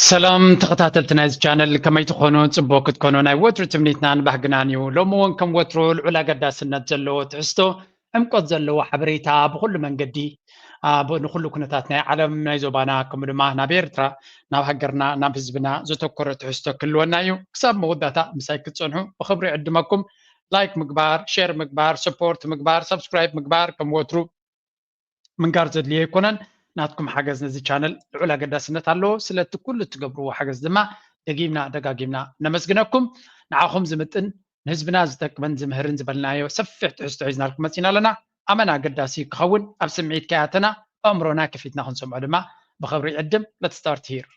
ሰላም ተኸታተልቲ ናይዚ ቻነል፣ ከመይ ትኾኑ? ጽቡቕ ክትኮኑ ናይ ወትሩ ትምኒትናን ባህግናን እዩ። ሎሚ እውን ከም ወትሩ ልዑል ኣገዳስነት ዘለዎ ትሕዝቶ፣ ዕምቆት ዘለዎ ሓበሬታ ብኹሉ መንገዲ፣ ብ-፣ ንኹሉ ኩነታት ናይ ዓለም፣ ናይ ዞባና፣ ከምኡ ድማ ናብ ኤርትራ፣ ናብ ሃገርና፣ ናብ ህዝብና ዘተኮረ ትሕዝቶ ክህልወና እዩ። ክሳብ መወዳእታ ምሳይ ክትጸንሑ ብኽብሪ ዕድመኩም። ላይክ ምግባር፣ ሼር ምግባር፣ ሰፖርት ምግባር፣ ሰብስክራይብ ምግባር ከም ወትሩ ምንጋር ዘድልዮ ኣይኮነን። ናትኩም ሓገዝ ነዚ ቻነል ልዑል ኣገዳስነት ኣለዎ። ስለቲ ኩሉ እትገብርዎ ሓገዝ ድማ ደጊምና ደጋጊምና ነመስግነኩም። ንዓኹም ዝምጥን ንህዝብና ዝጠቅምን ዝምህርን ዝበልናዮ ሰፊሕ ትሕዝቶ ሒዝናልኩም መጺና ኣለና። ኣመና ኣገዳሲ ክኸውን ኣብ ስምዒት ከይኣተና ኣእምሮና ከፊትና ክንሰምዖ ድማ ብኽብሪ ይዕድም። Let's start here።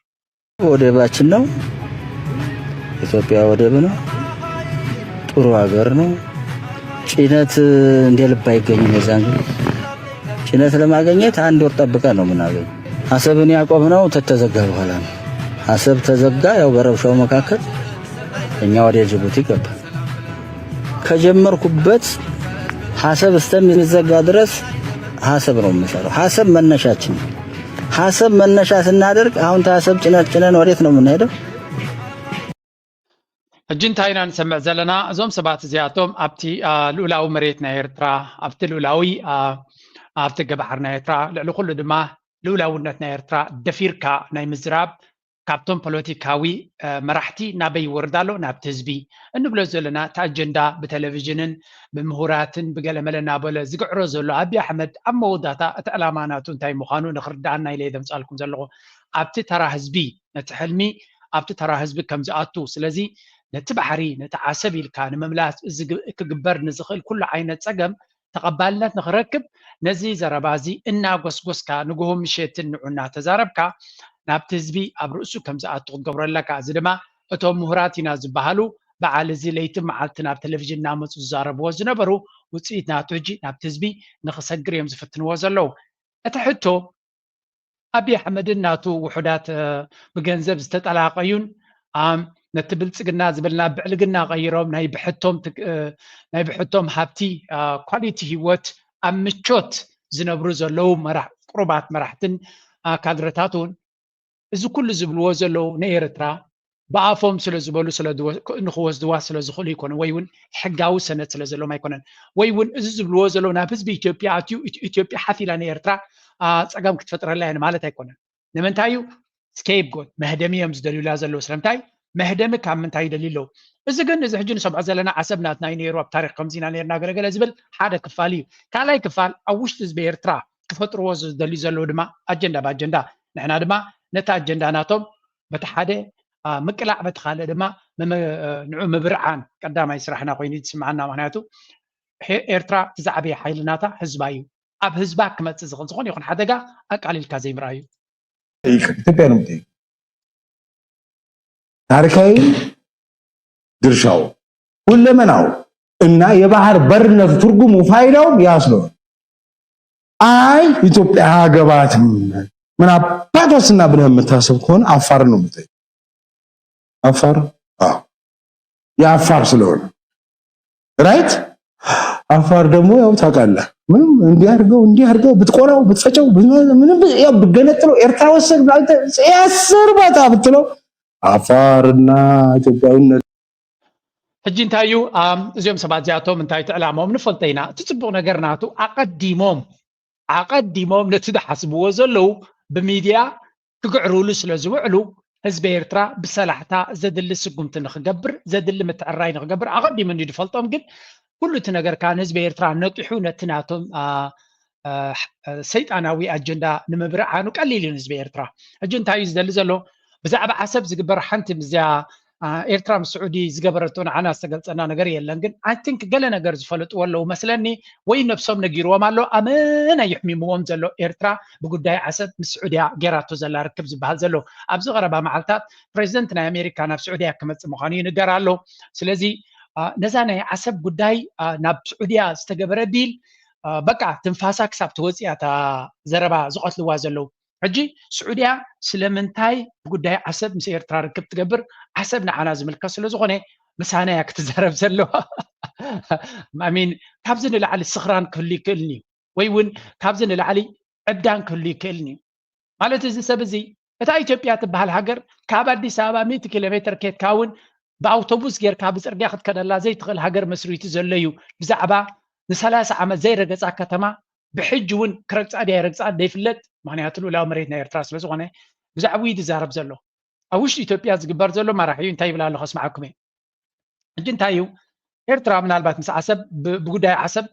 ወደባችን ነው። ኢትዮጵያ ወደብ ነው። ጥሩ ሀገር ነው። ጭነት እንደ ልብ አይገኝም። የዛን ጊዜ ጭነት ለማግኘት አንድ ወር ጠብቀን ነው የምናገኝ። አሰብን ያቆምነው ተተዘጋ በኋላ ነው። አሰብ ተዘጋ። ያው በረብሻው መካከል እኛ ወደ ጅቡቲ ገባን። ከጀመርኩበት ሀሰብ እስከሚዘጋ ድረስ ሀሰብ ነው የምንሰራው። ሀሰብ መነሻችን ነው። ሀሰብ መነሻ ስናደርግ አሁን ታሰብ ጭነት ጭነን ወዴት ነው የምንሄደው? ሕጂ እንታይ ኢና ንሰምዕ ዘለና? እዞም ሰባት እዚኣቶም ኣብቲ፣ አ፣ ልኡላዊ መሬት ናይ ኤርትራ፣ ኣብቲ ልኡላዊ፣ አ፣ ኣብቲ ገባሕር ናይ ኤርትራ፣ ልዕሊ ኩሉ ድማ ልኡላውነት ናይ ኤርትራ ደፊርካ ናይ ምዝራብ፣ ካብቶም ፖለቲካዊ፣ አ፣ መራሕቲ ናበይ ይወርድ ኣሎ? ናብቲ ህዝቢ። እንብሎ ዘለና እቲ ኣጀንዳ ብቴሌቪዥንን ብምሁራትን ብገለመለ እናበለ ዝግዕሮ ዘሎ ኣብይ ኣሕመድ ኣብ መወዳእታ እቲ ዕላማ ናቱ እንታይ ምዃኑ ንኽርድኣና ኢለ እየ ዘምጻልኩም ዘለኹ። ኣብቲ ተራ ህዝቢ፣ ነቲ ሕልሚ ኣብቲ ተራ ህዝቢ ከም ዝኣቱ፣ ስለዚ ነቲ ባሕሪ፣ ነቲ ዓሰብ ኢልካ ንምምላስ ዝግ-፣ ክግበር ንዝኽእል ኩሉ ዓይነት ጸገም ተቐባልነት ንኽረክብ፣ ነዚ ዘረባ እዚ እናጎስጎስካ ንግሆ ምሸትን ንዑ እናተዛረብካ ናብቲ ህዝቢ ኣብ ርእሱ ከም ዝኣቱ ክትገብሮ ኣለካ። እዚ ድማ እቶም ምሁራት ኢና ዝበሃሉ በዓል እዚ ለይትን መዓልትን ኣብ ቴሌቪዥን እናመጹ ዝዛረብዎ ዝነበሩ ውጽኢት ናቱ ሕጂ ናብቲ ህዝቢ ንኽሰግር እዮም ዝፍትንዎ ዘለዉ። እቲ ሕቶ ኣብይ ኣሕመድን ናቱ ውሑዳት፣ እ፣ ብገንዘብ ዝተጠላቐዩን፣ ኣም፣ ነቲ ብልጽግና ዝብል ናብ ብዕልግና ቀይሮም ናይ ብሕቶም ትግ-፣ እ፣ ናይ ብሕቶም ሃብቲ፣ እ፣ ኳሊቲ ህይወት ኣብ ምቾት ዝነብሩ ዘለዉ መራሕ-፣ ቅሩባት መራሕትን፣ እ፣ ካድረታት እውን እዚ ኩሉ ዝብልዎ ዘለዉ ንኤርትራ ብኣፎም ስለ ዝበሉ ስለ ዝወ-፣ ክ-፣ ንኽወስድዋ ስለ ዝኽእሉ ኣይኮነን፣ ወይ እውን ሕጋዊ ሰነድ ስለ ዘለዎም ኣይኮነን፣ ወይ እውን እዚ ዝብልዎ ዘለዉ ናብ ህዝቢ ኢትዮጵያ ኣትዩ ኢት-፣ ኢትዮጵያ ሓፍ ኢላ ንኤርትራ፣ አ፣ ጸገም ክትፈጥረላ እያ ንማለት ኣይኮነን። ንምንታይ እዩ? ስኬፕጎት፣ መህደሚ እዮም ዝደልዩላ ዘለዉ። ስለምንታይ? መህደሚ ካብ ምንታይ ይደልዩ ኣለዉ? እዚ ግን፣ እዚ ሕጂ ንሰምዖ ዘለና ዓሰብ ናትና እዩ ነይሩ፣ ኣብ ታሪኽ ከምዚ ኢና ነይርና ገለገለ ዝብል ሓደ ክፋል እዩ። ካልኣይ ክፋል፣ ኣብ ውሽጢ ህዝቢ ኤርትራ ክፈጥርዎ ዝደልዩ ዘለዉ ድማ ኣጀንዳ ብኣጀንዳ፣ ንሕና ድማ ነቲ ኣጀንዳ ናቶም በቲ ሓደ፣ አ፣ ምቅላዕ፣ በቲ ካልእ ድማ መመ-፣ ንዑ ምብርዓን ቀዳማይ ስራሕና ኮይኑ እዩ ዝስምዓና። ምኽንያቱ ሄ-፣ ኤርትራ እቲ ዝዓበየ ሓይሊ ናታ ህዝባ እዩ። ኣብ ህዝባ ክመጽእ ዝኽእል ዝኾነ ይኹን ሓደጋ ኣቃሊልካ ዘይምርኣዩ። ይጠይቅ፣ ኢትዮጵያ ነው የምጠይቅ። ታሪካዊ ድርሻው ሁለመናው እና የባህር በርነቱ ትርጉሙ ፋይዳውም ያ ስለሆነ አይ ኢትዮጵያ አያገባትም ምን አባቷ ስና ብለህ የምታስብ ከሆነ አፋር ነው የምጠይቅ። አፋር? አዎ። የአፋር ስለሆነ። ራይት? አፋር ደግሞ ያው ታውቃለህ፣ ምንም እንዲህ አድርገው፣ እንዲህ አድርገው፣ ብትቆላው፣ ብትፈጨው፣ ብትመ-፣ ምንም ብ-፣ ያው ብገነጥለው፣ ኤርትራ ወሰድ ብላንተ የአስር ቦታ ብትለው፣ አፋርና ኢትዮጵያዊነት። ሕጂ እንታይ እዩ፣ ኣም፣ እዚኦም ሰባት እዚኣቶም እንታይ እቲ ዕላማኦም ንፈልጦ ኢና። እቲ ጽቡቕ ነገር ናቱ ኣቐዲሞም፣ ኣቐዲሞም ነቲ ዝሓስብዎ ዘለዉ ብሚድያ ክግዕርሉ ስለ ዝውዕሉ፣ ህዝቢ ኤርትራ ብሰላሕታ ዘድሊ ስጉምቲ ንኽገብር፣ ዘድሊ ምትዕራይ ንኽገብር ኣቐዲሙ እንድዩ ዝፈልጦም። ግን ኩሉ እቲ ነገር ከኣ ንህዝቢ ኤርትራ ነጢሑ ነቲ ናቶም፣ ኣ፣ እ፣ ሕ-፣ እ፣ ሰይጣናዊ ኣጀንዳ ንምብርዓኑ ቀሊል እዩ ንህዝቢ ኤርትራ። ሕጂ እንታይ እዩ ዝደሊ ዘሎ? ብዛዕባ ዓሰብ ዝግበር ሓንቲ ምስዚኣ፣ ኣ፣ ኤርትራ ምስ ስዑዲ ዝገበረቶ ንዓና ዝተገልጸና ነገር የለን። ግን I think ገለ ነገር ዝፈለጥዎ ኣለዉ መስለኒ፣ ወይ ነብሶም ነጊርዎም ኣሎ። ኣመና እዩ ሕሚምዎም ዘሎ ኤርትራ ብጉዳይ ዓሰብ ምስ ስዑድያ ጌራቶ ዘላ ርክብ ዝበሃል ዘሎ። ኣብዚ ቀረባ መዓልታት ፕሬዚደንት ናይ ኣሜሪካ ናብ ስዑድያ ክመጽእ ምዃኑ ይንገር ኣሎ። ስለዚ፣ ኣ፣ ነዛ ናይ ዓሰብ ጉዳይ፣ ኣ፣ ናብ ስዑድያ ዝተገበረ ዲል፣ ኣ፣ በቃ ትንፋሳ ክሳብ ትወፅእ እያ እታ ዘረባ ዝቐትልዋ ዘለዉ። ሕጂ ስዑድያ ስለምንታይ ብጉዳይ ዓሰብ ምስ ኤርትራ ርክብ ትገብር? ዓሰብ ንዓና ዝምልከት ስለ ዝኾነ ምሳና እያ ክትዛረብ ዘለዋ። I mean፣ ካብዚ ንላዕሊ ስኽራን ክህሉ ይክእልን እዩ፣ ወይ እውን ካብዚ ንላዕሊ ዕብዳን ክህሉ ይክእልን እዩ። ማለት እዚ ሰብ እዚ እታ ኢትዮጵያ ትበሃል ሃገር ካብ ኣዲስ ኣበባ ሚእቲ ኪሎ ሜትር ኬድካ እውን ብኣውቶቡስ ጌርካ ብፅርግያ ክትከደላ ዘይትኽእል ሃገር መስሪቱ ዘሎ እዩ። ብዛዕባ ንሰላሳ ዓመት ዘይረገፃ ከተማ ብሕጂ እውን ክረግፃ ድያ ይረግፃ ዘይፍለጥ፣ ምክንያቱ ልኡላዊ መሬት ናይ ኤርትራ ስለዝኾነ ብዛዕባኡ እዩ ዝዛረብ ዘሎ። ኣብ ውሽጢ ኢትዮጵያ ዝግበር ዘሎ መራሒ እንታይ ይብል ኣሎ ከስምዓኩም እየ። ሕጂ እንታይ እዩ ኤርትራ ምናልባት ምስ ዓሰብ ብ- ብጉዳይ ዓሰብ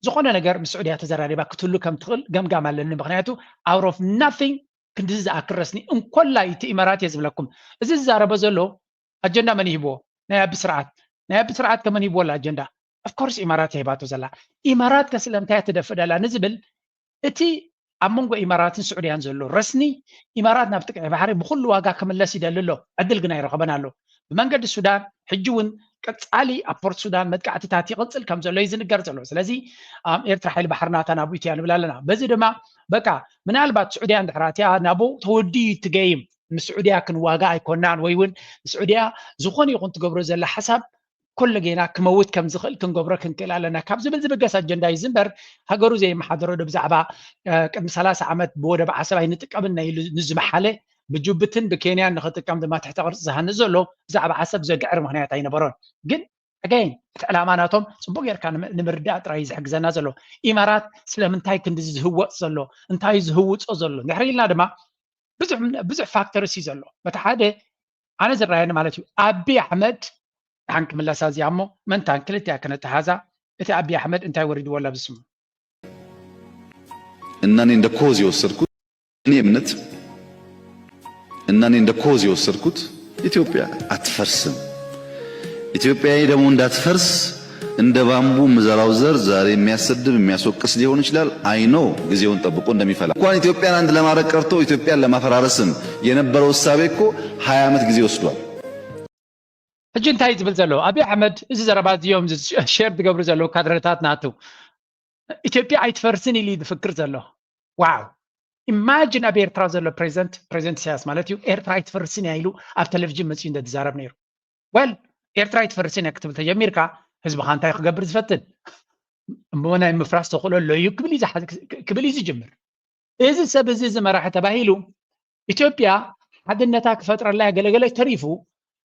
ዝኾነ ነገር ምስ ስዑድያ ተዘራሪባ ክትህሉ ከም ትኽእል ገምጋም ኣለኒ። ምክንያቱ out of nothing ክንድዚ ዝኣክል ረስኒ እንኮላይ እቲ ኢማራት እየ ዝብለኩም። እዚ ዝዛረበ ዘሎ ኣጀንዳ መን ይህብዎ? ናይ ኣቢ ስርዓት። ናይ ኣቢ ስርዓት ከመን ይህብዎ ኣላ ኣጀንዳ? Of course ኢማራት እያ ሂባቶ ዘላ። ኢማራት ከስለምንታይ እያ ትደፍእ ደላ ንዝብል እቲ ኣብ መንጎ ኢማራትን ስዑድያን ዘሎ ረስኒ ኢማራት ናብቲ ቀይ ባሕሪ ብኩሉ ዋጋ ክምለስ ይደሊ ኣሎ። ዕድል ግን ኣይረኸበን ኣሎ። ብመንገዲ ሱዳን ሕጂ እውን ቀፃሊ ኣብ ፖርት ሱዳን መጥቃዕትታት ይቕፅል ከም ዘሎ እዩ ዝንገር ዘሎ። ስለዚ ኣም፣ ኤርትራ ሓይሊ ባሕሪ ናታ ናብኡ እትያ ንብል ኣለና። በዚ ድማ በቃ ምናልባት ስዑድያ እንድሕር ኣትያ ናብኡ ተወዲኡ እቲ ገይም ምስ ስዑድያ ክንዋጋ ኣይኮናን ወይ እውን ስዑድያ ዝኾነ ይኹን ትገብሮ ዘላ ሓሳብ ኮሎ ጌና ክመውት ከም ዝኽእል ክንገብሮ ክንክእል ኣለና ካብ ዝብል ዝብገስ ኣጀንዳ እዩ ዝንበር ሃገሩ ዘይመሓደሮ ዶ ብዛዕባ እ፣ ቅድሚ ሰላሳ ዓመት ብወደብ ዓሰብ ኣይንጥቀምን ኢሉ ንዝመሓለ ብጅቡትን ብኬንያን ንኽጥቀም ድማ ትሕተ ቅርፂ ዝሃንፅ ዘሎ ብዛዕባ ዓሰብ ዘግዕር ምክንያት ኣይነበሮን። ግን ኣገይን እቲ ዕላማ ናቶም ፅቡቅ ጌርካ ንም- ንምርዳእ ጥራይ እዩ ዝሕግዘና ዘሎ። ኢማራት ስለምንታይ ክንዲ ዝህወፅ ዘሎ እንታይ ዝህውፆ ዘሎ እንድሕር ኢልና ድማ ብዙሕ ብዙሕ ፋክተርስ እዩ ዘሎ። በቲ ሓደ ኣነ ዝረኣየኒ ማለት እዩ ኣቢ ኣሕመድ ሓን ክምለሳ እዚኣ እሞ መንታን ክልቲኣ ከነተሓዛ እቲ ኣቢ ኣሕመድ እንታይ ወሪድዎ ኣሎ ብስሙ እና እኔ እንደ ኮዝ የወሰድኩት እኔ እምነት እና እኔ እንደ ኮዝ የወሰድኩት ኢትዮጵያ አትፈርስም። ኢትዮጵያ ደግሞ እንዳትፈርስ እንደ ባምቡ የምዘራው ዘር ዛሬ የሚያሰድብ የሚያስወቅስ ሊሆን ይችላል። I know ጊዜውን ጠብቆ እንደሚፈላ እንኳን ኢትዮጵያን አንድ ለማድረግ ቀርቶ ኢትዮጵያን ለማፈራረስም የነበረው እሳቤ እኮ ሃያ ዓመት ጊዜ ወስዷል። ሕጂ እንታይ ዝብል ዘሎ ኣብይ ኣሕመድ እዚ ዘረባ እዚኦም ሸር ዝገብሩ ዘለዉ ካድረታት ናቱ ኢትዮጵያ ኣይትፈርስን ኢሉ ዝፍክር ዘሎ ዋው ኢማጂን ኣብ ኤርትራ ዘሎ ፕሬዚደንት ፕሬዚደንት ኢሳያስ ማለት እዩ ኤርትራ ኣይትፈርስን እያ ኢሉ ኣብ ቴሌቪዥን መፅኡ እንደ ዝዛረብ ነይሩ ወል ኤርትራ ኣይትፈርስን እያ ክትብል ተጀሚርካ ህዝብኻ እንታይ ክገብር ዝፈትን እሞ ናይ ምፍራስ ተኽእሎ ኣሎ እዩ ክብል እዩ ዝሓ- ክብል እዩ ዝጅምር እዚ ሰብ እዚ እዚ መራሒ ተባሂሉ ኢትዮጵያ ሓድነታ ክፈጥረላ ገለገለ ተሪፉ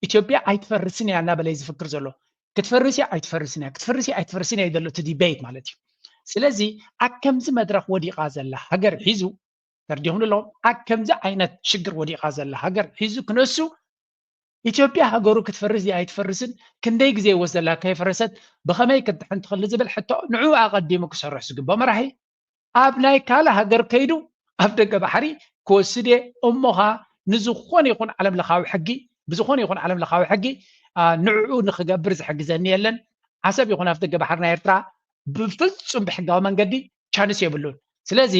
ኢትዮጵያ ኣይትፈርስን እያ እናበለ እዩ ዝፍክር ዘሎ ክትፈርስ እያ ኣይትፈርስን እያ ክትፈርስ እያ ኣይትፈርስን እያ እዩ ዘሎ እቲ ዲቤት ማለት እዩ ስለዚ ኣብ ከምዚ መድረክ ወዲቓ ዘላ ሃገር ሒዙ ተርዲኹም ኣለኹም ኣብ ከምዚ ዓይነት ሽግር ወዲቓ ዘላ ሃገር ሒዙ ክነሱ ኢትዮጵያ ሃገሩ ክትፈርስ ድያ ኣይትፈርስን ክንደይ ግዜ ይወስደላ ከይፈረሰት ብኸመይ ክትድሕን ትኽእል ዝብል ሕቶ ንዕኡ ኣቐዲሙ ክሰርሕ ዝግብኦ መራሒ ኣብ ናይ ካልእ ሃገር ከይዱ ኣብ ደገ ባሕሪ ክወስድ እየ እሞኻ ንዝኾነ ይኹን ዓለም ለኻዊ ሕጊ ብዝኾነ ይኹን ዓለም ለኻዊ ሕጊ ንዕኡ ንክገብር ዝሕግዘኒ የለን ዓሰብ ይኹን ኣብ ደገ ባሕሪ ናይ ኤርትራ ብፍጹም ብሕጋዊ መንገዲ ቻንስ የብሉን ስለዚ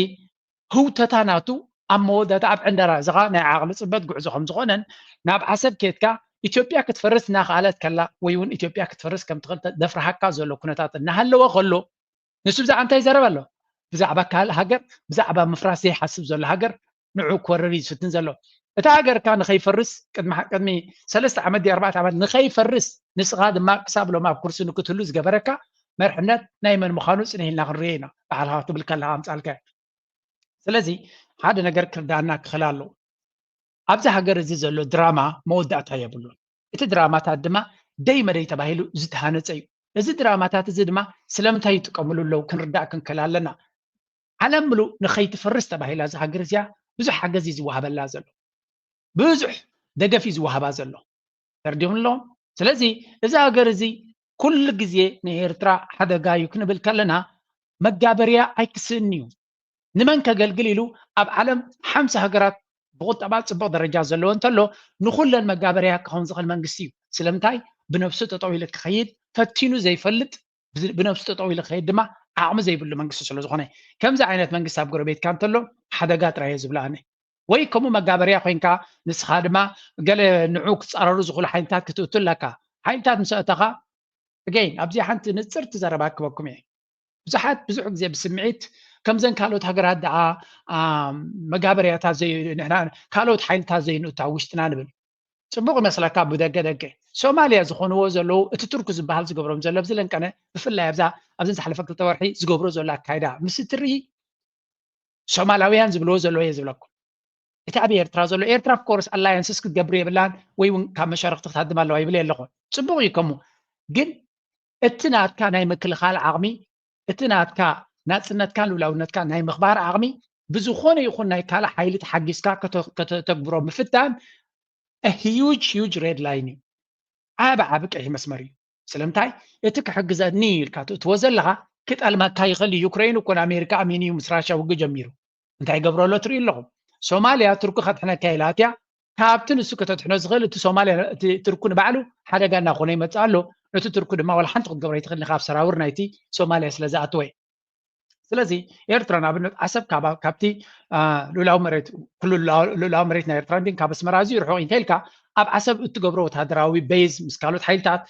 ህውተታ ናቱ ኣብ መወዳእታ ኣብ ዕንደራ እዚ ኸዓ ናይ ዓቕሊ ፅበት ጉዕዞ ከም ዝኾነን ናብ ዓሰብ ኬድካ ኢትዮጵያ ክትፈርስ እናኸኣለት ከላ ወይ እውን ኢትዮጵያ ክትፈርስ ከም ትኽእል ዘፍርሃካ ዘሎ ኩነታት እናሃለወ ከሎ ንሱ ብዛዕባ እንታይ ይዛረብ ኣሎ ብዛዕባ ካልእ ሃገር ብዛዕባ ምፍራስ ዘይሓስብ ዘሎ ሃገር ንዑ ክወርር እዩ ዝፍትን ዘሎ እቲ ሃገርካ ንኸይፈርስ ቅድሚ ቅድሚ ሰለስተ ዓመት ድዩ ኣርባዕተ ዓመት ንኸይፈርስ ንስኻ ድማ ክሳብ ሎም ኣብ ኩርሲ ንክትህሉ ዝገበረካ መርሕነት ናይ መን ምዃኑ ፅንሕ ኢልና ክንሪኦ ኢና ባዕልኻ ክትብል ከለኻ ኣምፃልካ ስለዚ ሓደ ነገር ክርዳኣና ክኽእል ኣለዎ ኣብዚ ሃገር እዚ ዘሎ ድራማ መወዳእታ የብሉን እቲ ድራማታት ድማ ደይ መደይ ተባሂሉ ዝተሃነፀ እዩ እዚ ድራማታት እዚ ድማ ስለምንታይ ይጥቀምሉ ኣለዉ ክንርዳእ ክንክእል ኣለና ዓለም ምሉእ ንኸይትፈርስ ተባሂላ እዛ ሃገር እዚኣ ብዙሕ ሓገዝ እዩ ዝወሃበላ ዘሎ ብዙሕ ደገፍ እዩ ዝወሃባ ዘሎ ተርዲኹም ኣለኹም ስለዚ እዚ ሃገር እዚ ኩሉ ግዜ ንኤርትራ ሓደጋ እዩ ክንብል ከለና መጋበርያ ኣይክስእን እዩ ንመን ከገልግል ኢሉ ኣብ ዓለም ሓምሳ ሃገራት ብቁጠባ ፅቡቅ ደረጃ ዘለዎ እንተሎ ንኩለን መጋበርያ ክኸውን ዝኽእል መንግስቲ እዩ ስለምንታይ ብነብሱ ጠጠው ኢሉ ክኸይድ ፈቲኑ ዘይፈልጥ ብነብሱ ጠጠው ኢሉ ክኸይድ ድማ ዓቕሚ ዘይብሉ መንግስቲ ስለዝኾነ ከምዚ ዓይነት መንግስቲ ኣብ ጎረቤትካ እንተሎ ሓደጋ ጥራየ ዝብሎ ኣነ ወይ ከምኡ መጋበርያ ኮይንካ ንስኻ ድማ ገለ ንዑ ክፃረሩ ዝኽእሉ ሓይልታት ክትእቱ ኣለካ ሓይልታት ምስ ኣእተኻ ገይን ኣብዚ ሓንቲ ንፅርቲ ዘረባ ክበኩም እየ ብዙሓት ብዙሕ ግዜ ብስምዒት ከምዘን ካልኦት ሃገራት ደኣ መጋበርያታት ካልኦት ሓይልታት ዘይንእቱ ኣብ ውሽጥና ንብል ፅቡቕ ይመስለካ ብደገ ደገ ሶማልያ ዝኾንዎ ዘለዉ እቲ ቱርክ ዝበሃል ዝገብሮም ዘሎ ኣብዚ ለንቀነ ብፍላይ ኣብዛ ኣብዘን ዝሓለፈ ክልተ ወርሒ ዝገብሮ ዘሎ ኣካይዳ ምስ እትርኢ ሶማላውያን ዝብልዎ ዘለዉ እየ ዝብለኩም እቲ ኣብ ኤርትራ ዘሎ ኤርትራ of course alliances ክትገብር የብላን ወይ እውን ካብ መሻርክቲ ክትሃድም ኣለዋ ይብል ኣለኹ። ጽቡቕ እዩ። ከሙ ግን እቲ ናትካ ናይ ምክልኻል ዓቕሚ፣ እቲ ናትካ ናጽነትካን ልኡላውነትካ ናይ ምኽባር ዓቕሚ ብዝኾነ ይኹን ናይ ካልእ ሓይሊ ተሓጊዝካ ከተተግብሮ ምፍታን huge huge red line እዩ። ዓቢ ዓቢ ቀይሕ መስመር እዩ። ስለምንታይ እቲ ክሕግዘኒ ኢልካ ትእትዎ ዘለኻ ክጠልመካ ይኽእል እዩ። ዩክሬን እኮ ንኣሜሪካ ኣሚኑ እዩ ምስ ራሽያ ውግእ ጀሚሩ። እንታይ ይገብሮ ኣሎ ትርእዩ ኣለኹም። ሶማልያ ቱርኪ ከድሕነካ ኢላ ኣትያ ካብቲ ንሱ ከተድሕኖ ዝኽእል እቲ ሶማልያ እቲ ቱርኩ ንባዕሉ ሓደጋ እናኾነ ይመጽእ ኣሎ። ነቲ ቱርኩ ድማ ዋላ ሓንቲ ክትገብሮ ኣይትኽእልን ኢኻ ኣብ ሰራውር ናይቲ ሶማልያ ስለ ዝኣተወ። ስለዚ ኤርትራ ንኣብነት ዓሰብ ካብቲ ልኡላዊ መሬት ኩሉ ልኡላዊ መሬት ናይ ኤርትራ እንዲን ካብ ኣስመራ ኣዝዩ ርሑቕ እንተ ኢልካ ኣብ ዓሰብ እትገብሮ ወታደራዊ ቤዝ ምስ ካልኦት ሓይልታት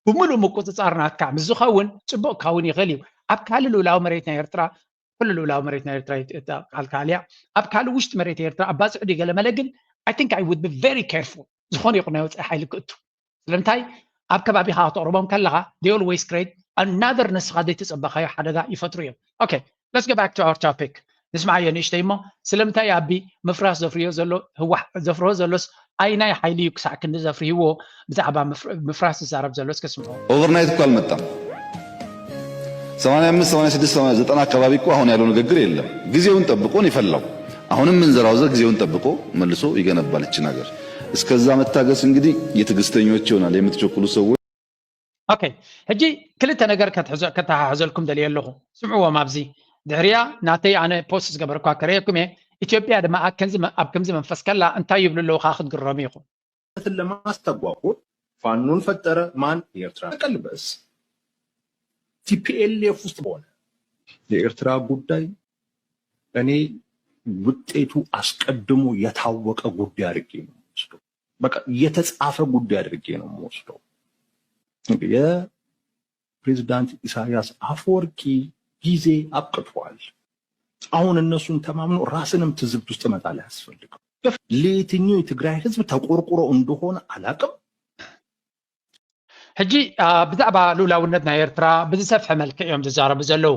ብምሉእ ምቁፅፃር ናትካ ምስ ዝኸውን ፅቡቕ ክኸውን ይኽእል እዩ። ኣብ ካልእ ልኡላዊ መሬት ናይ ኤርትራ ኩሉ ልኡላዊ መሬት ናይ ኤርትራ ይጠቃልካል እያ። ኣብ ካልእ ውሽጢ መሬት ኤርትራ ኣብ ባፅዕ ድዩ ገለ መለ ግን I think I would be very careful ዝኾነ ይኹን ናይ ወፃኢ ሓይሊ ክእቱ ስለምንታይ ኣብ ከባቢኻ ከተቕርቦም ከለኻ they always create another ንስኻ ዘይተፀበኻዮ ሓደጋ ይፈጥሩ እዮም። Okay, let's go back to our topic። ንስማዓዮ ንእሽተይ እሞ ስለምንታይ ኣቢ ምፍራስ ዘፍርዮ ዘሎ ህዋሕ ዘፍርሆ ዘሎስ ኣይናይ ሓይሊ እዩ ክሳዕ ክንዲ ዘፍርህዎ ብዛዕባ ምፍራስ ዝዛረብ ዘሎ እስከ ስምዑ። Overnight እኮ አልመጣም። ሰማንያ አምስት ሰማንያ ስድስት ዘጠና አካባቢ እኮ አሁን ያለው ንግግር የለም። ጊዜውን ጠብቆ ነው የፈላው። አሁንም ምንዘራው ዘር ጊዜውን ጠብቆ መልሶ ይገነባል እችን ሀገር። እስከዛ መታገስ እንግዲህ የትዕግስተኞች ይሆናል የምትቸኩሉ ሰዎች። Okay ሕጂ ክልተ ነገር ከተሓሕዘልኩም ደልየ ኣለኹ። ስምዕዎም ኣብዚ ድሕሪያ ናተይ ኣነ post ዝገበርኳ ከርእየኩም እየ። ኢትዮጵያ ድማ ኣብ ከምዚ መንፈስ ከላ እንታይ ይብሉ ኣለዉ ከዓ ክትግረሙ ኢኹም። ለማስተጓጎል ፋኖን ፈጠረ ማን ኤርትራ ቀልበስ TPLF ውስጥ ሆነ የኤርትራ ጉዳይ እኔ ውጤቱ አስቀድሞ የታወቀ ጉዳይ አድርጌ ነው የምወስደው። በቃ የተጻፈ ጉዳይ አድርጌ ነው የምወስደው። የፕሬዝዳንት ኢሳያስ አፈወርቂ ጊዜ አብቅቷል። አሁን እነሱን ተማምኖ ራስንም ትዝብት ውስጥ መጣል አያስፈልግም። ለየትኛው የትግራይ ህዝብ ተቆርቁሮ እንደሆነ አላቅም። ሕጂ ብዛዕባ ልኡላውነት ናይ ኤርትራ ብዝሰፍሐ መልክዕ እዮም ዝዛረቡ ዘለዉ።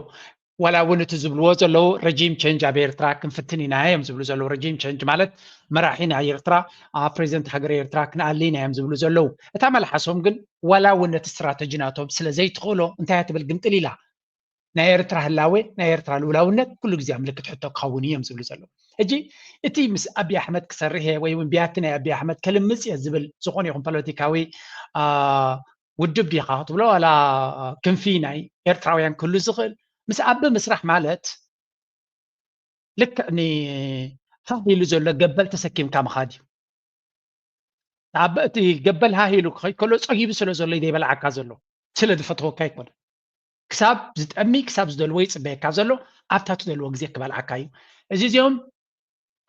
ዋላ እውን እቲ ዝብልዎ ዘለዉ regime change ኣብ ኤርትራ ክንፍትን ኢና እዮም ዝብሉ ዘለዉ። Regime change ማለት መራሒ ናይ ኤርትራ ፕሬዚደንት ሃገር ኤርትራ ክንኣሊ ኢና እዮም ዝብሉ ዘለዉ። እታ መልሓሶም ግን ዋላ እውን ነቲ ስትራተጂ ናቶም ስለ ዘይትኽእሎ እንታይ እያ ትብል ግምጥል ኢላ። ናይ ኤርትራ ህላዌ ናይ ኤርትራ ልኡላውነት ኩሉ ግዜ ኣብ ምልክት ሕቶ ክኸውን እዮም ዝብሉ ዘለዉ። ሕጂ እቲ ምስ ኣቢ ኣሕመድ ክሰርሕ እየ ወይ እውን ብያቲ ናይ ኣቢ ኣሕመድ ከልምፅ እየ ዝብል ዝኾነ ይኹን ፖለቲካዊ ውድብ ዲኻ ክትብሎ ዋላ ክንፊ ናይ ኤርትራውያን ክህሉ ዝኽእል ምስ ኣቢ ምስራሕ ማለት ልክዕ ንሃህ ኢሉ ዘሎ ገበል ተሰኪምካ ምኻድ እዩ። ኣብ እቲ ገበል ሃህ ኢሉ ክኸይድ ከሎ ጸጊቡ ስለ ዘሎ እዩ ዘይበልዓካ ዘሎ ስለ ዝፈትወካ ኣይኮነ ክሳብ ዝጠሚ ክሳብ ዝደልዎ ይፅበየካ ዘሎ ኣብታ ትደልዎ ግዜ ክበልዓካ እዩ። እዚ እዚኦም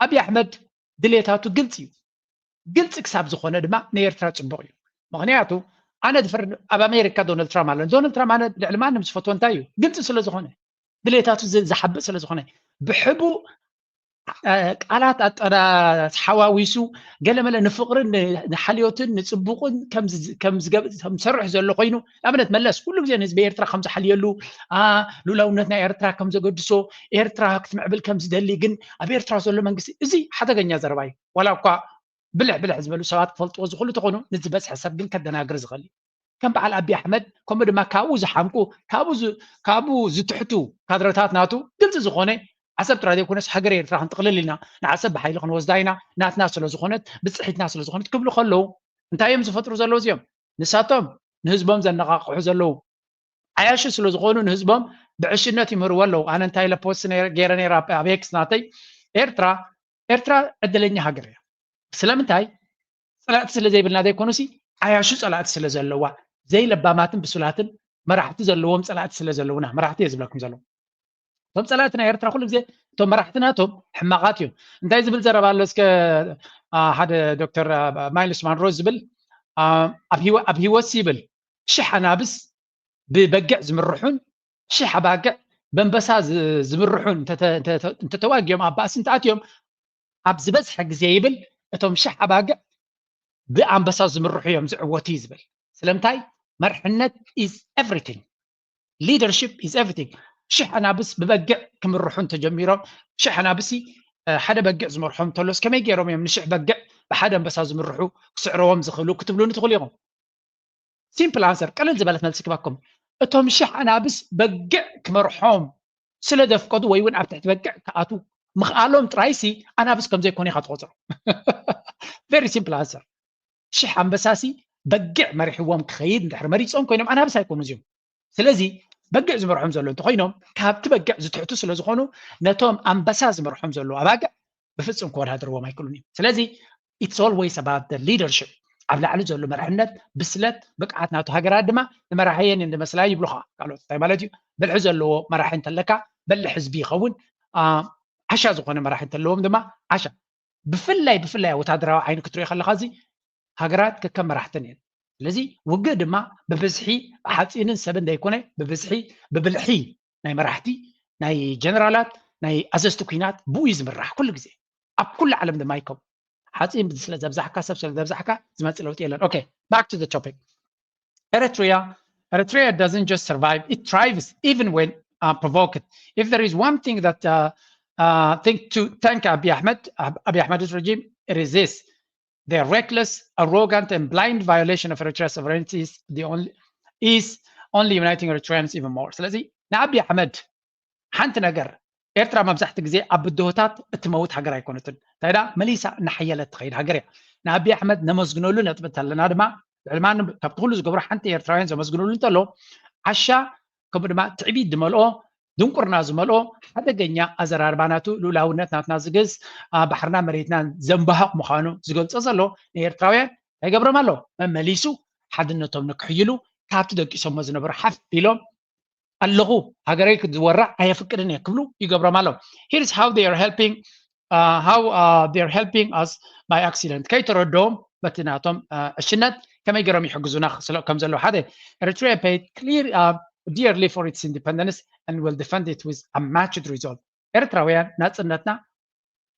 ኣብይ ኣሕመድ ድሌታቱ ግልፂ እዩ። ግልፂ ክሳብ ዝኾነ ድማ ንኤርትራ ፅቡቕ እዩ። ምክንያቱ ኣነ ዝፈርድ ኣብ ኣሜሪካ ዶናልድ ትራምፕ ኣሎ። ዶናልድ ትራምፕ ኣነ ልዕሊ ማንም ዝፈትዎ እንታይ እዩ? ግልፂ ስለ ዝኾነ ድሌታቱ ዝሓብእ ስለ ዝኾነ ብሕቡእ ቃላት ኣሓዋዊሱ ገለመለ ንፍቕርን ንሓልዮትን ንፅቡቕን ከምሰርሕ ዘሎ ኮይኑ ንኣብነት መለስ ኩሉ ግዜ ንህዝቢ ኤርትራ ከምዝሓልየሉ ልኡላውነት ናይ ኤርትራ ከምዘገድሶ ኤርትራ ክትምዕብል ከምዝደሊ ግን ኣብ ኤርትራ ዘሎ መንግስቲ እዚ ሓደገኛ ዘረባ እዩ። ዋላ እኳ ብልሕ ብልሕ ዝበሉ ሰባት ክፈልጥዎ ዝኽእሉ ተኾኑ ንዝበዝሐ ሰብ ግን ከደናግር ዝኽእል እዩ። ከም በዓል ኣቢ ኣሕመድ ከምኡ ድማ ካብኡ ዝሓምቁ ካብኡ ዝትሕቱ ካድረታት ናቱ ግልፂ ዝኾነ ዓሰብ ጥራይ ዘይኮነስ ሃገር ኤርትራ ክንጥቕልል ኢና ንዓሰብ ብሓይሊ ክንወስዳ ኢና ናትና ስለዝኾነት ብፅሒትና ስለዝኾነት ክብሉ ከለዉ እንታይ እዮም ዝፈጥሩ ዘለዉ እዚኦም ንሳቶም ንህዝቦም ዘነቓቕሑ ዘለዉ ዓያሹ ስለዝኾኑ ንህዝቦም ብዕሽነት ይምህርዎ ኣለዉ ኣነ እንታይ ኢለ ፖስት ገይረ ነይረ ኣብ ኤክስ ናተይ ኤርትራ ኤርትራ ዕድለኛ ሃገር እያ ስለምንታይ ፀላእቲ ስለ ዘይብልና ዘይኮኑሲ ዓያሹ ፀላእቲ ስለ ዘለዋ ዘይለባማትን ብሱላትን መራሕቲ ዘለዎም ፀላእቲ ስለ ዘለውና መራሕቲ እየ ዝብለኩም ዘለዉ እቶም ፀላእቲ ናይ ኤርትራ ኩሉ ግዜ እቶም መራሕቲ ናቶም ሕማቓት እዮም እንታይ ዝብል ዘረባ ኣሎ እስከ ሓደ ዶክተር ማይልስ ማንሮ ዝብል ኣብ ህይወት ይብል ሽሕ ኣናብስ ብበግዕ ዝምርሑን ሽሕ ኣባግዕ በንበሳ ዝምርሑን እንተተዋጊኦም ኣብ ባእሲ እንተኣትዮም ኣብ ዝበዝሐ ግዜ ይብል እቶም ሽሕ ኣባግዕ ብኣንበሳ ዝምርሑ እዮም ዝዕወቱ እዩ ዝብል ስለምንታይ መርሕነት is everything leadership is everything ሽሕ ኣናብስ ብበግዕ ክምርሑ እንተጀሚሮም ሽሕ ኣናብሲ ሓደ በጊዕ ዝመርሖም እንተሎስ ከመይ ገይሮም እዮም ንሽሕ በጊዕ ብሓደ ኣንበሳ ዝምርሑ ክስዕረዎም ዝኽእሉ ክትብሉኒ ትኽእሉ ኢኹም። ሲምፕል ኣንሰር፣ ቀለል ዝበለት መልሲ ክባኩም። እቶም ሽሕ ኣናብስ በጊዕ ክመርሖም ስለ ዘፍቀዱ ወይ እውን ኣብ ትሕቲ በጊዕ ክኣቱ ምኽኣሎም ጥራይሲ ኣናብስ ከም ዘይኮኑ ኢኻ ትቆፅሮ። ቨሪ ሲምፕል ኣንሰር። ሽሕ ኣንበሳሲ በጊዕ መሪሕዎም ክኸይድ እንድሕር መሪፆም ኮይኖም ኣናብስ ኣይኮኑ እዚኦም። ስለዚ በጊዕ ዝመርሖም ዘሎ እንተኮይኖም ካብቲ በጊዕ ዝትሕቱ ስለ ዝኾኑ ነቶም ኣንበሳ ዝመርሖም ዘሎ ኣባግዕ ብፍፁም ክወዳደርዎም ኣይክእሉን እዮም። ስለዚ it's always about the leadership። ኣብ ላዕሊ ዘሎ መርሕነት ብስለት ብቅዓት ናቱ ሃገራት ድማ ንመራሕየን እንድመስላ ይብሉኻ። ካልኦት እንታይ ማለት እዩ? ብልሒ ዘለዎ መራሒ እንተለካ በልሕ ህዝቢ ይኸውን። ዓሻ ዝኾነ መራሒ እንተለዎም ድማ ዓሻ። ብፍላይ ብፍላይ ወታደራዊ ዓይኒ ክትሪኦ ከለካ እዚ ሃገራት ከከም መራሕተን እየን። ስለዚ ውግእ ድማ ብብዝሒ ብሓፂንን ሰብን ዘይኮነ ብብዝሒ ብብልሒ ናይ መራሕቲ ናይ ጀነራላት ናይ ኣዘዝቲ ኩናት ብኡ እዩ ዝምራሕ ኩሉ ግዜ ኣብ ኩሉ ዓለም ድማ ይከውን። ሓፂን ስለ ዘብዛሕካ ሰብ ስለ ዘብዛሕካ ዝመፅእ ለውጢ የለን። Okay, back to the topic. Eritrea, Eritrea doesn't just survive, it thrives even when uh, provoked. If there is one thing that uh, uh, think to thank Abiy Ahmed, Abiy Ahmed's regime, it is this. Their reckless, arrogant, and blind violation of Eritrea's sovereignty is the only is only uniting Eritreans even more. ስለዚ ንኣቢ ኣሕመድ ሓንቲ ነገር ኤርትራ መብዛሕቲ ግዜ ኣብ ብድሆታት እትመውት ሃገር ኣይኮነትን። እንታይ ደኣ መሊሳ እናሓየለት ትኸይድ ሃገር እያ። ንኣቢ ኣሕመድ ነመስግነሉ ነጥብታት ኣለና ድማ ልዕሊ ማንም ካብቲ ኩሉ ዝገብሮ ሓንቲ ኤርትራውያን ዘመስግነሉ እንተሎ ዓሻ ከምኡ ድማ ትዕቢት ዝመልኦ ድንቁርና ዝመልኦ ሓደገኛ ኣዘራርባ ናቱ ልኡላውነት ናትና ዝግዝ ባሕርና መሬትና ዘንባህቕ ምዃኑ ዝገልጾ ዘሎ ንኤርትራውያን እንታይ ይገብሮም ኣሎ? መመሊሱ ሓድነቶም ንክሕይሉ ካብቲ ደቂሶሞ ዝነበሩ ሓፍ ኢሎም ኣለኹ ሃገረይ ክትወራዕ ኣየፍቅድን እየ ክብሉ ይገብሮም ኣሎ። Here's how they are helping uh, how uh, they are helping us by accident ከይተረድኦም በቲ ናቶም ዕሽነት ከመይ ገይሮም ይሕግዙና ከም ዘለዉ ሓደ Eritrea paid clear uh, dearly for its independence and will defend it with unmatched resolve. ኤርትራውያን ናጽነትና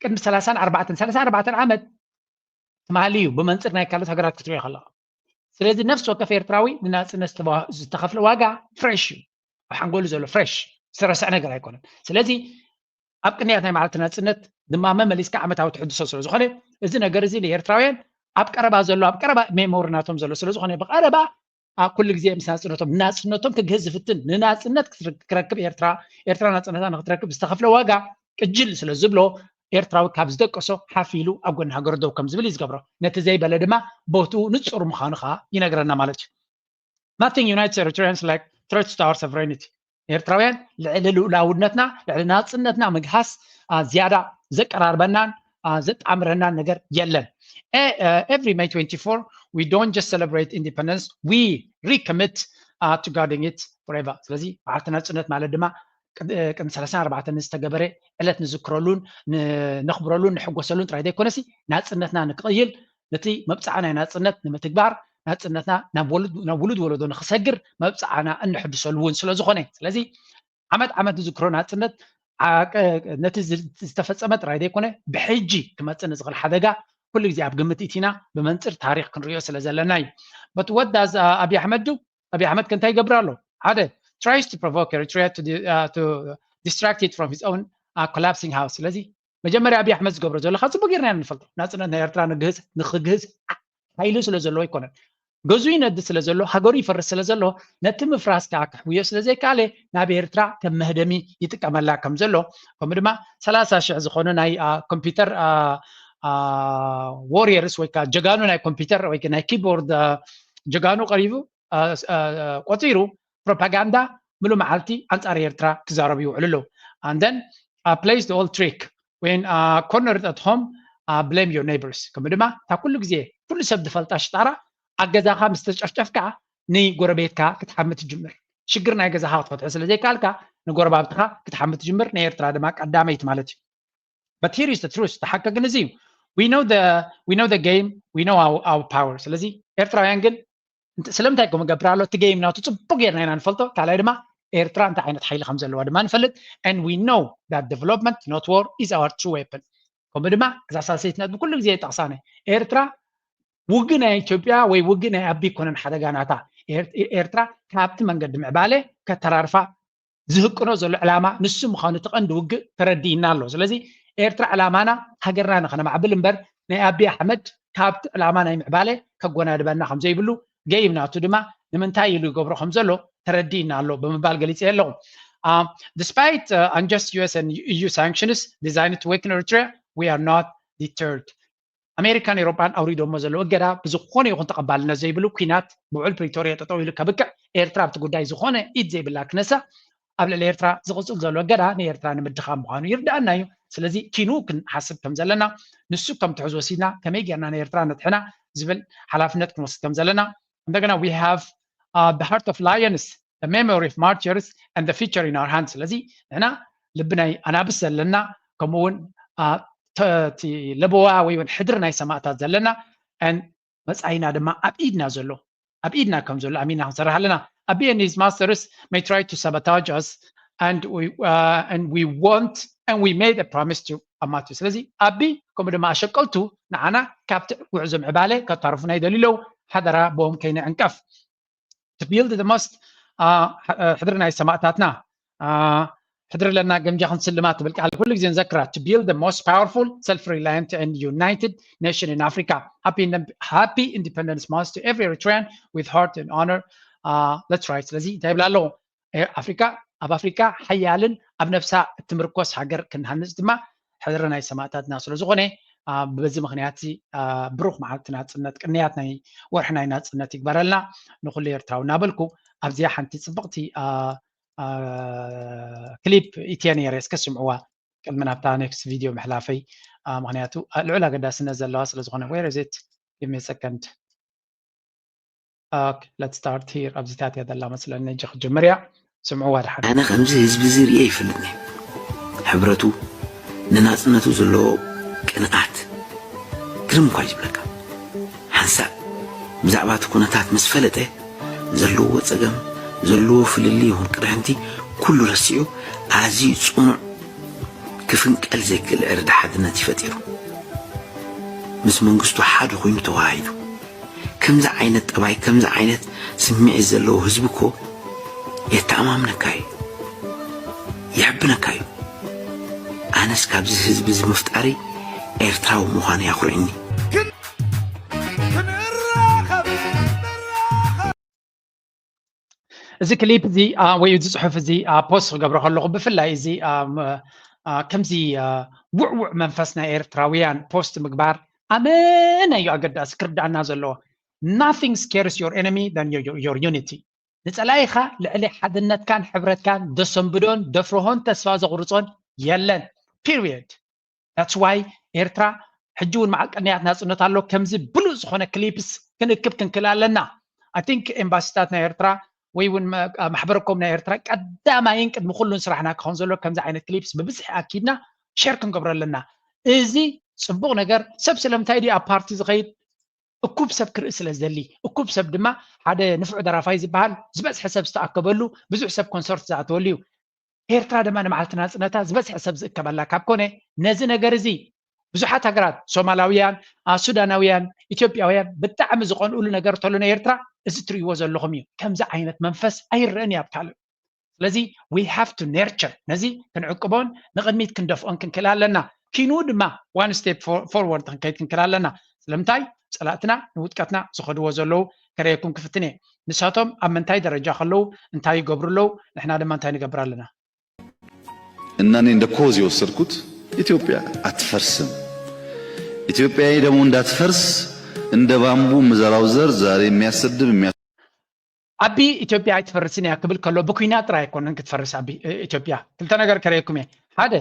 ቅድሚ ሰላሳን ኣርባዕተን ሰላሳ ኣርባዕተን ዓመት ትማሊ እዩ ብመንጽር ናይ ካልኦት ሃገራት ክትሪኦ ከለኻ። ስለዚ ነፍሲ ወከፍ ኤርትራዊ ንናጽነት ዝተኸፍለ ዋጋ ፍሬሽ እዩ። ኣብ ሓንጎሉ ዘሎ ፍሬሽ ዝተረስዐ ነገር ኣይኮነን። ስለዚ ኣብ ቅንያት ናይ መዓልቲ ናጽነት ድማ መመሊስካ ዓመታዊ ትሕድሶ ስለ ዝኾነ እዚ ነገር እዚ ንኤርትራውያን ኣብ ቀረባ ዘሎ ኣብ ቀረባ ሜሞሪ ናቶም ዘሎ ስለ ዝኾነ ብቐረባ ኣብ ኩሉ ግዜ ምስ ናጽነቶም ናጽነቶም ክግህዝ ዝፍትን ንናጽነት ክረክብ ኤርትራ ኤርትራ ናጽነታ ንክትረክብ ዝተኸፍለ ዋጋ ቅጅል ስለ ዝብሎ ኤርትራዊ ካብ ዝደቀሶ ሓፍ ኢሉ ኣብ ጎኒ ሃገሩ ደው ከም ዝብል እዩ ዝገብሮ። ነቲ ዘይበለ ድማ ቦትኡ ንጹር ምዃኑ ከዓ ይነግረና ማለት እዩ። Nothing unites Eritreans like threats to our sovereignty. ኤርትራውያን ልዕሊ ልኡላውነትና ልዕሊ ናጽነትና ምግሃስ ዝያዳ ዘቀራርበናን ዘጣምረናን ነገር የለን። Every May twenty-four we don't just celebrate independence, we recommit to guarding it forever. ስለዚ በዓልቲ ናጽነት ማለት ድማ ቅድሚ ሰላሳን ኣርባዕተን ዝተገበረ ዕለት ንዝክረሉን ነኽብረሉን ንሕጎሰሉን ጥራይ ዘይኮነሲ ናጽነትና ንክቕይል ነቲ መብፅዓ ናይ ናፅነት ንምትግባር ናፅነትና ናብ ውሉድ ወለዶ ንክሰግር መብፅዓና እንሕድሰሉ እውን ስለዝኾነ ስለዚ ዓመት ዓመት ንዝክሮ ናፅነት ነቲ ዝተፈፀመ ጥራይ ዘይኮነ ብሕጂ ክመፅእ ንዝኽእል ሓደጋ ኩሉ ግዜ ኣብ ግምት ኢቲና ብመንፅር ታሪክ ክንሪኦ ስለ ዘለና እዩ። But what does ኣብይ ኣሕመድ do? ኣብይ ኣሕመድ ከ እንታይ ይገብር ኣሎ? ሓደ tries to provoke Eritrea to, uh, to distract it from his own uh, collapsing house. ስለዚ መጀመርያ ኣብይ ኣሕመድ ዝገብሮ ዘሎ ካብ ፅቡቅ ጌርና ኢና ንፈልጦ ናፅነት ናይ ኤርትራ ንግህዝ ንክግህዝ ሓይሊ ስለ ዘለዎ ኣይኮነን ገዙ ይነድ ስለ ዘሎ ሃገሩ ይፈርስ ስለ ዘሎ ነቲ ምፍራስ ከዓ ክሕውዮ ስለ ዘይከኣለ ናብ ኤርትራ ከም መህደሚ ይጥቀመላ ከም ዘሎ ከምኡ ድማ ሰላሳ ሽሕ ዝኾኑ ናይ ኮምፒውተር ዋሪየርስ ወይ ከዓ ጀጋኑ ናይ ኮምፒውተር ወይ ናይ ኪቦርድ ጀጋኑ ቀሪቡ ቆፂሩ ፕሮፓጋንዳ ምሉ መዓልቲ ኣንፃር ኤርትራ ክዛረቡ ይውዕሉ ኣለዉ። And then uh, plays the old trick when uh, cornered at home uh, blame your neighbors። ከምኡ ድማ እታ ኩሉ ግዜ ኩሉ ሰብ ዝፈልጣ ሽጣራ ኣብ ገዛኻ ምስ ተጨፍጨፍካ ንጎረቤትካ ክትሓሚ ትጅምር። ሽግር ናይ ገዛኻ ክትፈትሖ ስለ ዘይከኣልካ ንጎረባብትኻ ክትሓሚ ትጅምር። ናይ ኤርትራ ድማ ቀዳመይቲ ማለት እዩ። But here is the truth. ተሓቂ ግን እዚ እዩ። We know the we know the game, we know our, our power. ስለዚ ኤርትራውያን ግን ስለምንታይ ከምኡ ገብር ኣሎ? እቲ ጌም ናቱ ጽቡቅ ጌርና ኢና ንፈልጦ። ካልኣይ ድማ ኤርትራ እንታይ ዓይነት ሓይሊ ከም ዘለዋ ድማ ንፈልጥ። And we know that development, not war, is our true weapon. ከምኡ ድማ እዛ ሳልሰይቲ ነጥቢ ኩሉ ግዜ ይጠቕሳነ ኤርትራ ውግ ናይ ኢትዮጵያ ወይ ውግ ናይ ኣቢ ኮነን ሓደጋ ናታ ኤርትራ ካብቲ መንገዲ ምዕባለ ከተራርፋ ዝህቅኖ ዘሎ ዕላማ ንሱ ምዃኑ እቲ ቀንዲ ውግእ ተረዲእና ኣሎ። ስለዚ ኤርትራ ዕላማና ሃገርና ንኸነማዕብል እምበር ናይ ኣቢ ኣሕመድ ካብቲ ዕላማ ናይ ምዕባለ ከጎናድበና ከም ዘይብሉ ገይም ናቱ ድማ ንምንታይ ኢሉ ይገብሮ ከም ዘሎ ተረዲእና ኣሎ ብምባል ገሊጸ ኣለኹ። Uh, despite uh, unjust U S and E U sanctions designed to weaken Eritrea, we are not deterred. ኣሜሪካን ኤውሮጳን ኣውሪዶሞ ዘለዉ እገዳ ብዝኾነ ይኹን ተቐባልነት ዘይብሉ ኲናት ብውዕል ፕሪቶርያ ጠጠው ኢሉ ከብቅዕ ኤርትራ ኣብቲ ጉዳይ ዝኾነ ኢድ ዘይብላ ክነሳ ኣብ ልዕሊ ኤርትራ ዝቕጽል ዘሎ እገዳ ንኤርትራ ንምድኻም ምዃኑ ይርድኣና እዩ። ስለዚ ኪኑ ክንሓስብ ከም ዘለና ንሱ ከም ትሕዝ ወሲድና ከመይ ጌርና ንኤርትራ ነድሕና ዝብል ሓላፍነት ክንወስድ ከም ዘለና እንደገና we have uh, the heart of lions the memory of martyrs and the future in our hands ስለዚ ንሕና ልቢ ናይ ኣናብስ ዘለና ከምኡ እውን ለበዋ ወይ እውን ሕድሪ ናይ ሰማእታት ዘለና መፃኢና ድማ ኣብ ኢድና ዘሎ ኣብ ኢድና ከም ዘሎ ኣሚና ክንሰርሕ ኣለና ኣቢ and his masters may try to sabotage us and we, uh, and we want and we made a promise to ኣማቱ ስለዚ ኣቢ ከምኡ ድማ ኣሸቀልቱ ንዓና ካብቲ ጉዕዞ ምዕባለ ከታርፉና ይደልዩ ኣለዉ ሓደራ ብኦም ከይንዕንቀፍ to build the most ሕድሪ ናይ ሰማእታትና ሕድሪ ለና ገምጃ ክንስልማ ትብል ቃል ኩሉ ግዜ ንዘክራ to build the most powerful self reliant and united nation in Africa happy, happy independence month to every Eritrean with heart and honor uh, that's right ስለዚ እንታይ ይብላ ኣለኹ ኣፍሪካ ኣብ ኣፍሪካ ሓያልን ኣብ ነብሳ እትምርኮስ ሃገር ክንሃንፅ ድማ ሕድሪ ናይ ሰማእታትና ስለ ዝኾነ በዚ ምክንያት ብሩኽ መዓልቲ ናፅነት ቅንያት ናይ ወርሒ ናይ ናፅነት ይግበረልና ንኩሉ ኤርትራዊ እናበልኩ ኣብዚኣ ሓንቲ ፅብቕቲ ክሊፕ ኢትየ ነይረ እስከ ስምዕዋ ቅድሚ ናብታ ኔክስት ቪድዮ ምሕላፈይ ምክንያቱ ልዑል ኣገዳስነት ዘለዋ ስለ ዝኾነ where is it give me a second okay let's start here ኣብዚታት እያ ዘላ መስለኒ እጂ ክጅምር እያ ስምዕዋ ድሓን ኣነ ከምዚ ህዝቢ እዚ ርእየ ይፈልጥኒ ሕብረቱ ንናጽነቱ ዘለዎ ቅንኣት ግርም እኳ እዩ ዝብለካ ሓንሳእ ብዛዕባ እቲ ኩነታት ምስ ፈለጠ ዘለዎ ጸገም ዘለዎ ፍልልይ ይኹን ቅርሕንቲ ኩሉ ረሲዑ ኣዝዩ ጽኑዕ ክፍንቀል ዘይክእል ዕርዲ ሓድነት እዩ ፈጢሩ ምስ መንግስቱ ሓደ ኮይኑ ተወሃሂዱ ከምዚ ዓይነት ጠባይ ከምዚ ዓይነት ስምዒት ዘለዎ ህዝቢ እኮ የተኣማምነካ እዩ የሕብነካ እዩ ኣነስ ካብዚ ህዝቢ እዚ ምፍጣሪ ኤርትራዊ ምዃኑ ያኩርዕኒ እዚ ክሊፕ እዚ ወይ እዚ ፅሑፍ እዚ ፖስት ክገብሮ ከለኹ ብፍላይ እዚ ከምዚ ውዕውዕ መንፈስ ናይ ኤርትራውያን ፖስት ምግባር ኣመና እዩ ኣገዳሲ ክርዳእና ዘለዎ nothing scares your enemy than your, your unity ንፀላኢኻ ልዕሊ ሓድነትካን ሕብረትካን ደሰንብዶን ደፍርሆን ተስፋ ዘቑርፆን የለን period that's why ኤርትራ ሕጂ እውን መዓል ቀንያት ናፅነት ኣሎ ከምዚ ብሉፅ ዝኾነ ክሊፕስ ክንእክብ ክንክእል ኣለና I think ኤምባሲታት ናይ ኤርትራ ወይ እውን ማሕበረኮም ናይ ኤርትራ ቀዳማይን ቅድሚ ኩሉን ስራሕና ክኸውን ዘሎ ከምዚ ዓይነት ክሊፕስ ብብዝሒ ኣኪድና ሸር ክንገብሮ ኣለና እዚ ፅቡቕ ነገር ሰብ ስለምንታይ ድዩ ኣብ ፓርቲ ዝኸይድ እኩብ ሰብ ክርኢ ስለ ዝደሊ እኩብ ሰብ ድማ ሓደ ንፉዕ ደራፋይ ዝበሃል ዝበዝሐ ሰብ ዝተኣከበሉ ብዙሕ ሰብ ኮንሰርት ዝኣተወሉ እዩ ኤርትራ ድማ ንመዓልቲ ናጽነታ ዝበዝሐ ሰብ ዝእከበላ ካብ ኮነ ነዚ ነገር እዚ ብዙሓት ሃገራት ሶማላውያን ሱዳናውያን ኢትዮጵያውያን ብጣዕሚ ዝቐንኡሉ ነገር ተሎ ናይ ኤርትራ እዚ ትርእይዎ ዘለኹም እዩ ከምዚ ዓይነት መንፈስ ኣይረእን እዩ ኣብ ካልእ ስለዚ we have to nurture ነዚ ክንዕቅቦን ንቕድሚት ክንደፍኦን ክንክእል ኣለና ኪኑ ድማ one step forward ክንከይድ ክንክእል ኣለና ስለምንታይ ፀላእትና ንውጥቀትና ዝኸድዎ ዘለዉ ከርእየኩም ክፍትን እየ ንሳቶም ኣብ ምንታይ ደረጃ ከለዉ እንታይ ይገብሩ ኣለዉ ንሕና ድማ እንታይ ንገብር ኣለና እና እኔ እንደ ኮዝ የወሰድኩት ኢትዮጵያ አትፈርስም ኢትዮጵያ ደግሞ እንዳትፈርስ እንደ ባምቡ ምዘራው ዘር ዛሬ የሚያሰድብ ኣቢ ኢትዮጵያ ኣይትፈርስን እያ ክብል ከሎ ብኩናት ጥራይ ኣይኮነን ክትፈርስ ኣቢ ኢትዮጵያ ክልተ ነገር ከረየኩም እየ ሓደ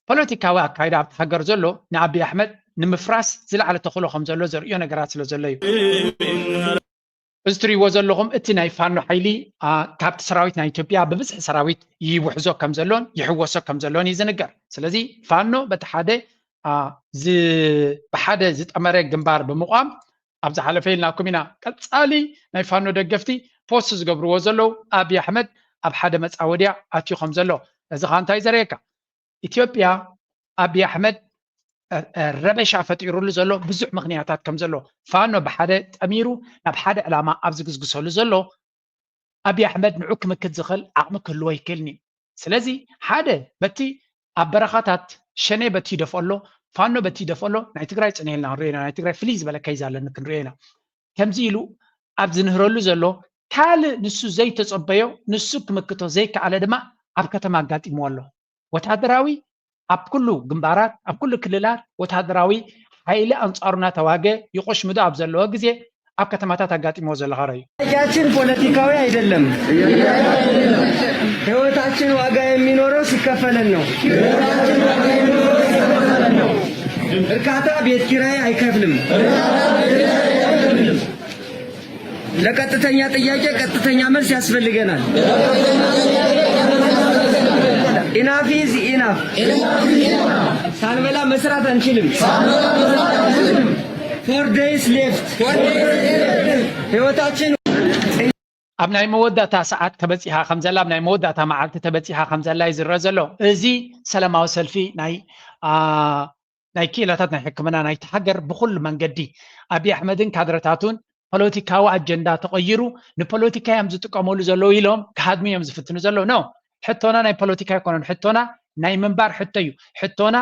ፖለቲካዊ ኣካይዳ ኣብቲ ሃገር ዘሎ ንኣቢ ኣሕመድ ንምፍራስ ዝለዓለ ተኽእሎ ከም ዘሎ ዘርእዮ ነገራት ስለ ዘሎ እዩ እዚ ትሪእዎ ዘለኹም እቲ ናይ ፋኖ ሓይሊ ካብቲ ሰራዊት ናይ ኢትዮጵያ ብብዝሒ ሰራዊት ይውሕዞ ከም ዘሎን ይሕወሶ ከም ዘሎን እዩ ዝንገር ስለዚ ፋኖ በቲ ሓደ ብሓደ ዝጠመረ ግንባር ብምቋም ኣብ ዝሓለፈ ኢልናኩም ኢና ቀፃሊ ናይ ፋኖ ደገፍቲ ፖስት ዝገብርዎ ዘለዉ ኣብይ ኣሕመድ ኣብ ሓደ መፃወድያ ኣትዩ ከም ዘሎ እዚ ከዓ እንታይ ዘርእየካ ኢትዮጵያ ኣብይ ኣሕመድ ረበሻ ፈጢሩሉ ዘሎ ብዙሕ ምክንያታት ከም ዘሎ ፋኖ ብሓደ ጠሚሩ ናብ ሓደ ዕላማ ኣብ ዝግዝግሰሉ ዘሎ ኣብይ ኣሕመድ ንዑ ክምክት ዝኽእል ዓቕሚ ክህልዎ ይክእልኒ ስለዚ ሓደ በቲ ኣብ በረኻታት ሸኔ በቲ ይደፍኦ ኣሎ፣ ፋኖ በቲ ይደፍኦ ኣሎ፣ ናይ ትግራይ ጽንሄልና ክንሪኦ ኢና፣ ናይ ትግራይ ፍልይ ዝበለ ከይዝ ኣለኒ ክንሪኦ ኢና። ከምዚ ኢሉ ኣብ ዝንህረሉ ዘሎ ካልእ ንሱ ዘይተጸበዮ፣ ንሱ ክምክቶ ዘይከኣለ ድማ ኣብ ከተማ ኣጋጢምዎ ኣሎ። ወታደራዊ ኣብ ኩሉ ግንባራት፣ ኣብ ኩሉ ክልላት ወታደራዊ ሓይሊ ኣንጻሩ እናተዋገ ይቆሽምዶ ኣብ ዘለዎ ግዜ ኣብ ከተማታት ኣጋጢምዎ ዘሎ ኸረዩ። ጥያቄያችን ፖለቲካዊ አይደለም። ህይወታችን ዋጋ የሚኖረው ሲከፈለን ነው። እርካታ ቤት ኪራይ አይከፍልም። ለቀጥተኛ ጥያቄ ቀጥተኛ መልስ ያስፈልገናል። Enough is enough። ሳንበላ መስራት አንችልም። Four days left። ህይወታችን ኣብ ናይ መወዳእታ ሰዓት ተበጺሓ ከም ዘላ፣ ኣብ ናይ መወዳእታ መዓልቲ ተበጺሓ ከም ዘላ እዩ ዝረአ ዘሎ። እዚ ሰላማዊ ሰልፊ ናይ አ፣ ናይ ክኢላታት ናይ ሕክምና ናይቲ ሃገር ብኹሉ መንገዲ ኣብይ ኣሕመድን ካድረታቱን ፖለቲካዊ ኣጀንዳ ተቐይሩ ንፖለቲካ እዮም ዝጥቀመሉ ዘለዉ ኢሎም ክሃድሙ እዮም ዝፍትኑ ዘለዉ። ኖ፣ ሕቶና ናይ ፖለቲካ ኣይኮነን። ሕቶና ናይ ምንባር ሕቶ እዩ። ሕቶና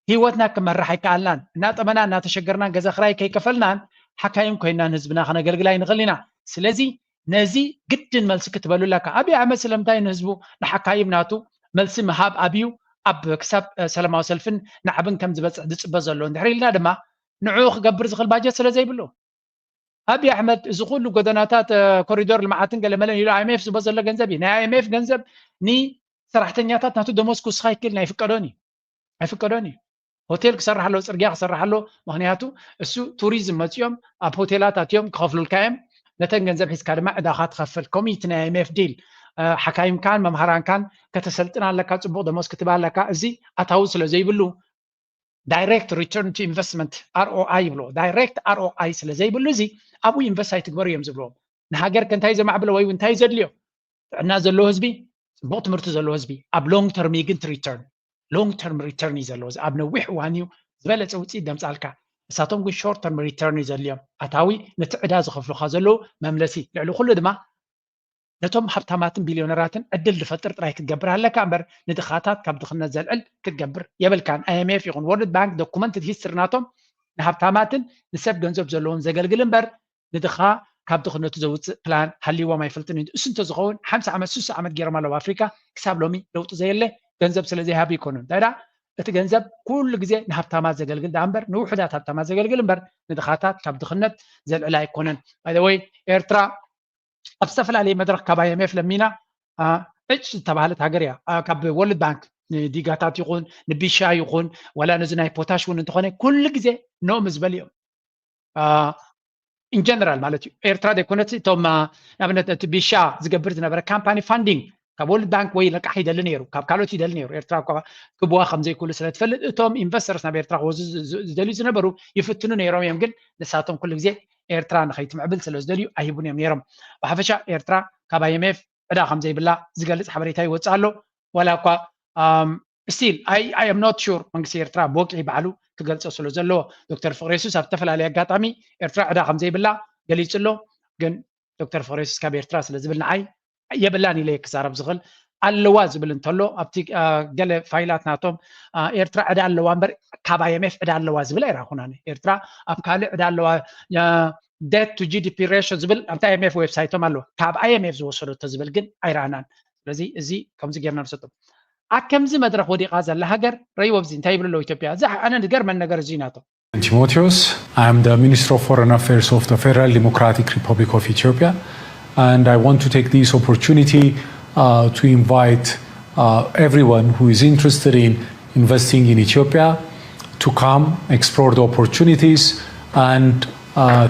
ህይወትና ክመራሕ ኣይከኣልናን። እናጠመና እናተሸገርናን ገዛ ክራይ ከይከፈልናን ሓካይም ኮይናን ህዝብና ከነገልግል ኣይንኽእል ኢና። ስለዚ ነዚ ግድን መልሲ ክትበሉ ኣለካ። ኣብይ ኣሕመድ ስለምንታይ ንህዝቡ ንሓካይም ናቱ መልሲ ምሃብ ኣብዩ ኣብ ክሳብ እ፣ ሰላማዊ ሰልፍን ናዕብን ከም ዝበፅሕ ዝፅበ ዘሎ እንድሕር ኢልና ድማ ንዕኡ ክገብር ዝኽእል ባጀት ስለ ዘይብሉ ኣብይ ኣሕመድ እዚ ኩሉ ጎደናታት እ፣ ኮሪዶር ልምዓትን ገለመለን ኢሉ ኣይምኤፍ ዝቦ ዘሎ ገንዘብ እዩ። ናይ ኣይምኤፍ ገንዘብ ንሰራሕተኛታት ናቱ ደሞዝ ክውስኻ ይክእል ኣይፍቀዶን እዩ። ኣይፍቀዶን እዩ። ሆቴል ክሰርሕ ኣለዎ፣ ፅርግያ ክሰርሕ ኣለዎ። ምክንያቱ እሱ ቱሪዝም መፂኦም ኣብ ሆቴላት ኣትዮም ክኸፍሉልካ እዮም። ነተን ገንዘብ ሒዝካ ድማ ዕዳኻ ትኸፍል። ከምኡ እቲ ናይ ኣይምኤፍ ዲል። እ፣ ሓካይምካን መምሃራንካን ከተሰልጥን ኣለካ፣ ፅቡቕ ደሞዝ ክትባ ኣለካ። እዚ ኣታዊ ስለ ዘይብሉ direct return to investment R O I ይብልዎ። ዳይሬክት R O I ስለ ዘይብሉ እዚ ኣብኡ ኢንቨስት ኣይትግበሩ እዮም ዝብልዎም። ንሃገር ከ እንታይ ዘማዕብሎ ወይ እውን እንታይ ዘድልዮ? ጥዕና ዘለዎ ህዝቢ፣ ፅቡቕ ትምህርቲ ዘለዎ ህዝቢ ኣብ ሎንግ ተርም እዩ ግን ሪተርን ሎንግ ተርም ሪተርን እዩ ዘለዎ። እዚ ኣብ ነዊሕ እዋን እዩ ዝበለፀ ውፅኢት ደምፃልካ። እሳቶም ግን ሾርት ተርም ሪተርን እዩ ዘድልዮም። ኣታዊ ነቲ ዕዳ ዝኸፍሉካ ዘለዉ መምለሲ። ልዕሊ ኩሉ ድማ ነቶም ሃብታማትን ቢልዮነራትን ዕድል ዝፈጥር ጥራይ ክትገብር ኣለካ እምበር ንድኻታት ካብ ድኽነት ዘልዕል ክትገብር የብልካን። ኣይኤምኤፍ ይኹን ወርልድ ባንክ ዶኩመንትድ ሂስትሪ ናቶም ንሃብታማትን ንሰብ ገንዘብ ዘለዎም ዘገልግል እምበር ንድኻ ካብ ድኽነቱ ዘውፅእ ፕላን ሃልይዎም ኣይፈልጥን እዩ። እሱ እንተዝኸውን ሓምሳ ዓመት ስሳ ዓመት ገይሮም ኣለዉ ኣፍሪካ ክሳብ ሎሚ ለውጢ ዘየለ ገንዘብ ስለ ዘይሃቡ ይኮኑን። እንታይ ደኣ እቲ ገንዘብ ኩሉ ግዜ ንሃብታማት ዘገልግል ደኣ እምበር ንውሑዳት ሃብታማት ዘገልግል እምበር ንድኻታት ካብ ድኽነት ዘልዕል ኣይኮነን። ባይ ወይ ኤርትራ ኣብ ዝተፈላለየ መድረክ ካብ ኣይኤምኤፍ ለሚና ዕጭ ዝተባሃለት ሃገር እያ። ካብ ወርልድ ባንክ ንዲጋታት ይኹን ንቢሻ ይኹን ወላ ነዚ ናይ ፖታሽ እውን እንተኾነ ኩሉ ግዜ ኖ ምዝበል እዮም። ኢንጀነራል ማለት እዩ። ኤርትራ ዘይኮነት እቶም ንኣብነት እቲ ቢሻ ዝገብር ዝነበረ ካምፓኒ ፋንዲንግ ካብ ወርልድ ባንክ ወይ ለቃሕ ይደሊ ነይሩ፣ ካብ ካልኦት ይደሊ ነይሩ። ኤርትራ እኳ ክብዋ ከም ዘይክእሉ ስለ ትፈልጥ እቶም ኢንቨስተርስ ናብ ኤርትራ ክወዙ ዝደልዩ ዝነበሩ ይፍትኑ ነይሮም እዮም። ግን ንሳቶም ኩሉ ግዜ ኤርትራ ንኸይትምዕብል ስለ ዝደልዩ ኣይህቡን እዮም ነይሮም። ብሓፈሻ ኤርትራ ካብ ኣይኤምኤፍ ዕዳ ከም ዘይብላ ዝገልጽ ሓበሬታ ይወጽእ ኣሎ። ዋላ እኳ ስቲል ኣይ ኣም ኖት ሹር መንግስቲ ኤርትራ ብወግዒ ባዕሉ ክገልጾ ስለ ዘለዎ ዶክተር ፍቅሬሱስ ኣብ ዝተፈላለየ ኣጋጣሚ ኤርትራ ዕዳ ከም ዘይብላ ገሊጹ ኣሎ። ግን ዶክተር ፍቅሬሱስ ካብ ኤርትራ ስለ ዝብል ንዓይ የብላን ኢለ ክዛረብ ዝኽእል ኣለዋ ዝብል እንተሎ ኣብቲ ገለ ፋይላት ናቶም ኤርትራ ዕዳ ኣለዋ እምበር ካብ ኣይኤምኤፍ ዕዳ ኣለዋ ዝብል ኣይረኣኹን ኣነ። ኤርትራ ኣብ ካልእ ዕዳ ኣለዋ debt to G D P ratio ዝብል ኣብቲ ኣይኤምኤፍ ዌብሳይቶም ኣሎ። ካብ ኣይኤምኤፍ ዝወሰደቶ ዝብል ግን ኣይረኣናን። ስለዚ እዚ ከምዚ ጌርና ንሰጦም ኣብ ከምዚ መድረክ ወዲቓ ዘላ ሃገር ረይዎ ብዚ እንታይ ይብሉ ኣለዉ ኢትዮጵያ እዚ ኣነ ዝገርመን ነገር እዚ ናቶ Timotheos. I am the Minister of Foreign Affairs of the Federal Democratic Republic of Ethiopia, and I want to take this opportunity uh, to invite uh, everyone who is interested in investing in Ethiopia to come explore the opportunities and uh,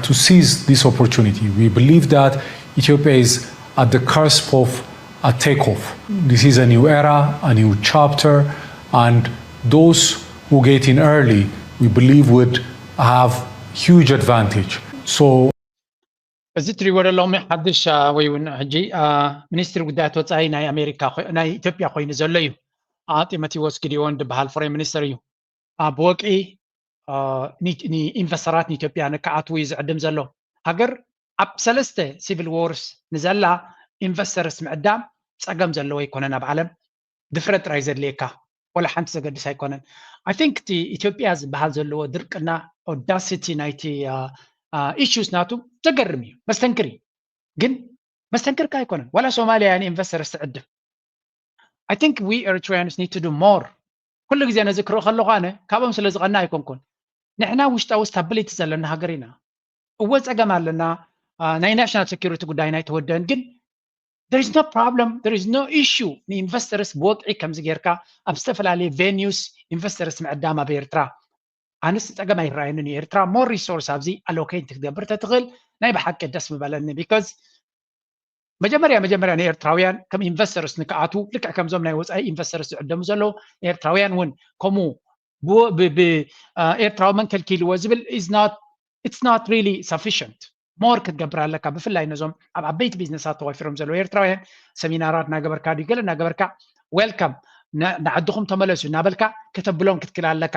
to seize this opportunity. We believe that Ethiopia is at the cusp of a takeoff. This is a new era, a new chapter, and those who get in early, we believe, would have huge advantage. So, እዚ ትሪእዎ ዘለኹም ሓድሽ ወይ እውን ሕጂ ሚኒስትሪ ጉዳያት ወፃኢ ናይ ኣሜሪካ ናይ ኢትዮጵያ ኮይኑ ዘሎ እዩ። ጢሞቴዎስ ጊዲዮን ዝበሃል ፎሬን ሚኒስተር እዩ። ብወግዒ ንኢንቨስተራት ንኢትዮጵያ ንክኣትዉ እዩ ዝዕድም ዘሎ። ሃገር ኣብ ሰለስተ ሲቪል ዎርስ ንዘላ ኢንቨስተርስ ምዕዳም ፀገም ዘለዎ ኣይኮነን ኣብ ዓለም። ድፍረት ጥራይ ዘድልየካ። ወላ ሓንቲ ዘገድስ ኣይኮነን። I think እቲ ኢትዮጵያ ዝበሃል ዘለዎ ድርቅና፣ audacity ናይቲ issues ናቱ ዘገርም እዩ፣ መስተንክር እዩ። ግን መስተንክርካ ኣይኮነን። ዋላ ሶማሊያ ያን ኢንቨስተርስ ትዕድም። I think we Eritreans need to do more። ኩሉ ግዜ ነዚ ክርኢ ከለኹ ኣነ ካብኦም ስለ ዝቐና ኣይኮንኩን። ንሕና ውሽጣዊ ስታቢሊቲ ዘለና ሃገር ኢና። እወ ጸገም ኣለና፣ ናይ ናሽናል ሴኩሪቲ ጉዳይና ኣይተወደን፣ ግን there is no problem, there is no issue ንኢንቨስተርስ ብወግዒ ከምዚ ጌርካ ኣብ ዝተፈላለዩ ቬኒዩስ ኢንቨስተርስ ምዕዳም ኣብ ኤርትራ። ኣነስ ጸገም ኣይረኣየንን እዩ። ኤርትራ ሞር ሪሶርስ ኣብዚ ኣሎኬት ክትገብር ተትኽእል ናይ ብሓቂ ደስ ምበለኒ። ቢካዝ መጀመርያ መጀመርያ ንኤርትራውያን ከም ኢንቨስተርስ ንክኣትዉ ልክዕ ከምዞም ናይ ወፃኢ ኢንቨስተርስ ዝዕደሙ ዘለዉ ኤርትራውያን እውን ከምኡ ብወ- ብ- ብ- አ፣ ኤርትራዊ መን ከልኪልዎ ዝብል it's not really sufficient። ሞር ክትገብር ኣለካ። ብፍላይ ነዞም ኣብ ዓበይቲ ቢዝነሳት ተዋፊሮም ዘለዉ ኤርትራውያን ሰሚናራት እናገበርካ ድዩ ገለ እናገበርካ ዌልካም ንዓድኹም ተመለሱ እናበልካ ከተብሎም ክትክል ኣለካ።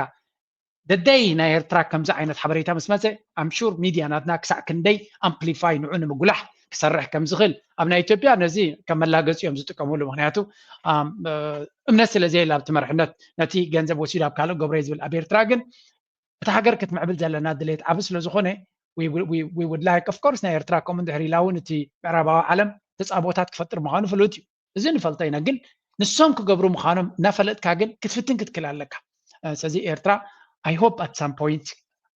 ደደይ ናይ ኤርትራ ከምዚ ዓይነት ሓበሬታ ምስ መፀ ኣምሹር ሚድያ ናትና ክሳዕ ክንደይ ኣምፕሊፋይ ንዑ ንምጉላሕ ክሰርሕ ከም ዝኽእል ኣብ ናይ ኢትዮጵያ ነዚ ከም መላገፂ እዮም ዝጥቀምሉ። ምክንያቱ እምነት ስለ ዘየለ ኣብቲ መርሕነት ነቲ ገንዘብ ወሲዱ ኣብ ካልእ ገብረ ዝብል ኣብ ኤርትራ ግን እታ ሃገር ክትምዕብል ዘለና ድሌት ዓቢ ስለ ዝኾነ we would like of course ናይ ኤርትራ ከምኡ እንድሕር ኢላ እውን እቲ ምዕራባዊ ዓለም ተፃቦታት ክፈጥር ምዃኑ ፍሉጥ እዩ። እዚ ንፈልጦ ኢና። ግን ንሶም ክገብሩ ምዃኖም እናፈለጥካ ግን ክትፍትን ክትክል ኣለካ። ስለዚ ኤርትራ I hope at some point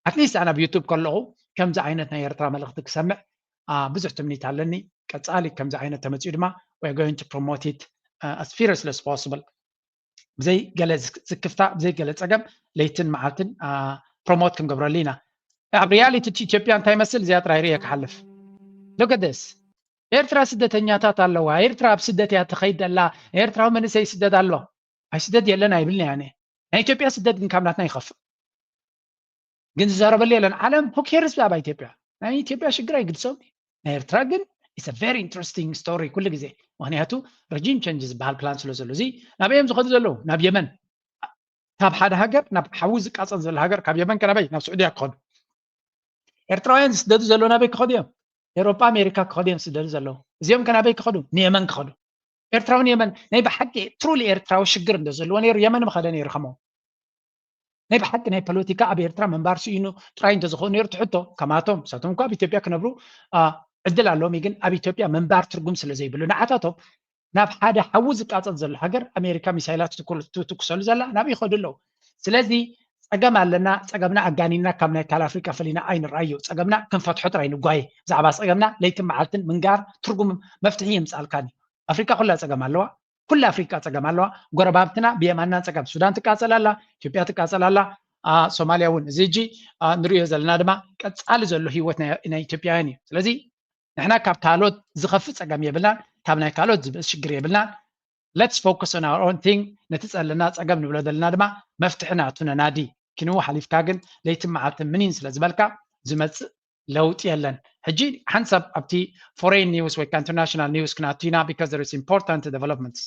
at least ኣነ ኣብ ዩቱብ ከለኹ ከምዚ ዓይነት ናይ ኤርትራ መልእኽቲ ክሰምዕ ብዙሕ ትምኒት ኣለኒ። ቀፃሊ ከምዚ ዓይነት ተመፅኡ ድማ we are going to promote it as fiercely as possible። ብዘይ ገለ ዝክፍታ ብዘይ ገለ ፀገም ለይትን መዓልትን ፕሮሞት ክንገብረሉ ኢና። ኣብ ሪያሊቲ እቲ ኢትዮጵያ እንታይ መስል እዚኣ ጥራይ ርየ ክሓልፍ። ሎገደስ ኤርትራ ስደተኛታት ኣለዋ። ኤርትራ ኣብ ስደት እያ ትኸይድ ዘላ። ኤርትራዊ መንእሰይ ይስደድ ኣሎ። ኣይስደድ የለን ኣይብልን እያ። ናይ ኢትዮጵያ ስደት ግን ካብ ናትና ይኸፍእ። ግን ዝዛረበሉ የለን። ዓለም ሁኬርስ ብዛዕባ ኢትዮጵያ ናይ ኢትዮጵያ ሽግር ኣይግድሶም። ናይ ኤርትራ ግን it's very interesting story ኩሉ ግዜ። ምክንያቱ ረጂም ቸንጅ ዝበሃል ፕላን ስለ ዘሎ እዚ ናበይ እዮም ዝኸዱ ዘለዉ? ናብ የመን። ካብ ሓደ ሃገር ናብ ሓዊ ዝቃፀል ዘሎ ሃገር ካብ የመን ከናበይ ናብ ስዑድያ ክኸዱ። ኤርትራውያን ዝስደዱ ዘለዉ ናበይ ክኸዱ እዮም? ኤሮጳ ኣሜሪካ ክኸዱ እዮም ዝስደዱ ዘለዉ። እዚኦም ከናበይ ክኸዱ? ንየመን ክኸዱ። ኤርትራውን የመን ናይ ብሓቂ ትሩሊ ኤርትራዊ ሽግር እንደ ዘለዎ ነይሩ የመን ምኸደ ነይሩ ከማው ናይ ብሓቂ ናይ ፖለቲካ ኣብ ኤርትራ ምንባር ስኢኑ ጥራይ እንተዝኸውን ነይሩ ትሕቶ ከማቶም ንሳቶም እኳ ኣብ ኢትዮጵያ ክነብሩ ዕድል ኣለዎም ግን ኣብ ኢትዮጵያ ምንባር ትርጉም ስለ ዘይብሉ ንዓታቶም ናብ ሓደ ሓዊ ዝቃፀል ዘሎ ሃገር ኣሜሪካ ሚሳይላት ትኩሰሉ ዘላ ናብ ይኸዱ ኣለዉ። ስለዚ ፀገም ኣለና። ፀገምና ኣጋኒና ካብ ናይ ካል ኣፍሪካ ፈሊና ኣይንረኣዮ። ፀገምና ክንፈትሖ ጥራይ ንጓየ። ብዛዕባ ፀገምና ለይትን መዓልትን ምንጋር ትርጉም መፍትሒ የምፅኣልካን እዩ። ኣፍሪካ ኩላ ፀገም ኣለዋ። ኩላ ኣፍሪካ ፀገም ኣለዋ። ጎረባብትና ብየማንና ፀገም ሱዳን ትቃፀል ኣላ፣ ኢትዮጵያ ትቃፀል ኣላ፣ ሶማልያ እውን እዚ እጂ ንሪኦ ዘለና ድማ ቀፃሊ ዘሎ ህይወት ናይ ኢትዮጵያውያን እዩ። ስለዚ ንሕና ካብ ካልኦት ዝኸፍእ ፀገም የብልናን፣ ካብ ናይ ካልኦት ዝብእስ ሽግር የብልናን። Let's focus on our own thing። ነቲ ዘለና ፀገም ንብሎ ዘለና ድማ መፍትሒ ናቱ ነናዲ። ኪንዎ ሓሊፍካ ግን ለይትን መዓልትን ምኒን ስለ ዝበልካ ዝመፅእ ለውጢ የለን። ሕጂ ሓንሳብ ኣብቲ ፎሬን ኒውስ ወይ ከዓ ኢንተርናሽናል ኒውስ ክናቱ ኢና because there is important developments።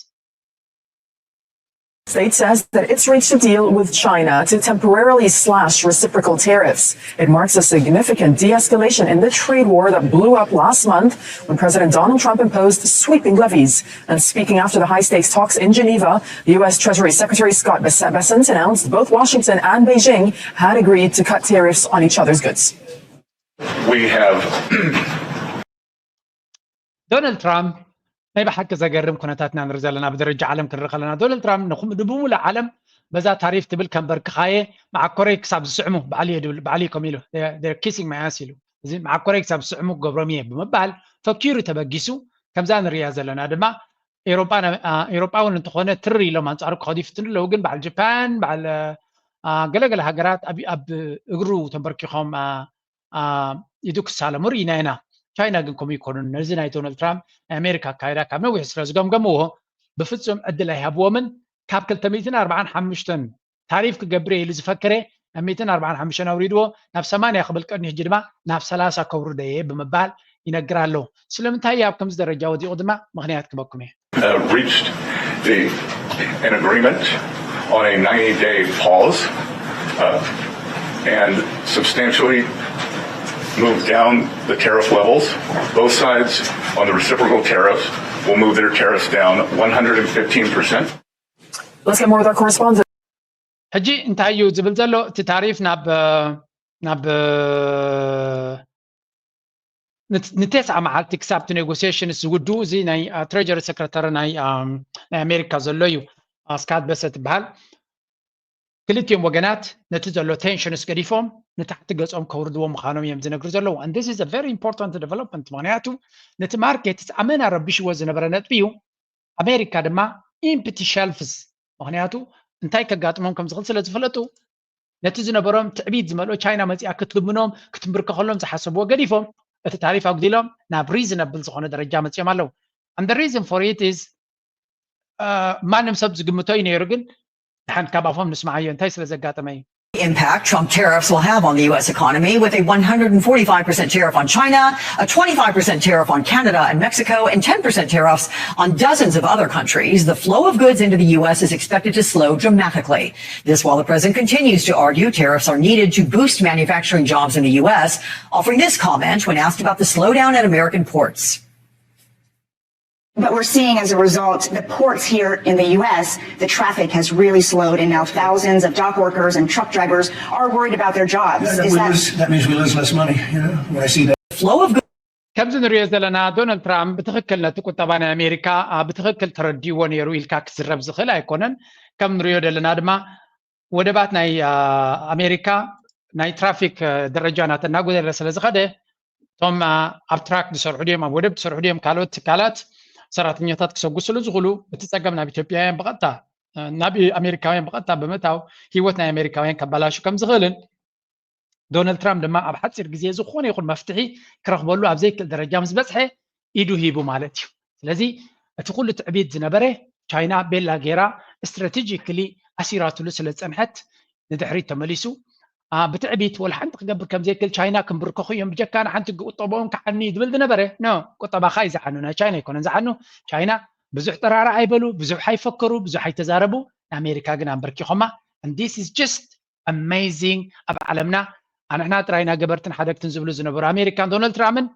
State says that it's reached a deal with China to temporarily slash reciprocal tariffs. It marks a significant de-escalation in the trade war that blew up last month when President Donald Trump imposed sweeping levies. And speaking after the high-stakes talks in Geneva, U S Treasury Secretary Scott Bessent announced both Washington and Beijing had agreed to cut tariffs on each other's goods. We have ዶናልድ ትራምፕ ናይ ብሓቂ ዘገርም ኩነታት ኢና ንርኢ ዘለና። ብደረጃ ዓለም ክንርኢ ከለና ዶናልድ ትራምፕ ንብሙሉእ ዓለም በዛ ታሪፍ ትብል ከንበርክኻየ መዓኮረይ ክሳብ ዝስዕሙ ባዕሉ እየ ድብል ባዕሉ ከም ኢሉ kissing my ass ኢሉ እዚ መዓኮረይ ክሳብ ዝስዕሙ ክገብሮም እየ ብምባል ፈኪሩ ተበጊሱ ከምዛ ንሪያ ዘለና ድማ ኤሮጳ እውን እንተኾነ ትርር ኢሎም ኣንፃሩ ክኸዱ ይፍትኑ ኣለዉ። ግን በዓል ጃፓን በዓል ገለገለ ሃገራት ኣብ እግሩ ተንበርኪኾም ኢዱ ክሳለሙ ርኢና ኢና። ቻይና ግን ከምኡ ይኮኑን። ነዚ ናይ ዶናልድ ትራምፕ ናይ ኣሜሪካ ኣካይዳ ካብ ነዊሕ ስለ ዝገምገምዎ ብፍፁም ዕድል ኣይሃብዎምን። ካብ ክልተ ሚእትን ኣርብዓን ሓሙሽተን ታሪፍ ክገብር እየ ኢሉ ዝፈከረ ናብ ሚእትን ኣርብዓን ሓሙሽተን ኣውሪድዎ ናብ ሰማንያ ክብል ቀኒሑ ሕጂ ድማ ናብ ሰላሳ ከውርዶ እየ ብምባል ይነግር ኣሎ። ስለምንታይ እዩ ኣብ ከምዚ ደረጃ ወዲቑ ድማ ምኽንያት ክበኩም እየ። uh, reached the, an agreement on a ninety-day pause uh, and substantially move down the tariff levels. Both sides on the reciprocal tariffs will move their tariffs down one hundred fifteen percent. Let's get more with our correspondent. ሕጂ እንታይ እዩ ዝብል ዘሎ? እቲ ታሪፍ ናብ ናብ ንተስዓ መዓልቲ ክሳብ እቲ ኔጎሲሽንስ ዝውድኡ፣ እዚ ናይ ትሬጀሪ ሰክረታሪ ናይ ኣሜሪካ ዘሎ እዩ፣ ስካት በሰ ትበሃል። ክልቲኦም ወገናት ነቲ ዘሎ ቴንሽንስ ገዲፎም ንታሕቲ ገጾም ከውርድዎ ምዃኖም እዮም ዝነግሩ ዘለዉ። And this is a very important development፣ ምክንያቱ ነቲ ማርኬት ኣመና ረቢሽዎ ዝነበረ ነጥቢ እዩ። ኣሜሪካ ድማ ኢምፕቲ ሸልፍስ፣ ምክንያቱ እንታይ ከጋጥሞም ከም ዝኽእል ስለ ዝፈለጡ፣ ነቲ ዝነበሮም ትዕቢት ዝመልኦ ቻይና መፂኣ ክትልምኖም ክትምብርከኸሎም ዝሓሰብዎ ገዲፎም፣ እቲ ታሪፍ ኣጉዲሎም ናብ ሪዝነብል ዝኾነ ደረጃ መፂኦም ኣለዉ። And the reason for it is ማንም ሰብ ዝግምቶ እዩ ነይሩ፣ ግን ድሓን ካብ ኣፎም ንስማዓዮ እንታይ ስለ ዘጋጠመ እዩ። Impact Trump tariffs will have on the U S economy, with a one hundred forty-five percent tariff on China, a twenty-five percent tariff on Canada and Mexico, and ten percent tariffs on dozens of other countries. The flow of goods into the U S is expected to slow dramatically. This while the president continues to argue tariffs are needed to boost manufacturing jobs in the U S, offering this comment when asked about the slowdown at American ports. But we're seeing as a result, the ports here in the U S, the traffic has really slowed, and now thousands of dock workers and truck drivers are worried about their jobs. Is that That means we lose less money, you know, when I see that. Flow of ከምዚ ንሪኦ ዘለና ዶናልድ ትራምፕ ብትኽክል ነቲ ቁጠባ ናይ ኣሜሪካ ብትኽክል ተረዲእዎ ነይሩ ኢልካ ክዝረብ ዝኽእል ኣይኮነን። ከም ንሪኦ ዘለና ድማ ወደባት ናይ ኣሜሪካ ናይ ትራፊክ ደረጃ ናተ እናጎደለ ስለ ዝኸደ፣ እቶም ኣብ ትራክ ዝሰርሑ ድዮም ኣብ ወደብ ዝሰርሑ ድዮም ካልኦት ትካላት ሰራሕተኛታት ክሰጉ ስለ ዝኽእሉ፣ እቲ ፀገም ናብ ኢትዮጵያውያን ብቐጥታ ናብ ኣሜሪካውያን ብቐጥታ ብምእታው ህይወት ናይ ኣሜሪካውያን ከባላሹ ከም ዝኽእልን ዶናልድ ትራምፕ ድማ ኣብ ሓፂር ግዜ ዝኾነ ይኹን መፍትሒ ክረኽበሉ ኣብ ዘይክእል ደረጃ ምስ በፅሐ ኢዱ ሂቡ ማለት እዩ። ስለዚ እቲ ኩሉ ትዕቢት ዝነበረ ቻይና ቤላ ገይራ ስትራቴጂክሊ ኣሲራትሉ ስለ ዝፀንሐት ንድሕሪት ተመሊሱ ብትዕቢት ወላ ሓንቲ ክገብር ከም ዘይክእል ቻይና ክንብርከኹ እዮም ብጀካ ንሓንቲ ቁጠባኦም ክዓኒ ዝብል ዝነበረ ኖ ቁጠባኻ እዩ ዝዓኑ ናይ ቻይና ኣይኮነን ዝዓኑ። ቻይና ብዙሕ ጠራራ ኣይበሉ ብዙሕ ኣይፈከሩ ብዙሕ ኣይተዛረቡ ንኣሜሪካ ግን ኣንበርኪኾማ። And this is just amazing ኣብ ዓለምና ኣንሕና ጥራይ ኢና ገበርትን ሓደግትን ዝብሉ ዝነበሩ ኣሜሪካን ዶናልድ ትራምፕን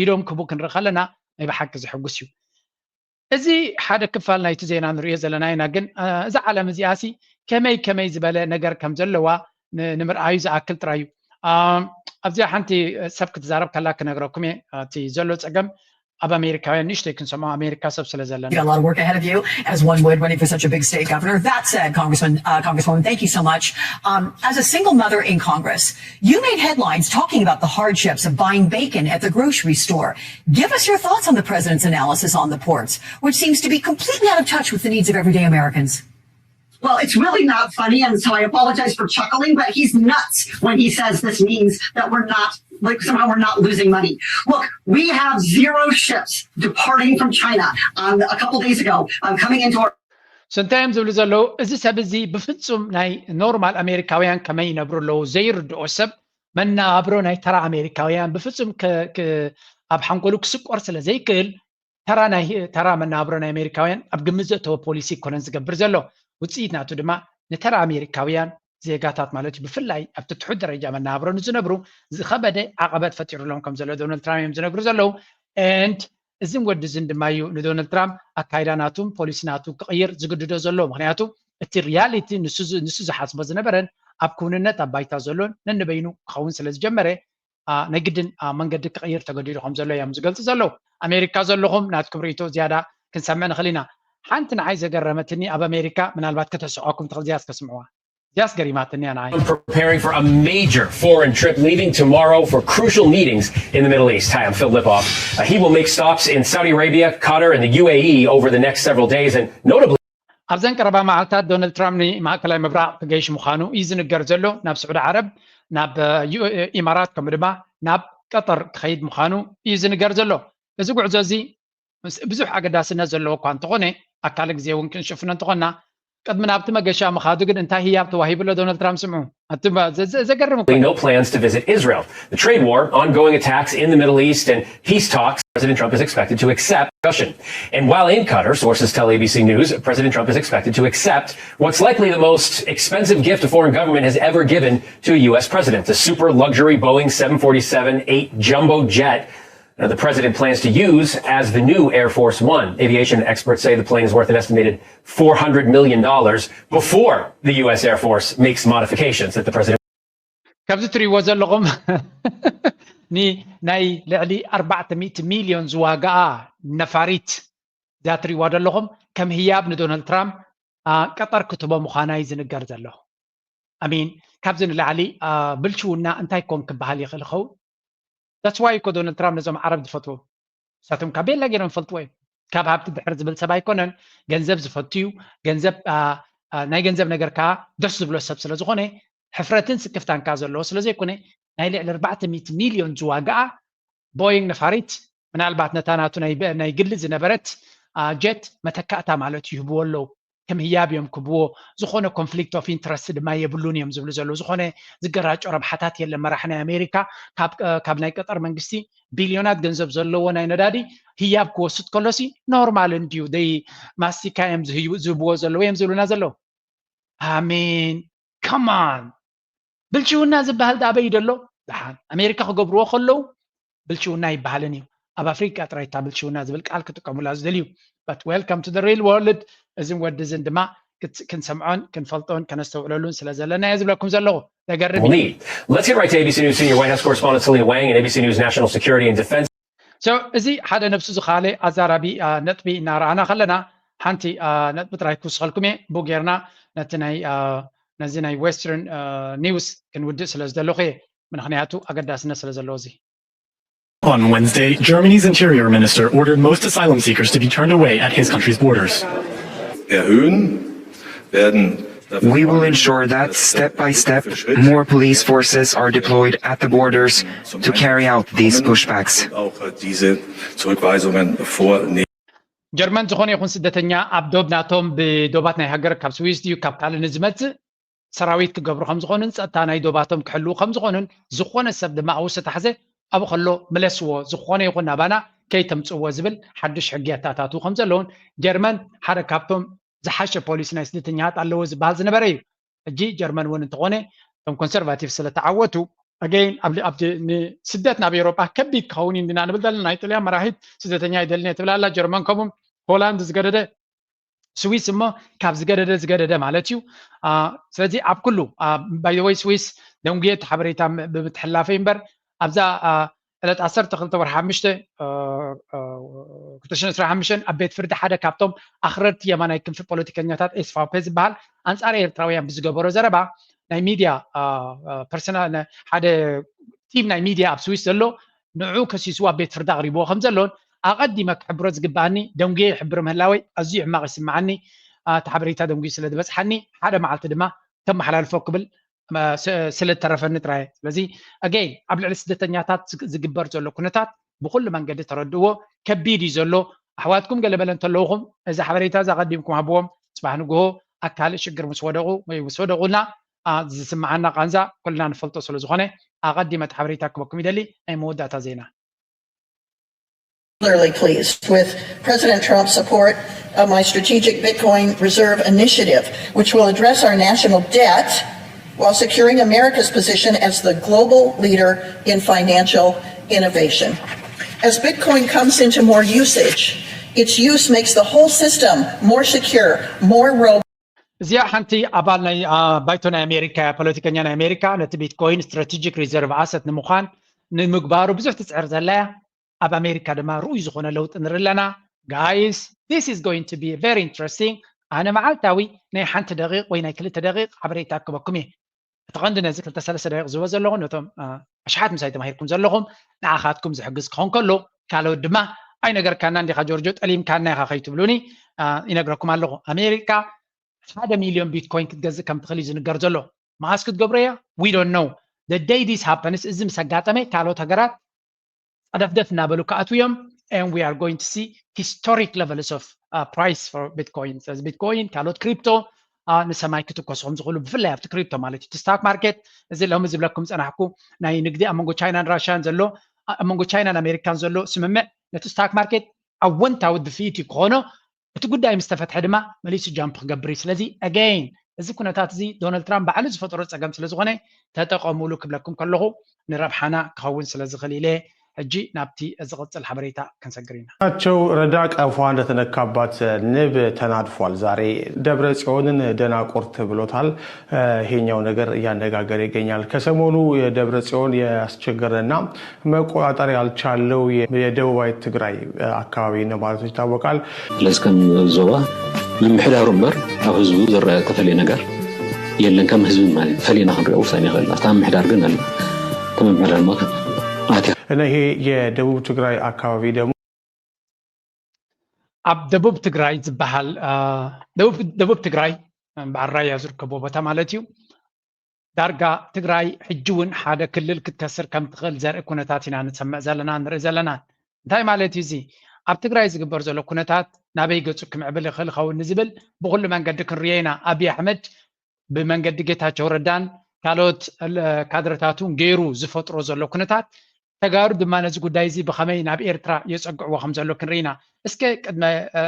ኢዶም ክቡ ክንርኢ ከለና ናይ ብሓቂ ዘሐጉስ እዩ። እዚ ሓደ ክፋል ናይቲ ዜና ንሪኦ ዘለና ኢና ግን እዛ ዓለም እዚኣ ሲ ከመይ ከመይ ዝበለ ነገር ከም ዘለዋ ንምርኣዩ ዝኣክል ጥራይ እዩ። ኣብዚኣ ሓንቲ ሰብ ክትዛረብ ከላ ክነግረኩም እየ እቲ ዘሎ ፀገም ኣብ ኣሜሪካውያን ንእሽተይ ክንሰምዖ ኣሜሪካ ሰብ ስለ ዘለና። You got a lot of work ahead of you, as one would running for such a big state governor. That said, Congressman, uh, Congresswoman, thank you so much. Um, as a single mother in Congress, you made headlines talking about the hardships of buying bacon at the grocery store. Give us your thoughts on the president's analysis on the ports, which seems to be completely out of touch with the needs of everyday Americans. Well, it's really not funny, and so I apologize for chuckling, but he's nuts when he says this means that we're not, like, somehow we're not losing money. Look, we have zero ships departing from China. Um, a couple days ago, um, coming into our So እንታይ እዮም ዝብሉ ዘለዉ? እዚ ሰብ እዚ ብፍጹም ናይ ኖርማል ኣሜሪካውያን ከመይ ይነብሩ ኣለዉ ዘይርድኦ ሰብ መነባብሮ ናይ ተራ ኣሜሪካውያን ብፍጹም ኣብ ሓንጎሉ ክስቆር ስለ ዘይክእል ተራ ናይ ተራ መነባብሮ ናይ ኣሜሪካውያን ኣብ ግምት ዘእተወ ፖሊሲ ኣይኮነን ዝገብር ዘሎ። ውፅኢት ናቱ ድማ ንተራ ኣሜሪካውያን ዜጋታት ማለት እዩ ብፍላይ ኣብቲ ትሑት ደረጃ መነባብሮ ንዝነብሩ ዝኸበደ ዓቐበት ፈጢሩሎም ከም ዘሎ ዶናልድ ትራምፕ እዮም ዝነግሩ ዘለዉ። And እዝን ወዲ እዝን ድማ እዩ ንዶናልድ ትራምፕ ኣካይዳ ናቱን ፖሊሲ ናቱ ክቕይር ዝግድዶ ዘሎ። ምክንያቱ እቲ ሪያሊቲ ንሱ ዝሓስቦ ዝነበረን ኣብ ክውንነት ኣብ ባይታ ዘሎን ነንበይኑ ክኸውን ስለ ዝጀመረ ናይ ግድን መንገዲ ክቕይር ተገዲዱ ከም ዘሎ እዮም ዝገልፁ ዘለዉ። ኣሜሪካ ዘለኹም ናትኩም ርእይቶ ዝያዳ ክንሰምዕ ንኽእል ኢና። ሓንቲ ንዓይ ዘገረመትኒ ኣብ ኣሜሪካ ምናልባት ከተስዖኩም ትኽእል እዚያስ ከስምዕዋ እዚያስ ገሪማትኒ እያ ንዓይ። Preparing for a major foreign trip, leaving tomorrow for crucial meetings in the Middle East. Hi, I'm Phil Lipoff. Uh, he will make stops in Saudi Arabia, Qatar, and the U A E over the next several days, and notably. ኣብዘን ቀረባ መዓልታት ዶናልድ ትራምፕ ንማእከላይ ምብራቕ ክገይሽ ምዃኑ እዩ ዝንገር ዘሎ። ናብ ስዑዲ ዓረብ፣ ናብ ኢማራት ከምኡ ድማ ናብ ቀጠር ክኸይድ ምዃኑ እዩ ዝንገር ዘሎ። እዚ ጉዕዞ እዚ ብዙሕ ኣገዳስነት ዘለዎ እኳ እንተኾነ ኣካል ግዜ እውን ክንሽፍኖ እንተኾንና ቅድሚ ናብቲ መገሻ ምኻዱ ግን እንታይ ህያብ ተዋሂቡ ኣሎ ዶናልድ ትራምፕ ስምዑ። ዘገርም እኮ። No plans to visit Israel. The trade war, ongoing attacks in the Middle East, and peace talks. President Trump is expected to accept discussion. And while in Qatar, sources tell A B C News, President Trump is expected to accept what's likely the most expensive gift a foreign government has ever given to a U S president, the super luxury Boeing seven forty-seven eight jumbo jet. uh, the president plans to use as the new Air Force One. Aviation experts say the plane is worth an estimated four hundred million dollars before the U S Air Force makes modifications that the president ካብዚ ትሪእዎ ዘለኹም ንናይ ልዕሊ ኣርባዕተ ሚእቲ ሚልዮን ዝዋጋኣ ነፋሪት እዛ ትሪእዋ ዘለኹም ከም ህያብ ንዶናልድ ትራምፕ ቀጠር ክትቦ ምዃና እዩ ዝንገር ዘሎ። ኣሚን ካብዚ ንላዕሊ ብልሽውና እንታይ ኮን ክበሃል ይኽእል ይኸውን? That's why እኮ ዶናልድ ትራምፕ ነዞም ዓረብ ዝፈትዎም ንሳቶም ካብ ቤላ ገይሮም ይፈልጥዎ እዮም። ካብ ሃብቲ ድሕር ዝብል ሰብ ኣይኮነን። ገንዘብ ዝፈቱ እዩ። ገንዘብ ናይ ገንዘብ ነገር ከዓ ደስ ዝብሎ ሰብ ስለ ዝኾነ ሕፍረትን ስክፍታን ከዓ ዘለዎ ስለ ዘይኮነ ናይ ልዕሊ ኣርባዕተ ሚእቲ ሚልዮን ዝዋግኣ ቦይንግ ነፋሪት ምናልባት ነታ ናቱ ናይ ግሊ ዝነበረት ጀት መተካእታ ማለት ይህብዎ ኣለዉ። ከም ህያብ እዮም ክብዎ። ዝኾነ ኮንፍሊክት ኦፍ ኢንትረስት ድማ የብሉን እዮም ዝብሉ ዘለዉ። ዝኾነ ዝገራጮ ረብሓታት የለን። መራሒ ናይ ኣሜሪካ ካብ ናይ ቀጠር መንግስቲ ቢልዮናት ገንዘብ ዘለዎ ናይ ነዳዲ ህያብ ክወስድ ከሎሲ ኖርማል እንድዩ ደይ ማስቲካ እዮም ዝህብዎ ዘለዉ እዮም ዝብሉና ዘለዉ። ኣሜን ከማን ብልሽውና ዝበሃል ዳበይ ደሎ ደሓን ኣሜሪካ ክገብርዎ ከለዉ ብልሽውና ይበሃልን እዩ። ኣብ ኣፍሪቃ ጥራይ እታ ብልሽውና ዝብል ቃል ክጥቀሙላ ዝደልዩ። But welcome to the real world። እዝን ወዲ እዝን ድማ ክንሰምዖን ክንፈልጦን ከነስተውዕለሉን ስለ ዘለና እየ ዝብለኩም ዘለኹ። ዘገርም እዩ። Let's get right to A B C News senior White House correspondent Selena Wang and A B C News national security and defense So እዚ ሓደ ነብሱ ዝኻለ ኣዛራቢ ነጥቢ እናረኣና ከለና ሓንቲ ነጥቢ ጥራይ ክውስኸልኩም እየ። ብኡ ጌርና ነቲ ናይ ነዚ ናይ ዌስተርን ኒውስ ክንውድእ ስለ ዝደለኹ እየ። ምክንያቱ ኣገዳስነት ስለ ዘለዎ እዚ On Wednesday, Germany's interior minister ordered most asylum seekers to be turned away at his country's borders. erhöhen, werden We will ensure that, step by step, more police forces are deployed at the borders to carry out these pushbacks. auch diese Zurückweisungen vornehmen. ጀርመን ዝኾነ ይኹን ስደተኛ ኣብ ዶብ ናቶም ብዶባት ናይ ሃገር ካብ ስዊስ ድዩ ካብ ካልእ ንዝመጽእ ሰራዊት ክገብሩ ከም ዝኾኑን ጸጥታ ናይ ዶባቶም ክሕልዉ ከም ዝኾኑን ዝኾነ ሰብ ድማ ኣብኡ ዝተታሕዘ ኣብኡ ከሎ ምለስዎ ዝኾነ ይኹን ናባና ከይተምጽእዎ ዝብል ሓድሽ ሕጊ ኣተኣታትዉ ከም ዘለውን ጀርመን ሓደ ካብቶም ዝሓሸ ፖሊሲ ናይ ስደተኛታት ኣለዎ ዝበሃል ዝነበረ እዩ። ሕጂ ጀርመን እውን እንተኾነ እቶም ኮንሰርቫቲቭ ስለተዓወቱ ኣገይን ንስደት ናብ ኤውሮጳ ከቢድ ክኸውን እዩ እንዲና ንብል ዘለና። ናይ ጥልያን መራሒት ስደተኛ ይደልን እየ ትብል ኣላ ጀርመን ከምኡ ሆላንድ ዝገደደ ስዊስ እሞ ካብ ዝገደደ ዝገደደ ማለት እዩ። ስለዚ ኣብ ኩሉ ባይወይ ስዊስ ደንጉየ እቲ ሓበሬታ ብምትሕላፈይ እምበር ኣብዛ ዕለት ዓሰርተ ክልተ ወርሒ ሓሙሽተ ክልተ ሽሕን ዕስራን ሓሙሽተን ኣብ ቤት ፍርዲ ሓደ ካብቶም ኣኽረርቲ የማናይ ክንፊ ፖለቲከኛታት ኤስፋፔ ዝበሃል ኣንጻር ኤርትራውያን ብዝገበሮ ዘረባ ናይ ሚድያ ሓደ ቲም ናይ ሚድያ ኣብ ስዊስ ዘሎ ንዑ ከሲሱ ኣብ ቤት ፍርዲ ኣቕሪብዎ ከም ዘሎን ኣቐዲመ ክሕብሮ ዝግብኣኒ ደንጉየ ይሕብር ምህላወይ ኣዝዩ ሕማቕ ይስምዓኒ። እቲ ሓበሬታ ደንጉዩ ስለ ዝበጽሓኒ ሓደ መዓልቲ ድማ ከመሓላልፎ ክብል ስለ እተረፈኒ ጥራይ። ስለዚ ኣገይን ኣብ ልዕሊ ስደተኛታት ዝግበር ዘሎ ኩነታት ብኩሉ መንገዲ ተረድእዎ። ከቢድ እዩ ዘሎ። ኣሕዋትኩም ገለመለ እንተለውኹም እዚ ሓበሬታ እዚ ኣቐዲምኩም ሃብዎም። ጽባሕ ንግሆ ኣብ ካልእ ሽግር ምስ ወደቑ ወይ ምስ ወደቑልና ዝስምዓና ቃንዛ ኩልና ንፈልጦ ስለ ዝኾነ ኣቐዲመ እቲ ሓበሬታ ክበኩም ይደሊ። ናይ መወዳእታ ዜና። Particularly pleased with President Trump's support of my strategic Bitcoin reserve initiative, which will address our national debt while securing America's position as the global leader in financial innovation. As Bitcoin comes into more usage, its use makes the whole system more secure, more robust. እዚኣ ሓንቲ ኣባል ናይ ባይቶ ናይ ኣሜሪካ ፖለቲከኛ ናይ ኣሜሪካ ነቲ ቢትኮይን ስትራቴጂክ ሪዘርቭ ኣሰት ንምዃን ንምግባሩ ብዙሕ ትፅዕር ዘላ እያ። ኣብ ኣሜሪካ ድማ ርኡይ ዝኾነ ለውጢ ንርኢ ኣለና። Guys, this is going to be very interesting። ኣነ መዓልታዊ ናይ ሓንቲ ደቂቕ ወይ ናይ ክልተ ደቂቕ ሓበሬታ ክበኩም እየ። እቲ ቀንዲ ነዚ ክልተ ሰለስተ ደቂቕ ዝህቦ ዘለኹ ነቶም ኣሽሓት ምሳይ ተማሂርኩም ዘለኹም ንዓኻትኩም ዝሕግዝ ክኸውን ከሎ ካልኦት ድማ ኣይነገርካና እንዲኻ ጆርጆ ጠሊምካና ኢኻ ከይትብሉኒ ይነግረኩም ኣለኹ። ኣሜሪካ ሓደ ሚልዮን ቢትኮይን ክትገዝእ ከም ትኽእል እዩ ዝንገር ዘሎ። መዓስ ክትገብሮ እያ? We don't know. The day this happens እዚ ምስ ኣጋጠመ ካልኦት ሃገራት ጸደፍደፍ እናበሉ ክኣትዉ እዮም። And we are going to see historic levels of price for Bitcoin. ስለዚ ቢትኮይን ካልኦት ክሪፕቶ ንሰማይ ክትኮሱ ከም ዝኽእሉ ብፍላይ ኣብቲ ክሪፕቶ ማለት እዩ። እቲ ስታክ ማርኬት እዚ ሎሚ ዝብለኩም ዝጸናሕኩ ናይ ንግዲ ኣብ መንጎ ቻይናን ራሽያን ዘሎ ኣብ መንጎ ቻይናን ኣሜሪካን ዘሎ ስምምዕ ነቲ ስታክ ማርኬት ኣወንታዊ ድፍኢት እዩ ክኾኖ። እቲ ጉዳይ ምስ ተፈትሐ ድማ መሊሱ ጃምፕ ክገብር እዩ። ስለዚ ኣገይን እዚ ኩነታት እዚ ዶናልድ ትራምፕ ባዕሉ ዝፈጠሮ ጸገም ስለ ዝኾነ ተጠቐሙሉ ክብለኩም ከለኹ ንረብሓና ክኸውን ስለ ዝኽእል ኢለ ሕጂ ናብቲ ዝቕጽል ሓበሬታ ክንሰግር ኢና። ጌታቸው ረዳ ቀፏ እንደተነካባት ንብ ተናድፏል። ዛሬ ደብረ ጽዮንን ደናቁርት ብሎታል። ይሄኛው ነገር እያነጋገረ ይገኛል። ከሰሞኑ የደብረ ጽዮን ያስቸገረና መቆጣጠር ያልቻለው የደቡባዊ ትግራይ አካባቢ ነው ማለት ይታወቃል። ስለዚህ ከም ዞባ ምምሕዳሩ እምበር ኣብ ህዝቡ ዝረአ ተፈለየ ነገር የለን። ከም ህዝቢ ማለት ፈሊና ክንሪኦ ውሳኔ ይኽእል። ኣብታ ምምሕዳር ግን ኣሎ። ከም ምምሕዳር ማለት ኣትያ እና ይሄ የደቡብ ትግራይ አካባቢ ደግሞ ኣብ ደቡብ ትግራይ ዝበሃል ደቡብ ትግራይ በዓል ራያ ዝርከቦ ቦታ ማለት እዩ። ዳርጋ ትግራይ ሕጂ እውን ሓደ ክልል ክትከስር ከም ትኽእል ዘርኢ ኩነታት ኢና ንሰምዕ ዘለና ንርኢ ዘለና። እንታይ ማለት እዩ እዚ? ኣብ ትግራይ ዝግበር ዘሎ ኩነታት ናበይ ገፁ ክምዕብል ይኽእል ይኸውን ንዝብል ብኩሉ መንገዲ ክንርዮ ኢና። ኣብይ ኣሕመድ ብመንገዲ ጌታቸው ረዳን ካልኦት ካድረታቱን ገይሩ ዝፈጥሮ ዘሎ ኩነታት ተጋሩ ድማ ነዚ ጉዳይ እዚ ብኸመይ ናብ ኤርትራ የፀግዕዎ ከም ዘሎ ክንርኢ ኢና። እስከ ቅድመ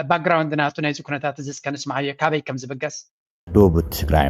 ባክግራውንድ ናቱ ናይዚ ኩነታት እዚ እስከ ንስማዓዮ ካበይ ከም ዝብገስ። ደቡብ ትግራይ።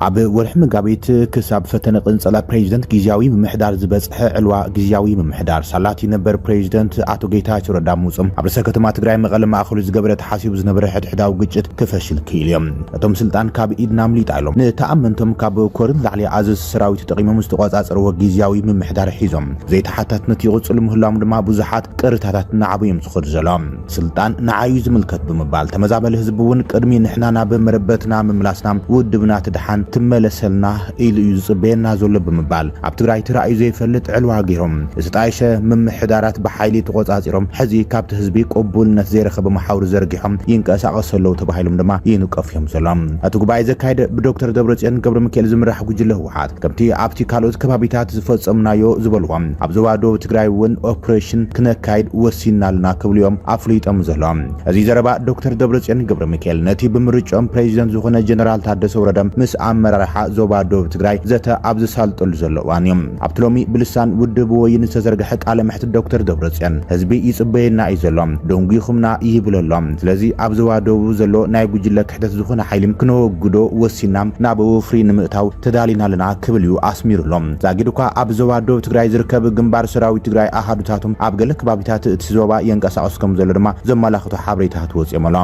ኣብ ወርሒ መጋቢት ክሳብ ፈተነ ቅንጸላ ፕሬዚደንት ግዝያዊ ምምሕዳር ዝበጽሐ ዕልዋ ግዝያዊ ምምሕዳር ሳላ እቲ ነበር ፕሬዚደንት ኣቶ ጌታቸው ረዳ ምውጽኦም ኣብ ርእሰ ከተማ ትግራይ መቐለ ማእኸሉ ዝገበረ ተሓሲቡ ዝነበረ ሕድሕዳዊ ግጭት ክፈሽል ክኢሉ እዮም። እቶም ስልጣን ካብ ኢድና ኣምሊጣ ኢሎም ንተኣመንቶም ካብ ኮር ንላዕሊ ኣዘዝቲ ሰራዊት ተጠቒሞም ዝተቖጻጸርዎ ግዝያዊ ምምሕዳር ሒዞም ዘይተሓታትነት ይቕጽሉ ምህላዎም ድማ ብዙሓት ቅርታታት እናዓበዩ እዮም ዝኸዱ ዘለዉ። ስልጣን ንዓይ እዩ ዝምልከት ብምባል ተመዛበሊ ህዝቢ እውን ቅድሚ ንሕና ናብ መረበትና ምምላስና ውድብና ትድሓን ትመለሰልና ኢሉ እዩ ዝፅበየና ዘሎ ብምባል ኣብ ትግራይ ተራእዩ ዘይፈልጥ ዕልዋ ገይሮም ዝተጣየሸ ምምሕዳራት ብሓይሊ ተቆፃፂሮም ሕዚ ካብቲ ህዝቢ ቅቡልነት ዘይረኸበ መሓውር ዘርጊሖም ይንቀሳቐሱ ኣለዉ ተባሂሎም ድማ ይንቀፉ እዮም ዘለዉ። እቲ ጉባኤ ዘካየደ ብዶክተር ደብረፅዮን ገብረ ሚካኤል ዝምራሕ ጉጅለ ህወሓት ከምቲ ኣብቲ ካልኦት ከባቢታት ዝፈፀምናዮ ዝበልዎ ኣብ ዞባ ደቡብ ትግራይ እውን ኦፕሬሽን ክነካይድ ወሲና ኣለና ክብሉ እዮም ኣፍሊጦም ዘለዉ። እዚ ዘረባ ዶክተር ደብረፅዮን ገብረ ሚካኤል ነቲ ብምርጭኦም ፕሬዚደንት ዝኾነ ጀነራል ታደሰ ወረደ ምስ ኣመራርሓ ዞባ ደቡብ ትግራይ ዘተ ኣብ ዘሳልጠሉ ዘሎ እዋን እዩ። ኣብቲ ሎሚ ብልሳን ውድብ ወይን ዝተዘርግሐ ቃለ መሕትት ዶክተር ደብረፅዮን ህዝቢ ይፅበየና እዩ ዘሎ፣ ደንጉይኹምና ይብል ኣሎ። ስለዚ ኣብ ዞባ ደቡብ ዘሎ ናይ ጉጅለ ክሕደት ዝኾነ ሓይሊ ክነወግዶ ወሲና ናብ ወፍሪ ንምእታው ተዳሊና ኣለና ክብል እዩ ኣስሚሩሎም። ዛጊድ እኳ ኣብ ዞባ ደቡብ ትግራይ ዝርከብ ግንባር ሰራዊት ትግራይ ኣሃዱታቶም ኣብ ገለ ከባቢታት እቲ ዞባ የንቀሳቐስ ከም ዘሎ ድማ ዘመላኽቱ ሓበሬታታት ወፂኦም ኣሎ።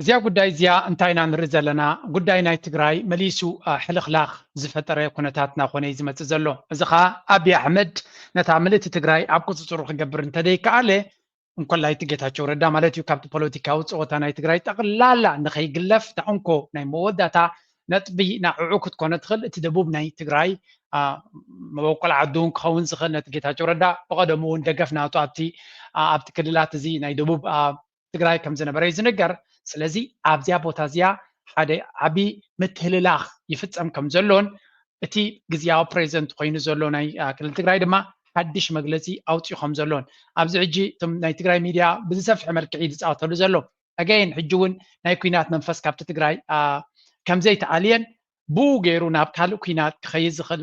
እዚኣ ጉዳይ እዚኣ እንታይ ኢና ንርኢ ዘለና? ጉዳይ ናይ ትግራይ መሊሱ ሕልኽላኽ ዝፈጠረ ኩነታት እናኾነ እዩ ዝመፅእ ዘሎ። እዚ ከዓ ኣብይ ኣሕመድ ነታ ምልእቲ ትግራይ ኣብ ቁፅፅሩ ክገብር እንተደይከኣለ እንኮላይ እቲ ጌታቸው ረዳ ማለት እዩ ካብቲ ፖለቲካዊ ፀወታ ናይ ትግራይ ጠቕላላ ንኸይግለፍ እታ እንኮ ናይ መወዳእታ ነጥቢ ንዕኡ ክትኮነ ትኽእል እቲ ደቡብ ናይ ትግራይ መበቆል ዓዱ እውን ክኸውን ዝኽእል ነቲ ጌታቸው ረዳ ብቐደሙ እውን ደገፍ ናቱ ኣብቲ ኣብቲ ክልላት እዚ ናይ ደቡብ ትግራይ ከም ዝነበረ እዩ ዝንገር። ስለዚ ኣብዚኣ ቦታ እዚኣ ሓደ ዓቢ ምትህልላኽ ይፍጸም ከም ዘሎን እቲ ግዝያዊ ፕሬዚደንት ኮይኑ ዘሎ ናይ ክልል ትግራይ ድማ ሓድሽ መግለፂ ኣውፅኡ ከም ዘሎን ኣብዚ ሕጂ እቶም ናይ ትግራይ ሚድያ ብዝሰፍሐ መልክዕ እዩ ዝፃወተሉ ዘሎ። ኣገይን ሕጂ እውን ናይ ኩናት መንፈስ ካብቲ ትግራይ ከምዘይተኣልየን ብኡ ገይሩ ናብ ካልእ ኩናት ክኸይድ ዝኽእል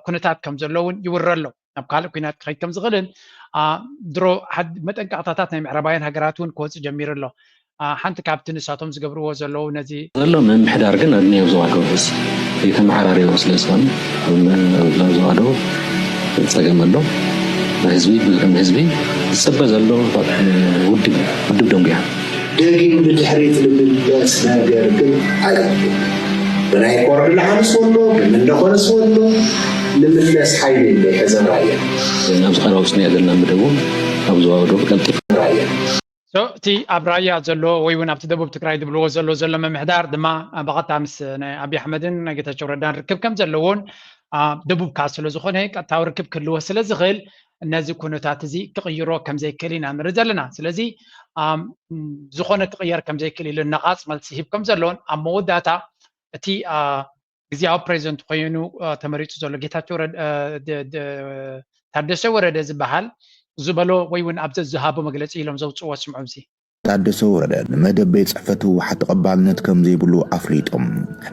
ኩነታት ከም ዘሎ እውን ይውረ ኣሎ። ናብ ካልእ ኩናት ክኸይድ ከም ዝኽእልን ድሮ መጠንቀቕታታት ናይ ምዕራባውያን ሃገራት እውን ክወፅእ ጀሚሩ ኣሎ። ሓንቲ ካብቲ ንሳቶም ዝገብርዎ ዘለዉ ነዚ ዘሎ ምምሕዳር ግን ኣድንዮ ዞባ ደቡብ ዘይተመሓራረዮ ስለ ዝኾነ ዞባ ደቡብ ፀገም ኣሎ። ህዝቢ ብዝሕም ህዝቢ ዝፅበ ዘሎ ውድብ ውድብ ደንጉያ ደጊም ብድሕሪት ንምለስ ነገር ግን ኣገድኩም ብናይ ኮርድ ለዓምስ ወሎ ብምንደኾነስ ወሎ ንምለስ ሓይሊ የለ ሕዘብ ራያ ናብ ዝኸራ ውስንያ ዘለና ምደቡ ኣብ ዞባ ደቡብ ቀልጢፍ ራያ እቲ ኣብ ራያ ዘሎ ወይ እውን ኣብቲ ደቡብ ትግራይ ዝብልዎ ዘሎ ዘሎ ምምሕዳር ድማ ብቐጥታ ምስ ናይ ኣብይ ኣሕመድን ናይ ጌታቸው ረዳን ርክብ ከም ዘለዎን ደቡብ ከዓ ስለ ዝኾነ ቀጥታዊ ርክብ ክህልዎ ስለ ዝኽእል ነዚ ኩነታት እዚ ክቕይሮ ከም ዘይክእል ኢና ንርኢ ዘለና። ስለዚ ዝኾነ ክቕየር ከም ዘይክእል ኢሉ ነቓፅ መልሲ ሂብ ከም ዘሎን ኣብ መወዳእታ እቲ ግዝያዊ ፕሬዚደንት ኮይኑ ተመሪፁ ዘሎ ጌታቸው ታደሰ ወረደ ዝበሃል ዝበሎ ወይ እውን ኣብዚ ዝሃቦ መግለፂ ኢሎም ዘውፅዎ ስምዑ እዚ ታደሰ ወረደ ንመደብ ቤት ጽሕፈት ህወሓት ተቐባልነት ከም ዘይብሉ ኣፍሊጦም።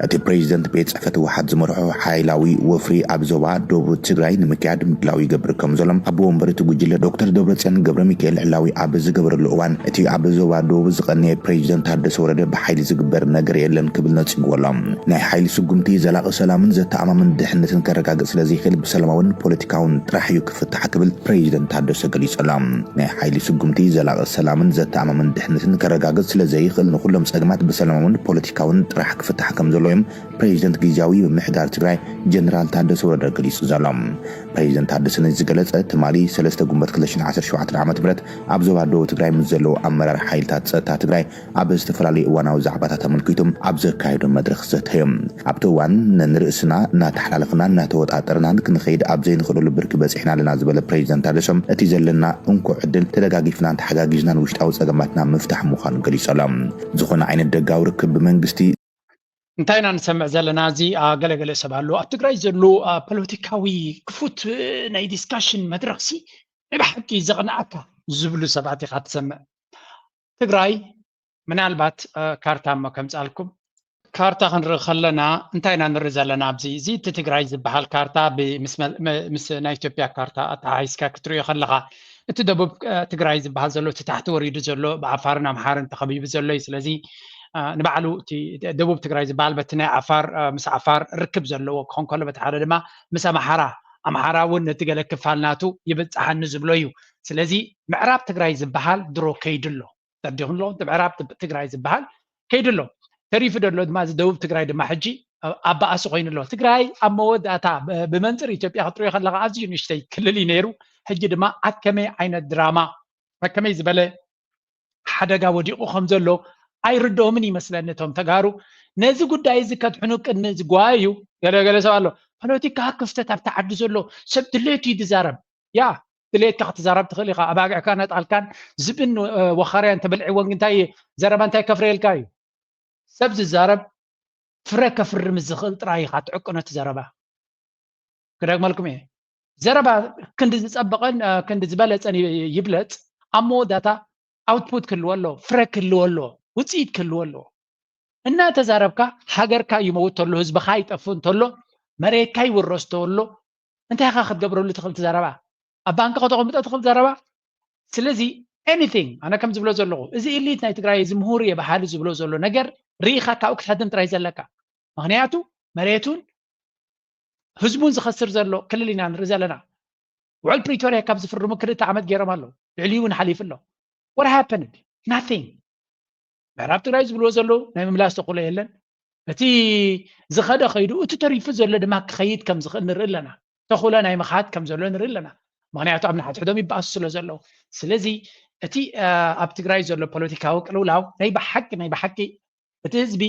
እቲ ፕሬዚደንት ቤት ጽሕፈት ህወሓት ዝመርሖ ሓይላዊ ወፍሪ ኣብ ዞባ ደቡብ ትግራይ ንምክያድ ምድላው ይገብር ከም ዘሎ ኣቦ ወንበር እቲ ጉጅለ ዶክተር ደብረጽዮን ገብረ ሚካኤል ዕላዊ ኣብ ዝገበረሉ እዋን፣ እቲ ኣብ ዞባ ደቡብ ዝቐነየ ፕሬዚደንት ታደሰ ወረደ ብሓይሊ ዝግበር ነገር የለን ክብል ነጺግዎ ኣሎ። ናይ ሓይሊ ስጉምቲ ዘላቒ ሰላምን ዘተኣማምን ድሕነትን ከረጋግጽ ስለ ዘይኽእል ብሰላማውን ፖለቲካውን ጥራሕ እዩ ክፍታሕ ክብል ፕሬዚደንት ታደሰ ገሊጹ ኣሎ። ናይ ሓይሊ ስጉምቲ ዘላቒ ሰላምን ዘተኣማምን ድሕነትን ከረጋግጽ ስለ ዘይኽእል ንኹሎም ጸገማት ብሰላማውን ፖለቲካውን ጥራሕ ክፍታሕ ከም ዘሎ እዮም ፕሬዚደንት ግዝያዊ ምምሕዳር ትግራይ ጀነራል ታደሰ ወረደ ገሊጹ ዘሎ። ፕሬዚደንት ታደሰ ነዚ ዝገለጸ ትማሊ ሰለስተ ጉንበት ክልተ ሽሕን ዓሰርተ ሸውዓተን ዓመተ ምህረት ኣብ ዞባ ደቡብ ትግራይ ምስ ዘለዉ ኣመራር ሓይልታት ጸጥታ ትግራይ ኣብ ዝተፈላለዩ እዋናዊ ዛዕባታት ኣመልኪቶም ኣብ ዘካየዶ መድረኽ ዘተዮም። ኣብቲ እዋን ነንርእስና እናተሓላለኽና እናተወጣጠርናን ክንኸይድ ኣብ ዘይንኽእለሉ ብርኪ በጺሕና ኣለና ዝበለ ፕሬዚደንት ታደሰ፣ እቲ ዘለና እንኮ ዕድል ተደጋጊፍናን ተሓጋጊዝናን ውሽጣዊ ጸገማትና ምፍታሕ ምዃኑ ገሊጹ ኣሎ። ዝኾነ ዓይነት ደጋዊ ርክብ ብመንግስቲ እንታይ ኢና ንሰምዕ ዘለና? እዚ ገለገለ ሰብ ኣሎ ኣብ ትግራይ ዘሎ ፖለቲካዊ ክፉት ናይ ዲስካሽን መድረኽሲ ናይ ብሓቂ ዘቕንኣካ ዝብሉ ሰባት ኢኻ ትሰምዕ። ትግራይ ምናልባት ካርታ እሞ ከምፃልኩም ካርታ ክንርኢ ከለና እንታይ ኢና ንርኢ ዘለና? ኣብዚ እዚ እቲ ትግራይ ዝበሃል ካርታ ምስ ናይ ኢትዮጵያ ካርታ ኣተሓሒዝካ ክትሪኦ ከለኻ እቲ ደቡብ ትግራይ ዝበሃል ዘሎ እቲ ታሕቲ ወሪዱ ዘሎ ብዓፋርን ኣምሓርን ተኸቢቡ ዘሎ እዩ። ስለዚ ንባዕሉ እቲ ደቡብ ትግራይ ዝበሃል በቲ ናይ ዓፋር ምስ ዓፋር ርክብ ዘለዎ ክኾን ከሎ በቲ ሓደ ድማ ምስ ኣምሓራ ኣምሓራ እውን ነቲ ገለ ክፋል ናቱ ይብፅሓኒ ዝብሎ እዩ። ስለዚ ምዕራብ ትግራይ ዝበሃል ድሮ ከይዱ ኣሎ። ተረዲኹም ኣለኹም? እቲ ምዕራብ ትግራይ ዝበሃል ከይዱ ኣሎ። ተሪፉ ዘሎ ድማ እዚ ደቡብ ትግራይ ድማ ሕጂ ኣብ ባእሲ ኮይኑ ኣሎ። ትግራይ ኣብ መወዳእታ ብመንፅር ኢትዮጵያ ክትሪኦ ከለካ ኣዝዩ ንእሽተይ ክልል እዩ ነይሩ። ሕጂ ድማ ኣከመይ ዓይነት ድራማ ኣከመይ ዝበለ ሓደጋ ወዲቑ ከም ዘሎ ኣይርድኦምን ይመስለኒ እቶም ተጋሩ። ነዚ ጉዳይ እዚ ከድሕኑ ቅድሚ ዝጓየዩ ገለገለ ሰብ ኣሎ። ፖለቲካ ክፍተት ኣብቲ ዓዲ ዘሎ ሰብ ድሌቱ እዩ ዝዛረብ። ያ ድሌትካ ክትዛረብ ትኽእል ኢኻ። ኣባጊዕካ ነጣልካን ዝብን ወኻርያን ተበልዕዎን እንታይ ዘረባ እንታይ ከፍረየልካ እዩ? ሰብ ዝዛረብ ፍረ ከፍሪ ምስ ዝኽእል ጥራይ ኢኻ ትዕቅኖ እቲ ዘረባ። ክደግመልኩም እየ። ዘረባ ክንዲ ዝጸበቐን ክንዲ ዝበለጸን ይብለጽ፣ ኣብ መወዳእታ ኣውትፑት ክህልዎ ኣለዎ፣ ፍረ ክህልዎ ኣለዎ፣ ውጽኢት ክህልዎ ኣለዎ። እናተዛረብካ ሃገርካ ይመውት ተሎ፣ ህዝብኻ ይጠፍእ እንተሎ፣ መሬትካ ይውረስ ተሎ፣ እንታይ ኢኻ ክትገብረሉ ትኽእል እቲ ዘረባ? ኣብ ባንኪ ከተቐምጦ ትኽእል ዘረባ። ስለዚ ኤኒቲንግ ኣነ ከም ዝብሎ ዘለኹ እዚ ኢሊት ናይ ትግራይ እዚ ምሁር እየ በሃሊ ዝብሎ ዘሎ ነገር ርኢኻ ካብኡ ክትሕድም ጥራይ ዘለካ። ምኽንያቱ መሬቱን ህዝቡን ዝኸስር ዘሎ ክልል ኢና ንርኢ ዘለና። ውዕል ፕሪቶርያ ካብ ዝፍርሙ ክልተ ዓመት ገይሮም ኣለዉ። ልዕሊኡ እውን ሓሊፉ ኣሎ። What happened? Nothing። ምዕራብ ትግራይ ዝብልዎ ዘለዉ ናይ ምምላስ ተኽእሎ የለን። እቲ ዝኸደ ከይዱ እቲ ተሪፉ ዘሎ ድማ ክኸይድ ከም ዝኽእል ንርኢ ኣለና። ተኽእሎ ናይ ምኽሓድ ከም ዘሎ ንርኢ ኣለና። ምኽንያቱ ኣብ ንሓድሕዶም ይበኣሱ ስለ ዘለዉ። ስለዚ እቲ ኣብ ትግራይ ዘሎ ፖለቲካዊ ቅልውላው ናይ ብሓቂ ናይ ብሓቂ እቲ ህዝቢ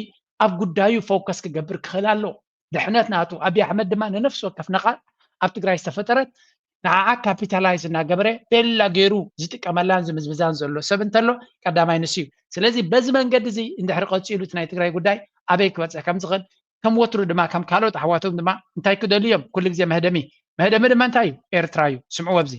ኣብ ጉዳዩ ፎከስ ክገብር ክኽእል ኣለዎ። ድሕነት ናቱ ኣብይ ኣሕመድ ድማ ንነፍሲ ወከፍ ነቓል ኣብ ትግራይ ዝተፈጠረት ንዓዓ ካፒታላይዝ እናገበረ ቤላ ገይሩ ዝጥቀመላን ዝምዝምዛን ዘሎ ሰብ እንተሎ ቀዳማይ ንሱ እዩ። ስለዚ በዚ መንገዲ እዚ እንድሕሪ ቀፂሉ እቲ ናይ ትግራይ ጉዳይ ኣበይ ክበፅሕ ከም ዝኽእል ከም ወትሩ ድማ ከም ካልኦት ኣሕዋቶም ድማ እንታይ ክደልዩ እዮም? ኩሉ ግዜ መህደሚ መህደሚ ድማ እንታይ እዩ? ኤርትራ እዩ። ስምዕዎ ኣብዚ።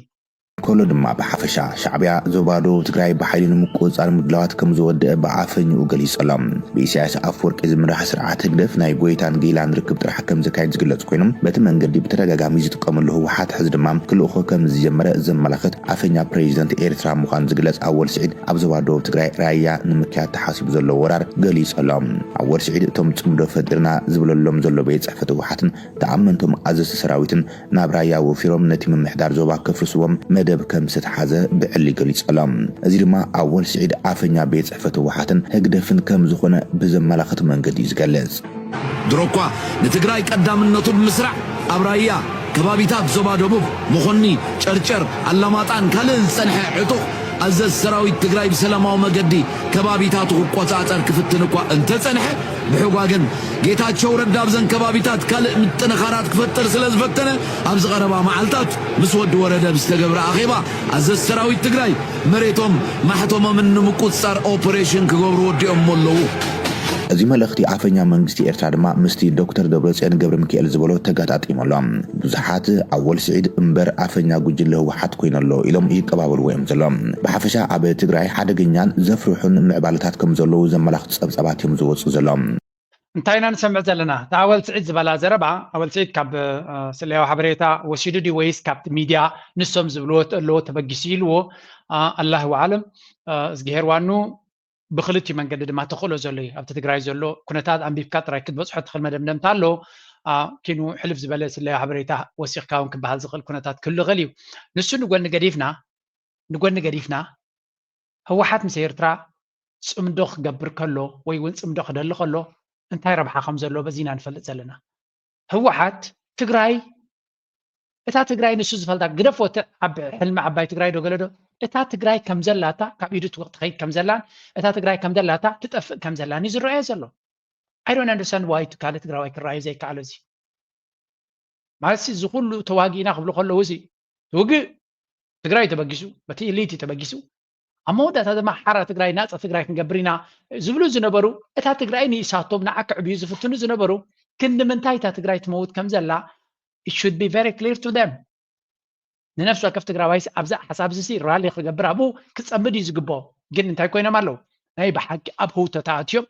ከሎ ድማ ብሓፈሻ ሻዕብያ ዞባ ደቡብ ትግራይ ብሓይሊ ንምቁፅፃር ምድላዋት ከም ዝወደአ ብኣፈኝኡ ገሊጹ ኣሎ። ብኢሳያስ ኣፈወርቂ ዝምራሕ ስርዓት ህግደፍ ናይ ጎይታን ጌላን ርክብ ጥራሕ ከም ዘካየድ ዝግለጽ ኮይኑ በቲ መንገዲ ብተደጋጋሚ ዝጥቀመሉ ህወሓት ሕዚ ድማ ክልእኾ ከም ዝጀመረ ዘመላኽት ኣፈኛ ፕሬዚደንት ኤርትራ ምዃኑ ዝግለጽ ኣወል ስዒድ ኣብ ዞባ ደቡብ ትግራይ ራያ ንምክያድ ተሓሲቡ ዘሎ ወራር ገሊጹ ኣሎ። ኣወል ስዒድ እቶም ጽምዶ ፈጢርና ዝብለሎም ዘሎ ቤት ጽሕፈት ህወሓትን ተኣመንቶም ኣዘዝቲ ሰራዊትን ናብ ራያ ወፊሮም ነቲ ምምሕዳር ዞባ ከፍርስዎም መደብ ከም ዝተትሓዘ ብዕሊ ገሊጹ ኣሎ። እዚ ድማ ኣወል ስዒድ ኣፈኛ ቤት ጽሕፈት ህወሓትን ህግደፍን ከም ዝኾነ ብዘመላኽት መንገዲ እዩ ዝገልጽ። ድሮ እኳ ንትግራይ ቀዳምነቱ ብምስራዕ ኣብ ራያ ከባቢታት ዞባ ደቡብ፣ መኾኒ፣ ጨርጨር፣ ኣላማጣን ካልእን ዝጸንሐ ዕጡቕ ኣዘዝ ሰራዊት ትግራይ ብሰላማዊ መገዲ ከባቢታቱ ክቆጻጸር ክፍትን እኳ እንተጸንሐ፣ ብሕጓ ግን ጌታቸው ረዳ ኣብዘን ከባቢታት ካልእ ምጥንኻራት ክፈጥር ስለ ዝፈተነ፣ ኣብዚ ቀረባ መዓልታት ምስ ወዲ ወረደ ብዝተገብረ ኣኼባ፣ ኣዘዝ ሰራዊት ትግራይ መሬቶም ማሕተሞምን ንምቁጽጻር ኦፐሬሽን ክገብሩ ወዲኦሞ ኣለዉ። እዚ መልእኽቲ ኣፈኛ መንግስቲ ኤርትራ ድማ ምስቲ ዶክተር ደብረጽዮን ገብረ ሚካኤል ዝበሎ ተጋጣጢሙ ኣሎ። ብዙሓት ኣወል ስዒድ እምበር ኣፈኛ ጉጅለ ህወሓት ኮይነ ኣሎ ኢሎም ይቀባበልዎ እዮም ዘለዉ። ብሓፈሻ ኣብ ትግራይ ሓደገኛን ዘፍርሑን ምዕባለታት ከም ዘለዉ ዘመላኽቱ ጸብጻባት እዮም ዝወጹ ዘለዉ። እንታይ ኢና ንሰምዕ ዘለና? እታ ኣወል ስዒድ ዝበላ ዘረባ፣ ኣወል ስዒድ ካብ ስለያዊ ሓበሬታ ወሲዱ ድዩ ወይስ ካብቲ ሚድያ ንሶም ዝብልዎ ኣለዎ ተበጊሱ ኢልዎ? ኣላህ ወዓለም። እዝግሄር ዋኑ ብክልቲኡ መንገዲ ድማ ተኽእሎ ዘሎ እዩ። ኣብቲ ትግራይ ዘሎ ኩነታት ኣንቢብካ ጥራይ ክትበፅሖ ትኽእል መደምደምታ ኣሎ። ኪኑ ሕልፍ ዝበለ ስለያዊ ሓበሬታ ወሲኽካ እውን ክበሃል ዝኽእል ኩነታት ክህሉ ይኽእል እዩ። ንሱ ንጎኒ ገዲፍና ንጎኒ ገዲፍና ህወሓት ምስ ኤርትራ ፅምዶ ክገብር ከሎ ወይ እውን ፅምዶ ክደሊ ከሎ እንታይ ረብሓ ከም ዘለዎ በዚ ኢና ንፈልጥ ዘለና። ህወሓት ትግራይ እታ ትግራይ ንሱ ዝፈልጣ ግደፎ እቲ ኣብ ሕልሚ ዓባይ ትግራይ ዶ ገለ ዶ እታ ትግራይ ከም ዘላታ ካብ ኢዱ ትኸይድ ከም ዘላን እታ ትግራይ ከም ዘላታ ትጠፍእ ከም ዘላን እዩ ዝረኣዮ ዘሎ። I don't understand why ካልእ ትግራዋይ ክረኣዮ ዘይከኣሎ እዚ ማለት እዚ ኩሉ ተዋጊእና ክብሉ ከለዉ እዚ ትውግእ ትግራይ ተበጊሱ በቲ ኢሊት ተበጊሱ ኣብ መወዳእታ ድማ ሓራ ትግራይ ናፃ ትግራይ ክንገብር ኢና ዝብሉ ዝነበሩ እታ ትግራይ ንኢሳቶም ንዓ ክዕብዩ ዝፍትኑ ዝነበሩ ክንዲ ምንታይ እታ ትግራይ ትመውት ከም ዘላ it should be very clear to them። ንነፍሲ ወከፍ ትግራዋይስ ኣብዛ ሓሳብ እዚ ራሊ ክገብር ኣብኡ ክፀምድ እዩ ዝግብኦ። ግን እንታይ ኮይኖም ኣለዉ? ናይ ብሓቂ ኣብ ህውተታ ኣትዮም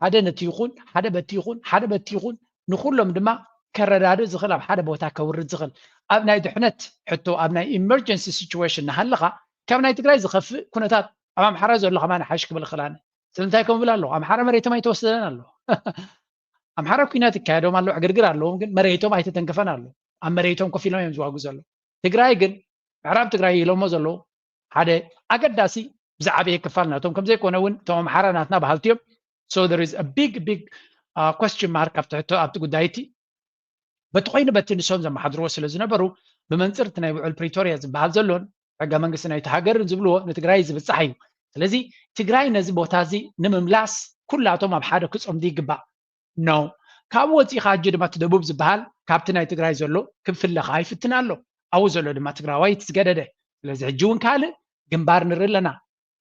ሓደ ነቲ ይኹን ሓደ በቲ ይኹን ሓደ በቲ ይኹን ንኩሎም ድማ ከረዳድእ ዝኽእል ኣብ ሓደ ቦታ ከውርድ ዝኽእል ኣብ ናይ ድሕነት ሕቶ ኣብ ናይ emergency situation እናሃለኻ ካብ ናይ ትግራይ ዝኸፍእ ኩነታት ኣብ ኣምሓራ ዘሎ ከማን ሓሽ ክብል ክላነ ስለምንታይ ከም ብል ኣለኹ ኣምሓራ መሬቶም ኣይተወሰደን ኣሎ ኣምሓራ ኩናት ይካየዶም ኣሎ ዕግርግር ኣለዎም ግን መሬቶም ኣይተተንከፈን ኣሎ ኣብ መሬቶም ኮፍ ኢሎም እዮም ዝዋጉ ዘሎ ትግራይ ግን ምዕራብ ትግራይ ኢሎሞ ዘለዉ ሓደ ኣገዳሲ ብዝዓበየ ክፋል ናቶም ከም ዘይኮነ እውን እቶም ኣምሓራ ናትና በሃልቲ እዮም so there is a big big uh, question mark ኣብቲ ሕቶ ኣብቲ ጉዳይ እቲ በቲ ኮይኑ በቲ ንሶም ዘመሓድርዎ ስለ ዝነበሩ ብመንፅር እቲ ናይ ውዕል ፕሪቶርያ ዝበሃል ዘሎን ሕገ መንግስቲ ናይቲ ሃገርን ዝብልዎ ንትግራይ ዝብፃሕ እዩ ስለዚ ትግራይ ነዚ ቦታ እዚ ንምምላስ ኩላቶም ኣብ ሓደ ክፀምዱ ይግባእ ነው ካብኡ ወፂኻ ሕጂ ድማ እቲ ደቡብ ዝበሃል ካብቲ ናይ ትግራይ ዘሎ ክፍለ ከዓ ይፍትን ኣሎ ኣብኡ ዘሎ ድማ ትግራዋይ እቲ ዝገደደ ስለዚ ሕጂ እውን ካልእ ግንባር ንርኢ ኣለና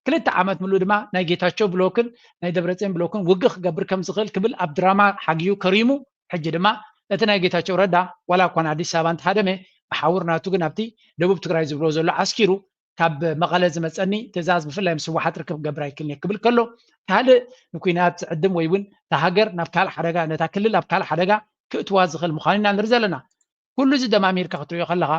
ክልተ ዓመት ምሉእ ድማ ናይ ጌታቸው ብሎክን ናይ ደብረፅዮን ብሎክን ውግእ ክገብር ከም ዝኽእል ክብል ኣብ ድራማ ሓጊዩ ከሪሙ ሕጂ ድማ እቲ ናይ ጌታቸው ረዳ ዋላ እኳ ንኣዲስ ኣበባ እንተሃደመ ብሓውር ናቱ ግን ኣብቲ ደቡብ ትግራይ ዝብሎ ዘሎ ዓስኪሩ ካብ መቐለ ዝመፀኒ ትእዛዝ ብፍላይ ምስ ህወሓት ርክብ ክገብር ኣይክእልን እየ ክብል ከሎ ካልእ ንኩናት ዝዕድም ወይ እውን እታ ሃገር ናብ ካልእ ሓደጋ ነታ ክልል ኣብ ካልእ ሓደጋ ክእትዋ ዝኽእል ምዃኑ ኢና ንርኢ ዘለና ኩሉ እዚ ደማሚርካ ክትሪኦ ከለኻ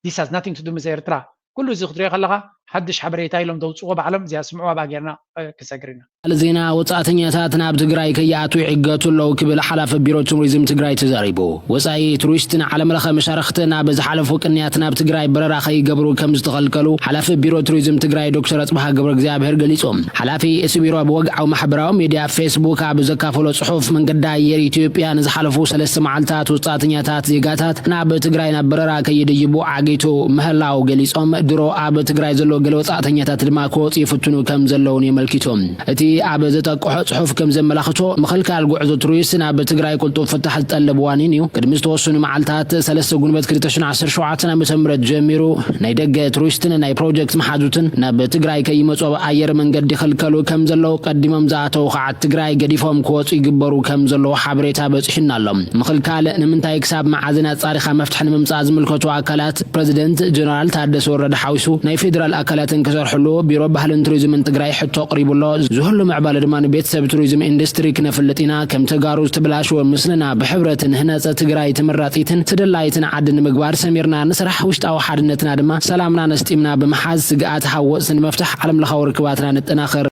this has nothing to do ምስ ኤርትራ ኩሉ እዚ ክትሪኦ ከለኻ ሓድሽ ሓበሬታ ኢሎም ዘውፅዎ ባዕሎም እዚኣ ስምዕዋ ብኣ ጌርና ክሰግር ኢና ካልእ ዜና ወፃእተኛታት ናብ ትግራይ ከይኣትዉ ይዕገቱ ኣለዉ ክብል ሓላፊ ቢሮ ቱሪዝም ትግራይ ተዛሪቡ። ወፃኢ ቱሪስትን ዓለም ለኸ መሻርኽትን ኣብ ዝሓለፉ ቅንያት ናብ ትግራይ በረራ ከይገብሩ ከም ዝተኸልከሉ ሓላፊ ቢሮ ቱሪዝም ትግራይ ዶክተር ኣፅብሃ ገብረ እግዚኣብሔር ገሊፆም። ሓላፊ እቲ ቢሮ ብወግዓዊ ማሕበራዊ ሚድያ ፌስቡክ ኣብ ዘካፈሎ ፅሑፍ መንገዲ ኣየር ኢትዮጵያ ንዝሓለፉ ሰለስተ መዓልታት ወፃእተኛታት ዜጋታት ናብ ትግራይ ናብ በረራ ከይድይቡ ዓጊቱ ምህላው ገሊፆም። ድሮ ኣብ ትግራይ ዘለዉ ገለ ወፃእተኛታት ድማ ክወፁ ይፍትኑ ከም ዘለውን የመልኪቱ። እቲ ኣብ ዘጠቅሖ ፅሑፍ ከም ዘመላኽቶ ምኽልካል ጉዕዞ ቱሪስት ናብ ትግራይ ቅልጡፍ ፍታሕ ዝጠልብ ዋኒን እዩ። ቅድሚ ዝተወሰኑ መዓልታት ሰለስተ ጉንበት ክልተ ሽሕን ዓሰርተ ሸውዓተን ዓመተ ምህረት ጀሚሩ ናይ ደገ ቱሪስትን ናይ ፕሮጀክት መሓዙትን ናብ ትግራይ ከይመፁ ኣብ ኣየር መንገዲ ይኽልከሉ ከም ዘለዉ ቀዲሞም ዝኣተዉ ከዓ ትግራይ ገዲፎም ክወፁ ይግበሩ ከም ዘለዉ ሓበሬታ በፂሑና ኣሎ። ምኽልካል ንምንታይ ክሳብ መዓዝን ኣፃሪኻ መፍትሒ ንምምፃእ ዝምልከቱ ኣካላት ፕረዚደንት ጀነራል ታደሰ ወረደ ሓዊሱ ናይ ፌደራል ኣካላትን ክሰርሕሉ ቢሮ ባህልን ቱሪዝምን ትግራይ ሕቶ ኣቕሪቡ ኣሎ። ዝህሉ ምዕባለ ድማ ንቤተሰብ ቱሪዝም ኢንዱስትሪ ክነፍልጥ ኢና። ከም ተጋሩ ዝተበላሸወ ምስልና ብሕብረት ንህነፀ ትግራይ ተመራፂትን ተደላይትን ዓዲ ንምግባር ሰሚርና ንስራሕ። ውሽጣዊ ሓድነትና ድማ ሰላምና ነስጢምና ብምሓዝ ስግኣት ሃወፅቲ ንምፍታሕ ዓለም ለኻዊ ርክባትና ነጠናኽር።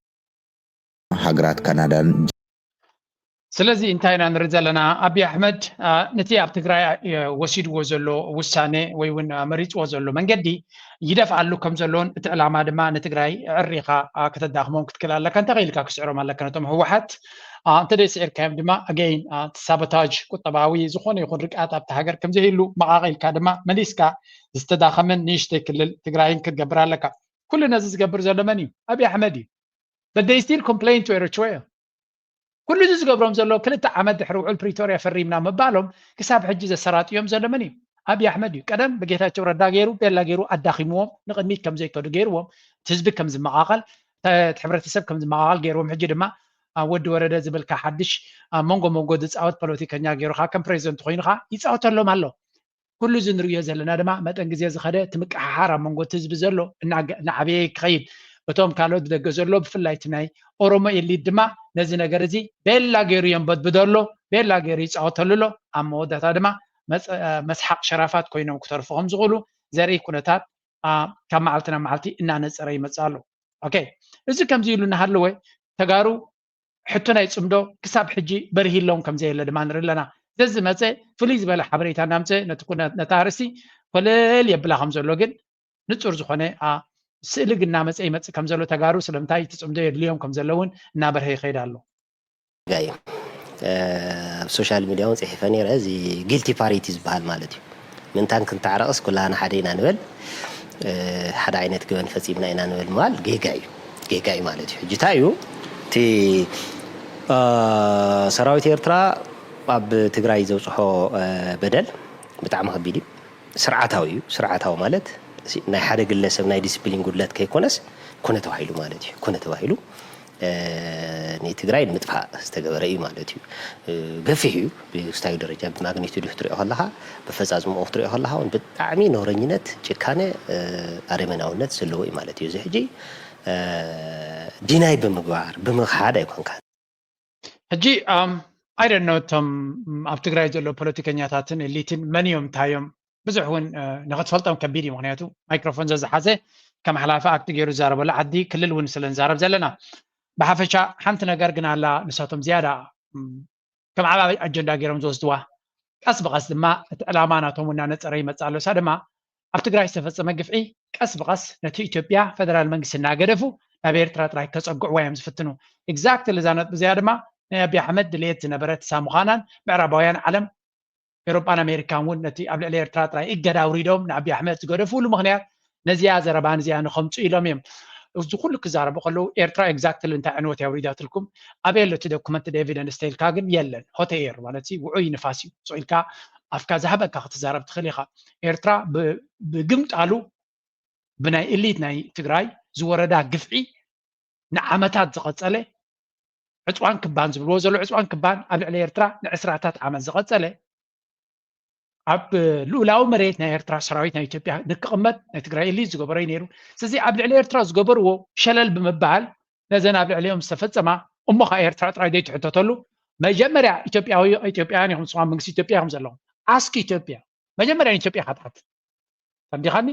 ሃገራት ካናዳን ስለዚ እንታይ ኢና ንርኢ ዘለና ኣብይ ኣሕመድ ነቲ ኣብ ትግራይ ወሲድዎ ዘሎ ውሳነ ወይ እውን መሪፅዎ ዘሎ መንገዲ ይደፍኣሉ ከም ዘሎን እቲ ዕላማ ድማ ንትግራይ ዕሪኻ ከተዳኽሞም ክትክእል ኣለካ እንታይ ኢልካ ክስዕሮም ኣለካ ነቶም ህወሓት እንተደይ ስዒርካዮም ድማ ኣገይን ሳቦታጅ ቁጠባዊ ዝኾነ ይኹን ርግኣት ኣብቲ ሃገር ከም ዘይህሉ መቓቒልካ ድማ መሊስካ ዝተዳኸመን ንእሽተይ ክልል ትግራይን ክትገብር ኣለካ ኩሉ ነዚ ዝገብር ዘሎ መን እዩ ኣብይ ኣሕመድ እዩ but they still complain to Eritrea ኩሉ እዚ ዝገብሮም ዘሎ ክልተ ዓመት ድሕሪ ውዕል ፕሪቶርያ ፈሪምና ምባሎም ክሳብ ሕጂ ዘሰራጥዮም ዘሎ መን እዩ ኣብይ ኣሕመድ እዩ ቀደም ብጌታቸው ረዳ ገይሩ ቤላ ገይሩ ኣዳኺምዎም ንቕድሚት ከም ዘይከዱ ገይርዎም ህዝቢ ከም ዝመቓቐል ሕብረተሰብ ከም ዝመቓቐል ገይርዎም ሕጂ ድማ ወዲ ወረደ ዝብልካ ሓድሽ ኣብ መንጎ መንጎ ዝፃወት ፖለቲከኛ ገይሩካ ከም ፕሬዚደንት ኮይኑካ ይፃወተሎም ኣሎ። ኩሉ እዚ ንርእዮ ዘለና ድማ መጠን ግዜ ዝኸደ እቲ ምቅሓሓር ኣብ መንጎ እቲ ህዝቢ ዘሎ እናዓበየ ክኸይድ፣ እቶም ካልኦት ደገ ዘሎ ብፍላይ እቲ ናይ ኦሮሞ ኤሊት ድማ ነዚ ነገር እዚ ቤላ ገይሩ የንበድብዶ ኣሎ፣ ቤላ ገይሩ ይፃወተሉ ኣሎ። ኣብ መወዳእታ ድማ መስሓቕ ሸራፋት ኮይኖም ክተርፉ ከም ዝኽእሉ ዘርኢ ኩነታት ካብ መዓልቲ ናብ መዓልቲ እናነፀረ ይመፅእ ኣሎ። ኦኬ፣ እዚ ከምዚ ኢሉ እናሃለወ ተጋሩ ሕቶ ናይ ፅምዶ ክሳብ ሕጂ በርሂሎም ከም ዘየለ ድማ ንርኢ ኣለና። ዘዝመፀ ፍልይ ዝበለ ሓበሬታ እናምፀ ነቲ ኩነ- ነታ ኣርእስቲ ኮለል የብላ ከም ዘሎ ግን ንፁር ዝኾነ ኣ፣ ስእሊ ግን እናመፀ ይመፅእ ከም ዘሎ ተጋሩ ስለምንታይ እቲ ፅምዶ የድልዮም ከም ዘሎ እውን እናበርሀ ይኸይድ ኣሎ። ጋይ ኣብ ሶሻል ሚዲያ እውን ፅሒፈ ነይረ። እዚ ጊልቲ ፓሪቲ ዝበሃል ማለት እዩ። ምእንታን ክንታዕረቕስ ኩላና ሓደ ኢና ንበል፣ ሓደ ዓይነት ገበን ፈፂምና ኢና ንበል ምባል ጌጋ እዩ። ጌጋ እዩ ማለት እዩ። ሕጂ እንታይ እዩ እቲ ሰራዊት ኤርትራ ኣብ ትግራይ ዘብፅሖ በደል ብጣዕሚ ከቢድ እዩ። ስርዓታዊ እዩ። ስርዓታዊ ማለት ናይ ሓደ ግለሰብ ናይ ዲስፕሊን ጉድለት ከይኮነስ ኮነ ተባሂሉ ማለት እዩ። ኮነ ተባሂሉ ንትግራይ ንምጥፋእ ዝተገበረ እዩ ማለት እዩ። ገፊሕ እዩ ብክስታዊ ደረጃ ብማግኒቱዱ ክትሪኦ ከለካ ብፈፃፅምኡ ክትሪኦ ከለካ እውን ብጣዕሚ ነውረኝነት፣ ጭካነ፣ ኣረመናውነት ዘለዎ እዩ ማለት እዩ። እዚ ሕጂ ዲናይ ብምግባር ብምክሓድ ኣይኮንካን። ሕጂ ኣይደኖ እቶም ኣብ ትግራይ ዘሎ ፖለቲከኛታትን ኤሊትን መን እዮም እንታይ እዮም ብዙሕ እውን ንክትፈልጦም ከቢድ እዩ። ምክንያቱ ማይክሮፎን ዘዝሓዘ ከም ሓላፊ ኣክቲ ገይሩ ዝዛረበሉ ዓዲ ክልል እውን ስለ ንዛረብ ዘለና ብሓፈሻ ሓንቲ ነገር ግን ኣላ ንሳቶም ዝያዳ ከም ዓባቢ ኣጀንዳ ገይሮም ዝወስድዋ ቀስ ብቐስ ድማ እቲ ዕላማ ናቶም እናነፀረ ይመፅእ ኣሎ። እሳ ድማ ኣብ ትግራይ ዝተፈፀመ ግፍዒ ቀስ ብቐስ ነቲ ኢትዮጵያ ፈደራል መንግስቲ እናገደፉ ናብ ኤርትራ ጥራይ ከፀግዕዋ እዮም ዝፍትኑ። ኤግዛክትሊ እዛ ነጥቢ እዚኣ ድማ ናይ ኣቢ ኣሕመድ ድልየት ዝነበረት እሳ ምዃናን ምዕራባውያን ዓለም ኤሮጳን ኣሜሪካን እውን ነቲ ኣብ ልዕሊ ኤርትራ ጥራይ እገዳ ኣውሪዶም ንኣቢ ኣሕመድ ዝገደፉሉ ምኽንያት ነዚኣ ዘረባ ነዚኣ ንኸምፁ ኢሎም እዮም። እዚ ኩሉ ክዛረቡ ከለዉ ኤርትራ ኤግዛክትሊ እንታይ ዕንወት ኣውሪዳትልኩም ኣበይ ኣሎ እቲ ዶኩመንት ኤቪደንስ ተይልካ ግን የለን። ሆቴ ኤር ማለት ውዑይ ንፋስ እዩ። ስቕ ኢልካ ኣፍካ ዝሃበካ ክትዛረብ ትኽእል ኢኻ። ኤርትራ ብግምጣሉ ብናይ ኤሊት ናይ ትግራይ ዝወረዳ ግፍዒ ንዓመታት ዝቐፀለ ዕፅዋን ክባን ዝብልዎ ዘሎ ዕፅዋን ክባን ኣብ ልዕሊ ኤርትራ ንዕስራታት ዓመት ዝቐፀለ ኣብ ልኡላዊ መሬት ናይ ኤርትራ ሰራዊት ናይ ኢትዮጵያ ንክቕመጥ ናይ ትግራይ ኤሊት ዝገበሮ እዩ ነይሩ። ስለዚ ኣብ ልዕሊ ኤርትራ ዝገበርዎ ሸለል ብምባል ነዘን ኣብ ልዕሊኦም ዝተፈፀማ እሞ ከዓ ኤርትራ ጥራይ ዘይትሕተተሉ መጀመርያ ኢትዮጵያዊ ኢትዮጵያውያን ኢኹም ንስኹም መንግስቲ ኢትዮጵያ ኢኹም ዘለኹም ኣስክ ኢትዮጵያ መጀመርያ ንኢትዮጵያ ኢኻ ትሓትት ተረዲኻኒ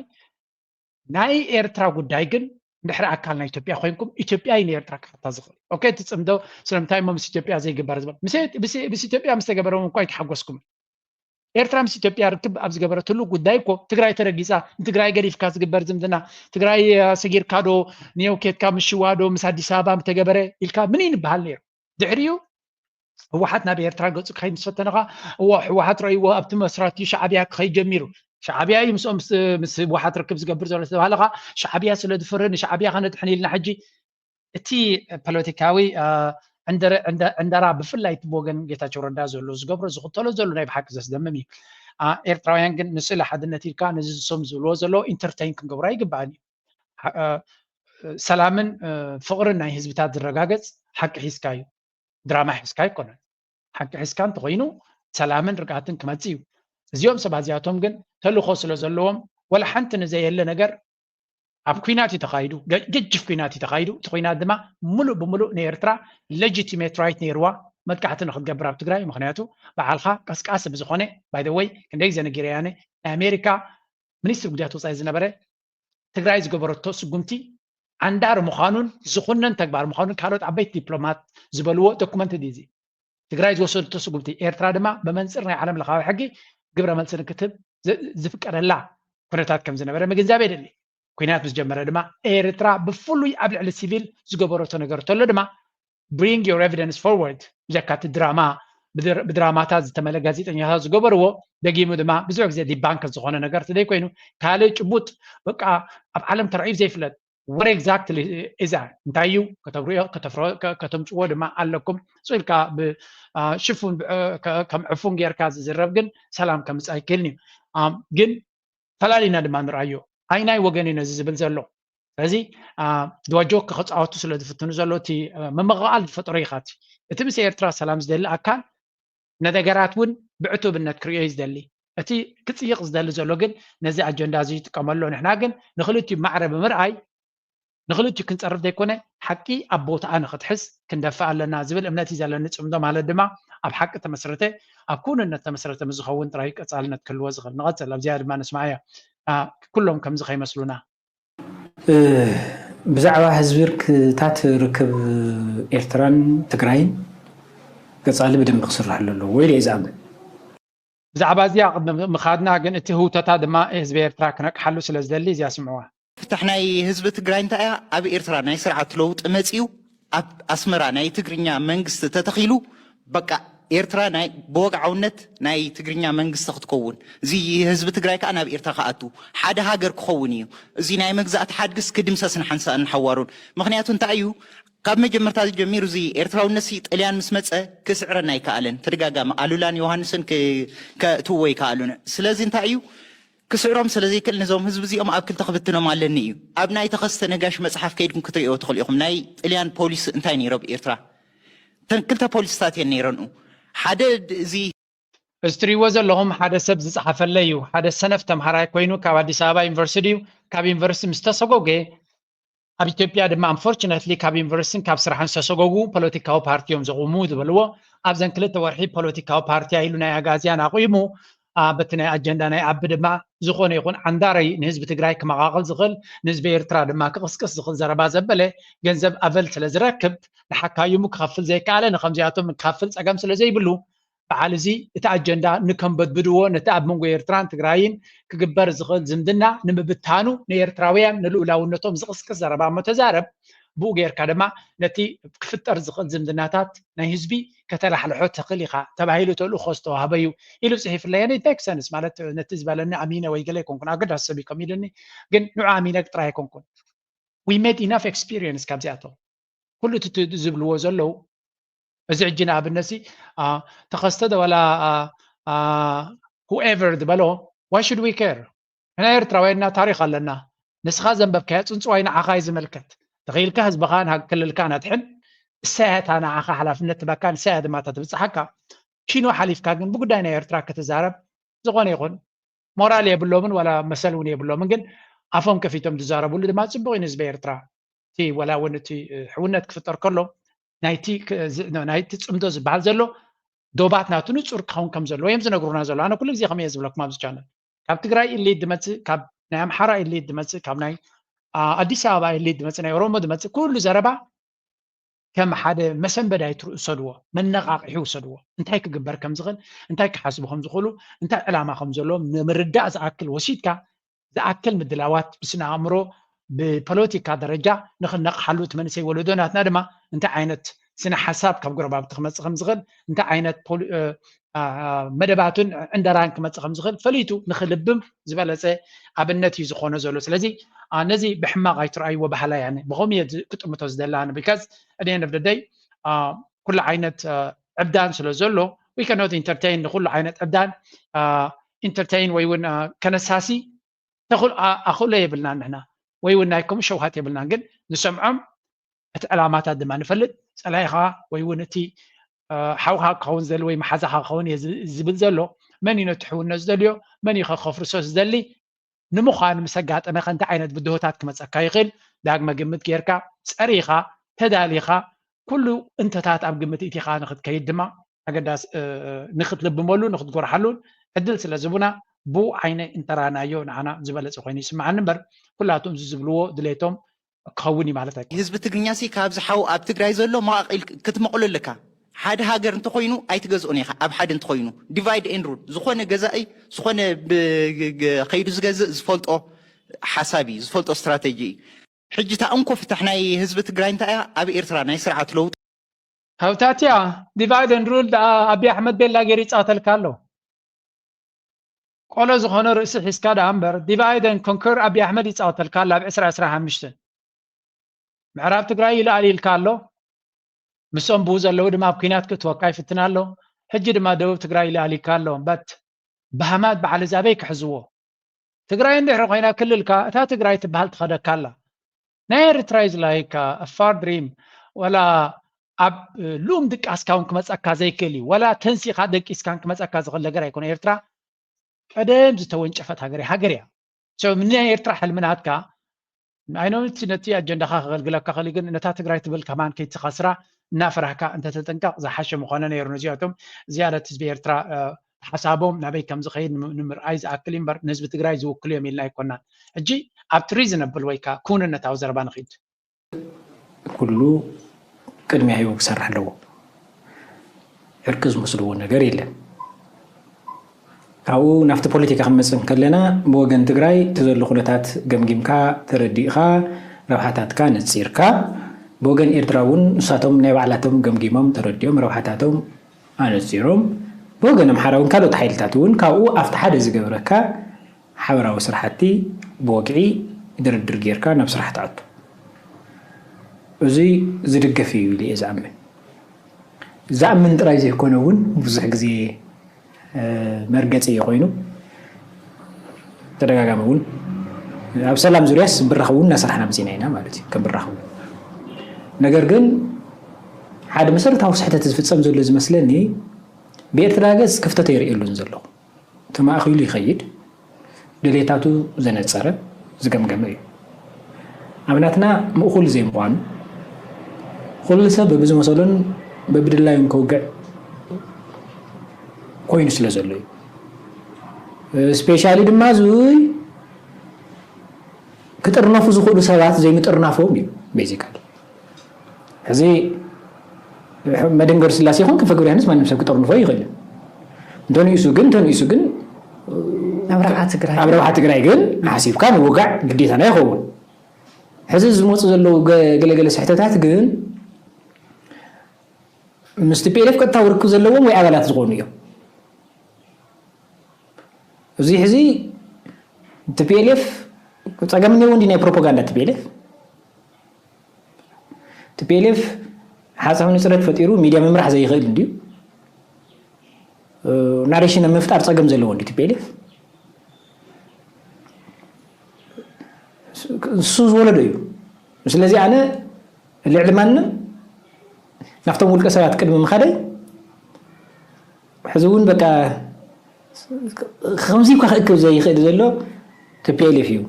ናይ ኤርትራ ጉዳይ ግን እንድሕሪ ኣካል ናይ ኢትዮጵያ ኮይንኩም ኢትዮጵያ እዩ ንኤርትራ ክሓታ ዝኽእል ኦኬ እቲ ፅምዶ ስለምንታይ እሞ ምስ ኢትዮጵያ ዘይግበር ዝብል ምስ ኢትዮጵያ ምስ ተገበረ እውን እኳ ኣይተሓጎስኩም ኤርትራ ምስ ኢትዮጵያ ርክብ ኣብ ዝገበረትሉ ጉዳይ እኮ ትግራይ ተረጊፃ ንትግራይ ገዲፍካ ዝግበር ዝምድና ትግራይ ሰጊርካ ዶ ኒው ኬድካ ምሽዋ ዶ ምስ ኣዲስ ኣበባ ምተገበረ ኢልካ ምን ይንበሃል ነይሩ ድሕሪኡ ህወሓት ናብ ኤርትራ ገፁ ክኸይድ ምስ ፈተነ ከዓ እዎ ህወሓት ረእይዎ ኣብቲ መስራቲ ሻዕብያ ክኸይድ ጀሚሩ ሻዕብያ እዩ ምስኦም ምስ ህወሓት ርክብ ዝገብር ዘሎ ዝተባሃለ ከዓ ሻዕብያ ስለ ዝፈርህ ንሻዕብያ ከነድሕን ኢልና ሕጂ እቲ ፖለቲካዊ ዕንደራ ብፍላይ እቲ ብወገን ጌታቸው ረዳ ዘሎ ዝገብሮ ዝኽተሎ ዘሎ ናይ ብሓቂ ዘስደምም እዩ። ኤርትራውያን ግን ንስእሊ ሓድነት ኢልካ ነዚ ዝሶም ዝብልዎ ዘለዉ ኢንተርተይን ክንገብሮ ኣይግባእን እዩ። ሰላምን ፍቕርን ናይ ህዝብታት ዝረጋገፅ ሓቂ ሒዝካ እዩ። ድራማ ሒዝካ ኣይኮነን። ሓቂ ሒዝካ እንተኾይኑ ሰላምን ርግኣትን ክመፅእ እዩ። እዚኦም ሰባት እዚኣቶም ግን ተልእኾ ስለ ዘለዎም ወላ ሓንቲ ንዘየለ ነገር ኣብ ኩናት እዩ ተኻይዱ፣ ገጅፍ ኩናት እዩ ተኻይዱ። እቲ ኩናት ድማ ሙሉእ ብሙሉእ ንኤርትራ ሌጂቲሜት ራይት ነይርዋ መጥቃዕቲ ንክትገብር ኣብ ትግራይ። ምክንያቱ በዓልካ ቀስቃሲ ብዝኾነ ባይ ዘ ወይ ክንደይ ግዜ ነጊረያ እየ ናይ ኣሜሪካ ሚኒስትሪ ጉዳያት ወፃኢ ዝነበረ ትግራይ ዝገበረቶ ስጉምቲ ዓንዳሪ ምዃኑን ዝኹነን ተግባር ምዃኑን ካልኦት ዓበይቲ ዲፕሎማት ዝበልዎ ዶኩመንት ድዩ እዚ? ትግራይ ዝወሰደቶ ስጉምቲ ኤርትራ ድማ ብመንፅር ናይ ዓለም ለኻዊ ሕጊ ግብረ መልሲ ንክትህብ ዝፍቀደላ ኩነታት ከም ዝነበረ ምግንዛብ የድሊ። ኩናት ምስ ጀመረ ድማ ኤርትራ ብፍሉይ ኣብ ልዕሊ ሲቪል ዝገበረቶ ነገር ተሎ ድማ bring your evidence forward ብዘካ እቲ ድራማ ብድራማታት ዝተመለ ጋዜጠኛታት ዝገበርዎ ደጊሙ ድማ ብዙሕ ግዜ ዲባንክ ዝኾነ ነገር ዘይኮይኑ ካልእ ጭቡጥ በቃ ኣብ ዓለም ተራእዩ ዘይፍለጥ what exactly is that እንታይ እዩ ከተግርዮ ከተምፅዎ ድማ ኣለኩም ስኢልካ ሽፉን ከም ዕፉን ጌርካ ዝዝረብ ግን ሰላም ከምፅ ኣይክእልን እዩ ግን ፈላሊና ድማ ንርኣዮ ኣይናይ ወገን እዩ ነዚ ዝብል ዘሎ ስለዚ ዶጆክ ክፃወቱ ስለ ዝፍትኑ ዘሎ እቲ ምምቕቓል ዝፈጠሮ ኢኻ። እቲ ምስ ኤርትራ ሰላም ዝደሊ ኣካል ንነገራት እውን ብዕቱብነት ክርእዮ እዩ ዝደሊ። እቲ ክፅይቕ ዝደሊ ዘሎ ግን ነዚ ኣጀንዳ እዚ ይጥቀመሎ። ንሕና ግን ንክልቲኡ ማዕረ ብምርኣይ ንክልቲኡ ክንፀርፍ ዘይኮነ ሓቂ ኣብ ቦታኣ ንክትሕዝ ክንደፍእ ኣለና ዝብል እምነት እዩ ዘለኒ። ፅምዶ ማለት ድማ ኣብ ሓቂ ተመስረተ ኣብ ክውንነት ተመስረተ ምስ ዝኸውን ጥራይ ቀፃልነት ክህልዎ ዝኽእል። ንቐፅል ኣብዚኣ ድማ ንስማዓያ ኩሎም ከምዚ ከይመስሉና። ብዛዕባ ህዝቢ ርክታት ርክብ ኤርትራን ትግራይን ቀፃሊ ብደንቢ ክስራሕሉ ኣለዎ ወይ ሪኤ ዝኣምን ብዛዕባ እዚኣ ቅድሚ ምኻድና ግን እቲ ህውተታ ድማ ህዝቢ ኤርትራ ክነቅሓሉ ስለ ዝደሊ እዚኣ ስምዕዋ። ፍታሕ ናይ ህዝቢ ትግራይ እንታይ እያ? ኣብ ኤርትራ ናይ ስርዓት ለውጢ መፂኡ ኣብ ኣስመራ ናይ ትግርኛ መንግስቲ ተተኺሉ በቃ ኤርትራ ናይ ብወግዓውነት ናይ ትግርኛ መንግስቲ ክትከውን እዚ ህዝቢ ትግራይ ከዓ ናብ ኤርትራ ክኣቱ ሓደ ሃገር ክኸውን እዩ። እዚ ናይ መግዛእቲ ሓድግስ ክድምሰስ ንሓንሳእን ንሓዋሩን። ምክንያቱ እንታይ እዩ? ካብ መጀመርታ ጀሚሩ እዚ ኤርትራውነት ሲ ጥልያን ምስ መፀ ክስዕረና ኣይከኣለን። ተደጋጋሚ ኣሉላን ዮሃንስን ክ- ከእትውዎ ኣይከኣሉን። ስለዚ እንታይ እዩ ክስዕሮም ስለ ዘይክእል ነዞም ህዝቢ እዚኦም ኣብ ክልተ ክብትኖም ኣለኒ እዩ። ኣብ ናይ ተኸስተ ነጋሽ መፅሓፍ ከይድኩም ክትርእዮ ትኽእሉ ኢኹም። ናይ ጥልያን ፖሊስ እንታይ ነይሩ ኣብ ኤርትራ? ተን ክልተ ፖሊስታት እየን ነይረንኡ። ሓደ ድ- እዚ እዚ ትሪእዎ ዘለኹም ሓደ ሰብ ዝፀሓፈለይ እዩ። ሓደ ሰነፍ ተምሃራይ ኮይኑ ካብ ኣዲስ ኣበባ ዩኒቨርሲቲ እዩ። ካብ ዩኒቨርሲቲ ምስ ተሰጎገ ኣብ ኢትዮጵያ ድማ ኣንፎርችነትሊ ካብ ዩኒቨርሲቲን ካብ ስራሕን ዝተሰጎጉ ፖለቲካዊ ፓርቲ እዮም ዘቑሙ ዝበልዎ። ኣብዘን ክልተ ወርሒ ፖለቲካዊ ፓርቲ ኢሉ ናይ ኣጋዝያን ኣቑሙ በቲ ናይ ኣጀንዳ ናይ ኣቢ ድማ ዝኾነ ይኹን ዓንዳረይ ንህዝቢ ትግራይ ክመቓቕል ዝኽእል ንህዝቢ ኤርትራ ድማ ክቕስቅስ ዝኽእል ዘረባ ዘበለ ገንዘብ ኣበል ስለ ዝረክብ ንሓካይሙ ክኸፍል ዘይከኣለ ንከምዚኣቶም ክኸፍል ፀገም ስለ ዘይብሉ በዓል እዚ እቲ ኣጀንዳ ንከንበድብድዎ ነቲ ኣብ መንጎ ኤርትራን ትግራይን ክግበር ዝኽእል ዝምድና ንምብታኑ ንኤርትራውያን ንልኡላውነቶም ዝቕስቅስ ዘረባ እሞ ተዛረብ ብኡ ጌርካ ድማ ነቲ ክፍጠር ዝኽእል ዝምድናታት ናይ ህዝቢ ከተላሕልሖ ትኽእል ኢኻ ተባሂሉ ተልእኾ ዝተዋህበ እዩ ኢሉ ፅሒፍለይ። And it makes sense ማለት ነቲ ዝበለኒ ኣሚነ ወይ ገለ ኣይኮንኩን ኣገዳሲ ሰብ እዩ ከም ኢሉኒ ግን ንዑ ኣሚነ ጥራይ ኣይኮንኩን። We made enough experience ካብዚኣቶም ኩሉ እቲ ዝብልዎ ዘለዉ እዚ ሕጂ ንኣብነት ሲ ተኸስተ ዶ ዋላ whoever ዝበሎ why should we care? ንሕና ኤርትራውያን እና ታሪኽ ኣለና። ንስኻ ዘንበብካዮ ፅንፅዋይ ንዓኻ እዩ ዝምልከት። ተኽኢልካ ህዝብኻን ሃግ ክልልካን ኣድሕን። እሳያ እታ ንዓኻ ሓላፍነት ትበካ ንሳያ ድማ እታ ትብፅሓካ። ኪኖ ሓሊፍካ ግን ብጉዳይ ናይ ኤርትራ ክትዛረብ ዝኾነ ይኹን ሞራል የብሎምን ዋላ መሰል እውን የብሎምን ግን ኣፎም ከፊቶም ዝዛረብሉ ድማ ፅቡቕ እዩ ንህዝቢ ኤርትራ። እቲ ዋላ እውን እቲ ሕውነት ክፍጠር ከሎ ናይቲ ናይቲ ፅምዶ ዝበሃል ዘሎ ዶባት ናቱ ንፁር ክኸውን ከም ዘለዎ እዮም ዝነግሩና ዘሎ። ኣነ ኩሉ ግዜ ከመየ ዝብለኩም ኣብዚ ቻነል ካብ ትግራይ ኢሊት ዝመፅእ ካብ ናይ ኣምሓራ ኢሊት ዝመፅእ ካብ ናይ ኣዲስ ኣበባ ኢሊት ዝመፅእ ናይ ኦሮሞ ዝመፅእ ኩሉ ዘረባ ከም ሓደ መሰንበድ ኣይትውሰድዎ፣ መነቓቕሒ ውሰድዎ። እንታይ ክግበር ከም ዝኽእል፣ እንታይ ክሓስቡ ከም ዝኽእሉ፣ እንታይ ዕላማ ከም ዘለዎም ንምርዳእ ዝኣክል ወሲድካ ዝኣክል ምድላዋት ብስነ ኣእምሮ ብፖለቲካ ደረጃ ንኽነቕሓሉ እቲ መንእሰይ ወለዶ ናትና ድማ እንታይ ዓይነት ስነ ሓሳብ ካብ ጎረባብቲ ክመፅእ ከም ዝኽእል እንታይ ዓይነት መደባትን ዕንደራን ክመፅእ ከም ዝኽእል ፈሊጡ ንኽልብም ዝበለፀ ኣብነት እዩ ዝኾኖ ዘሎ። ስለዚ ነዚ ብሕማቕ ኣይትርኣይዎ በሃላይ ኣነ ብኸምኡ እየ ክጥምቶ ዝደሊ ኣነ because at the end of the day ኩሉ ዓይነት ዕብዳን ስለ ዘሎ we cannot entertain ንኩሉ ዓይነት ዕብዳን entertain ወይ እውን ከነሳሲ ኣኽእሎ የብልናን ንሕና ወይ እውን ናይ ከምኡ ሸውሃት የብልናን ግን ንሰምዖም እቲ ዕላማታት ድማ ንፈልጥ ፀላኢኻ ወይ እውን እቲ ሓውኻ ክኸውን ዝደሊ ወይ መሓዛኻ ክኸውን እየ ዝብል ዘሎ መን እዩ ነቲ ሕውነት ዝደልዮ መን እዩ ከፍርሶ ዝደሊ ንምዃኑ ምስ ኣጋጠመ ከ እንታይ ዓይነት ብድሆታት ክመፀካ ይኽእል ዳግመ ግምት ጌርካ ፀሪኻ ተዳሊኻ ኩሉ እንተታት ኣብ ግምት ኢቲኻ ንክትከይድ ድማ ኣገዳስ ንክትልብመሉ ንክትጎርሓሉን ዕድል ስለ ዝቡና ብኡ ዓይነ እንተራናዮ ንዓና ዝበለፀ ኮይኑ ይስምዓኒ እምበር ኩላቶም እዚ ዝብልዎ ድሌቶም ክኸውን እዩ ማለት ኣይኮነን። ህዝቢ ትግርኛ ሲ ካብዚ ሓው ኣብ ትግራይ ዘሎ መቓቒል ክትመቕሎ ኣለካ። ሓደ ሃገር እንተኮይኑ ኣይትገዝኦን ኢኻ። ኣብ ሓደ እንተኮይኑ divide and rule ዝኾነ ገዛኢ ዝኾነ ከይዱ ዝገዝእ ዝፈልጦ ሓሳብ እዩ ዝፈልጦ ስትራተጂ እዩ። ሕጂ እታ እንኮ ፍታሕ ናይ ህዝቢ ትግራይ እንታይ እያ? ኣብ ኤርትራ ናይ ስርዓት ለውጢ ሃብታትያ divide and rule ደኣ ኣብይ ኣሕመድ ቤላ ገይሩ ይፃወተልካ ኣሎ። ቆሎ ዝኾነ ርእሲ ሒዝካ ደኣ እምበር divide and conquer ኣብይ ኣሕመድ ይፃወተልካ ኣሎ ኣብ ዕስራ ዕስራ ሓሙሽተ። ምዕራብ ትግራይ ይልኣል ኢልካ ኣሎ። ምስኦም ብኡ ዘለዉ ድማ ኣብ ኲናት ክእትወካ ይፍትን ኣሎ። ሕጂ ድማ ደቡብ ትግራይ ይልኣል ኢልካ ኣሎ። But በሃማት በዓል እዚ ኣበይ ክሕዝዎ? ትግራይ እንድሕሪ ኮይና ክልልካ እታ ትግራይ ትበሃል ትኸደካ ኣላ። Eritrea is like a far dream. ወላ ኣብ ሉም ድቃስካ እውን ክመፀካ ዘይክእል እዩ። ወላ ተንሲኻ ደቂስካን ክመፀካ ዝኽእል ነገር ኣይኮነ። ኤርትራ ቀደም ዝተወንጨፈት ሃገር እያ። ሃገር እያ። So ንናይ ኤርትራ ሕልሚ ናትካ ኣይኖ ነቲ ኣጀንዳኻ ከገልግለካ ክእል ግን ነታ ትግራይ ትብል ከማን ከይትኸስራ እናፈራህካ እንተተጠንቀቕ ዝሓሸ ምኾነ ነይሩ። ነዚኣቶም ዝያዳ እቲ ህዝቢ ኤርትራ ሓሳቦም ናበይ ከም ዝኸይድ ንምርኣይ ዝኣክል እምበር ንህዝቢ ትግራይ ዝውክሉ እዮም ኢልና ኣይኮናን። ሕጂ ኣብቲ ሪዝነብል ወይ ከዓ ክውንነታዊ ዘረባ ንኽድ። ኩሉ ቅድሚያ ሂቡ ክሰርሕ ኣለዎ። ዕርቂ ዝመስልዎ ነገር የለን። ካብኡ ናብቲ ፖለቲካ ክንመፅእ ከለና ብወገን ትግራይ እቲ ዘሎ ኩነታት ገምጊምካ ተረዲእካ ረብሓታትካ ነፂርካ ብወገን ኤርትራ እውን ንሳቶም ናይ ባዕላቶም ገምጊሞም ተረዲኦም ረብሓታቶም ኣነፂሮም ብወገን ኣምሓራ እውን ካልኦት ሓይልታት እውን ካብኡ ኣብቲ ሓደ ዝገብረካ ሓበራዊ ስራሕቲ ብወግዒ ድርድር ጌርካ ናብ ስራሕ ትኣቱ። እዙይ ዝድገፍ እዩ ኢሉ እየ ዝኣምን። ዝኣምን ጥራይ ዘይኮነ እውን ብዙሕ ግዜ መርገፂ እዩ ኮይኑ ተደጋጋሚ እውን ኣብ ሰላም ዙርያስ ብራኸቡ እውን እናሰራሕና መፂና ኢና ማለት እዩ ከም ብራኸቡ ነገር ግን ሓደ መሰረታዊ ስሕተት ዝፍፀም ዘሎ ዝመስለኒ ብኤርትራ ገፅ ክፍተት ኣይርእየሉን ዘለኹ ተማእኺሉ ይኸይድ ድሌታቱ ዘነፀረ ዝገምገመ እዩ ኣብ ናትና ምእኹል ዘይምዃኑ ኩሉ ሰብ በብዝመሰሉን በብድላዩን ከውግዕ ኮይኑ ስለ ዘሎ እዩ ስፔሻሊ ድማ እዙይ ክጥርነፉ ዝኽእሉ ሰባት ዘይምጥርናፎም እዩ basically ሕዚ መደንገር ስላሴ ይኹን ክንፈ ግብርያንስ ማንም ሰብ ክጠርንፎ ይኽእል እዩ እንተንእሱ ግን እንተንእሱ ግን ኣብ ረብሓ ትግራይ ኣብ ረብሓ ትግራይ ግን ሓሲብካ ምውጋዕ ግዴታና ይኸውን ሕዚ ዝመፁ ዘለዉ ገለገለ ስሕተታት ግን ምስ ቲፒኤልኤፍ ቀጥታዊ ርክብ ዘለዎም ወይ ኣባላት ዝኾኑ እዮም እዚ ሕዚ ቲፒኤልኤፍ ፀገም እኒዎ እንዲ ናይ ፕሮፓጋንዳ ቲፒኤልኤፍ ቲፒኤልኤፍ ሓፃዊ ንፅረት ፈጢሩ ሚድያ ምምራሕ ዘይኽእል እንድዩ ናሬሽን ምፍጣር ፀገም ዘለዎ እንዲ ቲፒኤልኤፍ እሱ ዝወለዶ እዩ ስለዚ ኣነ ልዕሊ ማንም ናብቶም ውልቀ ሰባት ቅድሚ ምኻደይ ሕዚ እውን በቃ ከምዚ እኳ ክእክብ ዘይኽእል ዘሎ ቲፒኤልኤፍ እዩ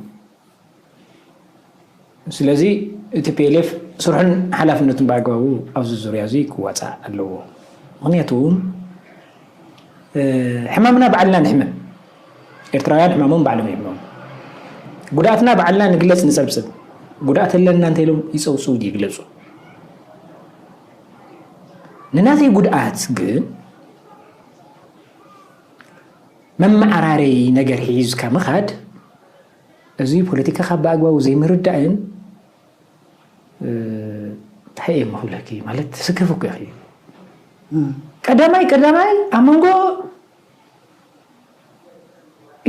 ስለዚ ቲፒኤልኤፍ ስርሑን ሓላፍነቱን ብኣግባቡ ኣብዚ ዙርያ እዚ ክዋፃእ ኣለዎ ምክንያቱ ሕማምና ባዕልና ንሕመም ኤርትራውያን ሕማሞም ባዕሎም ይሕመሙ ጉድኣትና ባዕልና ንግለፅ ንፀብፅብ ጉድኣት ኣለና እንተ ኢሎም ይፀውፅው ይግለፁ ንናተይ ጉድኣት ግን መመዓራረይ ነገር ሒዝካ ምኻድ እዚ ፖለቲካ ካብ ብኣግባቡ ዘይምርዳእን እንታይ እዮም ክብለኪ ማለት ስክፍ እኮ ኢኺ ቀዳማይ ቀዳማይ ኣብ መንጎ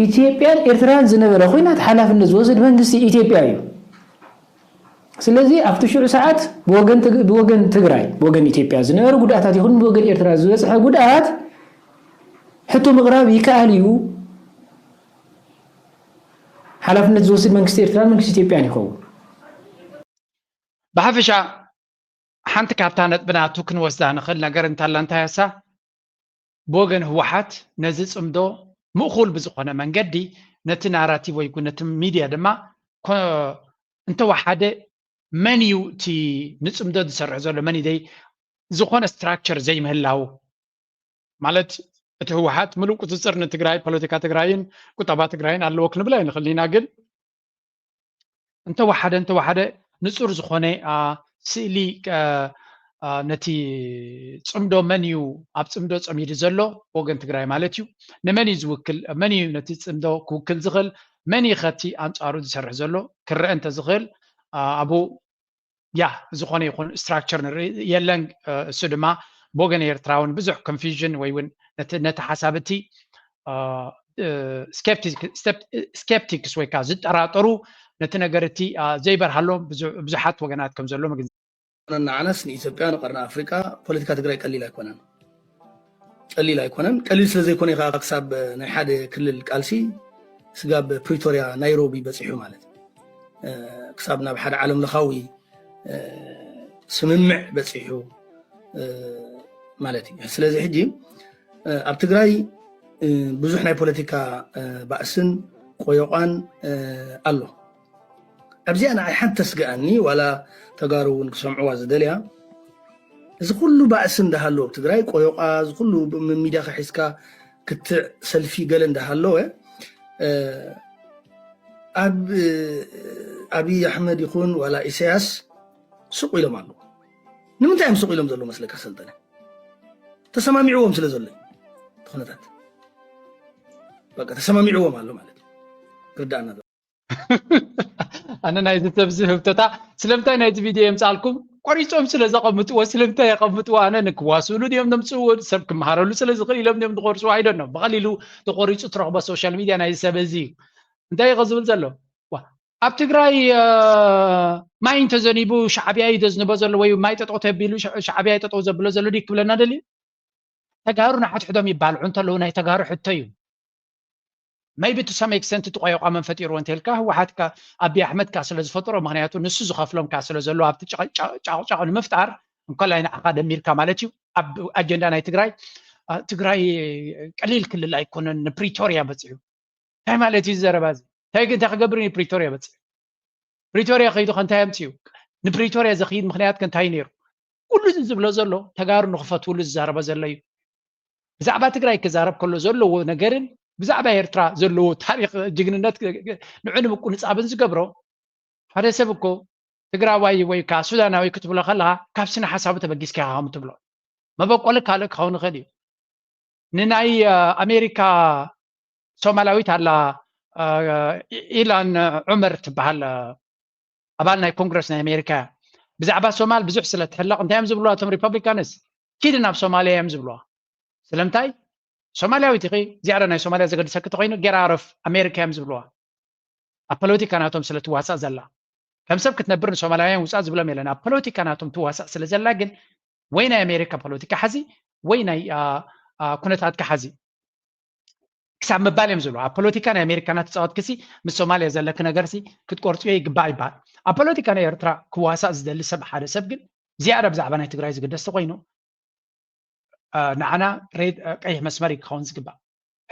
ኢትዮጵያን ኤርትራን ዝነበረ ኩናት ሓላፍነት ዝወስድ መንግስቲ ኢትዮጵያ እዩ ስለዚ ኣብቲ ሽዑ ሰዓት ብወገን ትግራይ ብወገን ኢትዮጵያ ዝነበረ ጉድኣታት ይኹን ብወገን ኤርትራ ዝበፅሐ ጉድኣት ሕቶ ምቕራብ ይከኣል እዩ ሓላፍነት ዝወስድ መንግስቲ ኤርትራን መንግስቲ ኢትዮጵያን ይኸውን ብሓፈሻ ሓንቲ ካብታ ነጥቢ ናቱ ክንወስዳ ንኽእል ነገር እንታላ እንታይ እሳ ብወገን ህወሓት ነዚ ፅምዶ ምእኹል ብዝኾነ መንገዲ ነቲ ናራቲቭ ወይ ነቲ ሚድያ ድማ እንተወሓደ መን እዩ እቲ ንፅምዶ ዝሰርሕ ዘሎ መን ደይ ዝኾነ ስትራክቸር ዘይምህላው ማለት እቲ ህወሓት ምሉእ ቁፅፅር ንትግራይ ፖለቲካ ትግራይን ቁጠባ ትግራይን ኣለዎ ክንብል ኣይንኽእል ኢና ግን እንተወሓደ እንተወሓደ ንፁር ዝኾነ ስእሊ ነቲ ፅምዶ መን እዩ ኣብ ፅምዶ ፀሚዱ ዘሎ ወገን ትግራይ ማለት እዩ ንመን እዩ ዝውክል መን እዩ ነቲ ፅምዶ ክውክል ዝኽእል መን እዩ ከቲ ኣንፃሩ ዝሰርሕ ዘሎ ክረአ እንተዝኽእል ኣብኡ ያ ዝኾነ ይኹን ስትራክቸር ንርኢ የለን እሱ ድማ ብወገን ኤርትራውን ብዙሕ ኮንፊዥን ወይ እውን ነቲ ሓሳብ እቲ ስኬፕቲክስ ወይ ከዓ ዝጠራጠሩ ነቲ ነገር እቲ ዘይበርሃሎም ብዙሓት ወገናት ከም ዘሎ ምግንዛብ ንዓናስ ንኢትዮጵያ ንቀርኒ ኣፍሪቃ ፖለቲካ ትግራይ ቀሊል ኣይኮነን ቀሊል ኣይኮነን ቀሊል ስለ ዘይኮነ ኢኻ ክሳብ ናይ ሓደ ክልል ቃልሲ ስጋብ ፕሪቶሪያ ናይሮቢ በፂሑ ማለት ክሳብ ናብ ሓደ ዓለም ለኻዊ ስምምዕ በፂሑ ማለት እዩ። ስለዚ ሕጂ ኣብ ትግራይ ብዙሕ ናይ ፖለቲካ ባእስን ቆዮቋን ኣሎ። ኣብዚኣ ንዓይ ሓንቲ ተስግኣኒ፣ ዋላ ተጋሩ እውን ክሰምዕዋ ዝደልያ፣ እዚ ኩሉ ባእሲ እንዳሃለወ ኣብ ትግራይ ቆዮቋ፣ እዚ ኩሉ ሚዲያ ከሒዝካ ክትዕ ሰልፊ ገለ እንዳሃለወ ኣብ ኣብይ ኣሕመድ ይኹን ዋላ ኢሳያስ ስቕ ኢሎም ኣለዉ። ንምንታይ እዮም ስቕ ኢሎም ዘለዉ መስለካ ሰልጠነ? ተሰማሚዕዎም ስለ ዘሎ ኩነታት በቃ ተሰማሚዕዎም ኣሎ ማለት እዩ። ክርዳእና ኣነ ናይዚ ሰብ እዚ ህብተታ ስለምንታይ ናይዚ ቪድዮ የምፃልኩም ቆሪፆም ስለ ዘቐምጥዎ ስለምንታይ የቐምጥዎ ኣነ ንክዋስእሉ ድዮም ዘምፅእዎ ሰብ ክመሃረሉ ስለ ዝኽእል ኢሎም ድዮም ዝቆርፅዎ ኣይደኖ ብቐሊሉ ተቆሪፁ ትረኽቦ ሶሻል ሚድያ ናይዚ ሰብ እዚ እዩ እንታይ ኢኸ ዝብል ዘሎ ኣብ ትግራይ ማይ እንተዘኒቡ ሻዕብያ እዩ ዘዝንቦ ዘሎ ወይ ማይ ጠጠው ተቢሉ ሻዕብያ እዩ ጠጠው ዘብሎ ዘሎ ድዩ ክብለና ደልዩ ተጋሩ ንሓድሕዶም ይባልዑ እንተለዉ ናይ ተጋሩ ሕቶ እዩ maybe to some extent እቲ ቆየቋ መን ፈጢርዎ እንተልካ ህወሓት ኣቢ ኣሕመድ ካ ስለ ዝፈጥሮ ምክንያቱ ንሱ ዝኸፍሎም ካ ስለ ዘሎ ኣብቲ ጫቕጫቕ ንምፍጣር እንኮላይ ንዓኻ ደሚርካ ማለት እዩ ኣብ ኣጀንዳ ናይ ትግራይ ትግራይ ቀሊል ክልል ኣይኮነን ንፕሪቶርያ በፂሑ እንታይ ማለት እዩ ዘረባ እዚ እንታይ ግን እንታይ ክገብር እዩ ፕሪቶርያ በፂሑ ፕሪቶርያ ከይዱ ከንታይ ኣምፅኡ ንፕሪቶርያ ዘኽይድ ምክንያት ከንታይ ነይሩ ኩሉ እዚ ዝብሎ ዘሎ ተጋሩ ንክፈትውሉ ዝዛረቦ ዘሎ እዩ ብዛዕባ ትግራይ ክዛረብ ከሎ ዘለዎ ነገርን ብዛዕባ ኤርትራ ዘለዎ ታሪክ ጅግንነት ንዑ ንምቁንፃብን ዝገብሮ ሓደ ሰብ እኮ ትግራዋይ ወይ ከዓ ሱዳናዊ ክትብሎ ከለካ ካብ ስነ ሓሳቡ ተበጊስካ ኢካ ከም ትብሎ መበቆሊ ካልእ ክኸውን ይኽእል እዩ ንናይ ኣሜሪካ ሶማላዊት ኣላ ኢላን ዑመር ትበሃል ኣባል ናይ ኮንግረስ ናይ ኣሜሪካ እያ ብዛዕባ ሶማል ብዙሕ ስለ ትሕለቕ እንታይ እዮም ዝብልዋ እቶም ሪፐብሊካንስ ኪድ ናብ ሶማልያ እዮም ዝብልዋ ስለምንታይ ሶማልያዊት ኢኺ ዝያዳ ናይ ሶማልያ ዘገድሰኪ ተኮይኑ ጌራ ኣረፍ ኣሜሪካ እዮም ዝብልዋ ኣብ ፖለቲካ ናቶም ስለ ትዋሳእ ዘላ ከም ሰብ ክትነብር ንሶማላውያን ውፃእ ዝብሎም የለን ኣብ ፖለቲካ ናቶም ትዋሳእ ስለ ዘላ ግን ወይ ናይ ኣሜሪካ ፖለቲካ ሓዚ ወይ ናይ ኩነታትካ ሓዚ ክሳብ ምባል እዮም ዝብሉ ኣብ ፖለቲካ ናይ ኣሜሪካ እናተፃወትክሲ ምስ ሶማልያ ዘለኪ ነገርሲ ክትቆርፅዮ ይግባእ ይበሃል ኣብ ፖለቲካ ናይ ኤርትራ ክዋሳእ ዝደሊ ሰብ ሓደ ሰብ ግን ዝያዳ ብዛዕባ ናይ ትግራይ ዝግደስ ተኮይኑ ንዓና ሬድ ቀይሕ መስመር እዩ ክኸውን ዝግባእ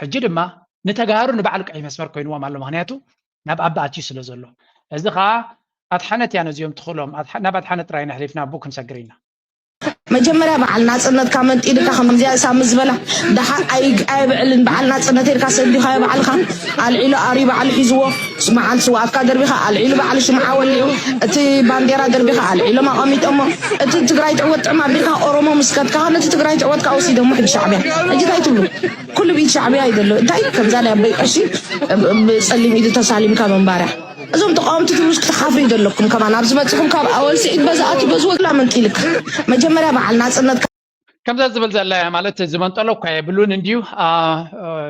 ሕጂ ድማ ንተጋሩ ንባዕሉ ቀይሕ መስመር ኮይንዎም ኣሎ ምክንያቱ ናብ ኣባ ኣትዩ ስለ ዘሎ እዚ ከዓ ኣድሓነት እያ ነዚኦም ትኽእሎም ናብ ኣድሓነት ጥራይ ነሕሊፍና ኣቡ ክንሰግር ኢና መጀመርያ በዓል ናፅነትካ መንጢልካ ከምዚኣ ሳሚ ዝበላ ደሓር ኣይብዕልን በዓል ናፅነት ኢልካ ሰዲኻዮ ባዕልካ ኣልዒሉ ኣርዩ ባዕሉ ሒዝዎ መዓል ስዋኣትካ ደርቢኻ ኣልዒሉ ባዕሉ ሽምዓ ወሊዑ እቲ ባንዴራ ደርቢኻ ኣልዒሎም ኣቐሚጦሞ እቲ ትግራይ ትዕወት ጥዕም ኣቢልካ ኦሮሞ ምስከትካ ነቲ ትግራይ ትዕወትካ ወሲዶሞ ሕጂ ሻዕብያ ሕጂ እንታይ ትብሉ ኩሉ ብኢድ ሻዕብያ እዩ ዘሎ እንታይ ከምዛ ናይ ኣቦይ ቀሺ ብፀሊም ኢዱ ተሳሊምካ ምንባርያ እዞም ተቃወምቲ ትብሉስ ክትሓፍሩ እዩ ዘለኩም ከማን ኣብዚ መፂኹም ካብ ኣወል ስዒድ በዛ ኣትዩ በዚ ወላ መንጢልካ መጀመርያ በዓል ናፅነት ከምዛ ዝብል ዘላ እያ ማለት ዝመንጠሎ እኳ የብሉን እንድዩ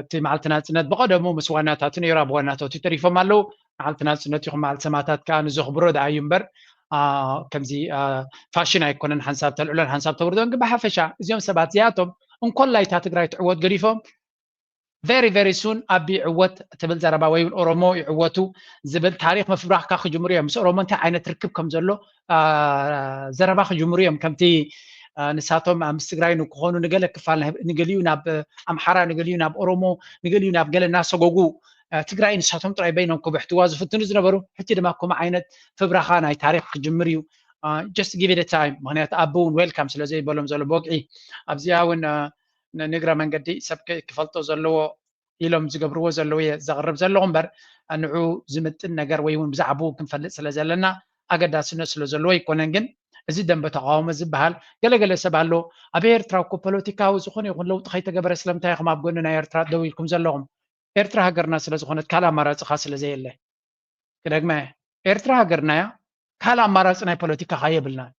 እቲ መዓልቲ ናፅነት ብቀደሙ ምስ ዋናታቱ ነይሩ ኣብ ዋናታቱ ተሪፎም ኣለዉ መዓልቲ ናፅነት ይኹን መዓልቲ ሰማታት ከዓ ንዘኽብሮ ደኣ እዩ እምበር ከምዚ ፋሽን ኣይኮነን ሓንሳብ ተልዕሎን ሓንሳብ ተውርዶን ግን ብሓፈሻ እዚኦም ሰባት እዚኣቶም እንኮላይ እታ ትግራይ ትዕወት ገዲፎም very very soon ኣቢ ይዕወት ትብል ዘረባ ወይ እውን ኦሮሞ ይዕወቱ ዝብል ታሪክ ምፍብራኽካ ክጅምሩ እዮም ምስ ኦሮሞ እንታይ ዓይነት ርክብ ከም ዘሎ ዘረባ ክጅምሩ እዮም ከምቲ ንሳቶም ምስ ትግራይ ንክኾኑ ንገለ ክፋል ንገሊኡ ናብ ኣምሓራ ንገሊኡ ናብ ኦሮሞ ንገሊኡ ናብ ገለ እናሰጎጉ ትግራይ ንሳቶም ጥራይ በይኖም ክብሕትዋ ዝፍትኑ ዝነበሩ ሕጂ ድማ ከምኡ ዓይነት ፍብራኻ ናይ ታሪክ ክጅምር እዩ just give it time ምክንያቱ ኣቢ እውን welcome ስለ ዘይበሎም ዘሎ ብወግዒ ኣብዚኣ እውን ንእግረ መንገዲ ሰብ ክፈልጦ ዘለዎ ኢሎም ዝገብርዎ ዘለዉ እየ ዘቕርብ ዘለኹ እምበር ንዑ ዝምጥን ነገር ወይ እውን ብዛዕባኡ ክንፈልጥ ስለ ዘለና ኣገዳስነት ስለ ዘለዎ ኣይኮነን ግን እዚ ደንበ ተቃውሞ ዝበሃል ገለገለ ሰብ ኣሎ ኣብ ኤርትራ እኮ ፖለቲካዊ ዝኾነ ይኹን ለውጢ ከይተገበረ ስለምንታይ ኢኹም ኣብ ጎኒ ናይ ኤርትራ ደው ኢልኩም ዘለኹም ኤርትራ ሃገርና ስለ ዝኾነት ካልእ ኣማራፂ ኻ ስለ ዘየለ ክደግመ ኤርትራ ሃገርና እያ ካልእ ኣማራፂ ናይ ፖለቲካ ካ የብልናን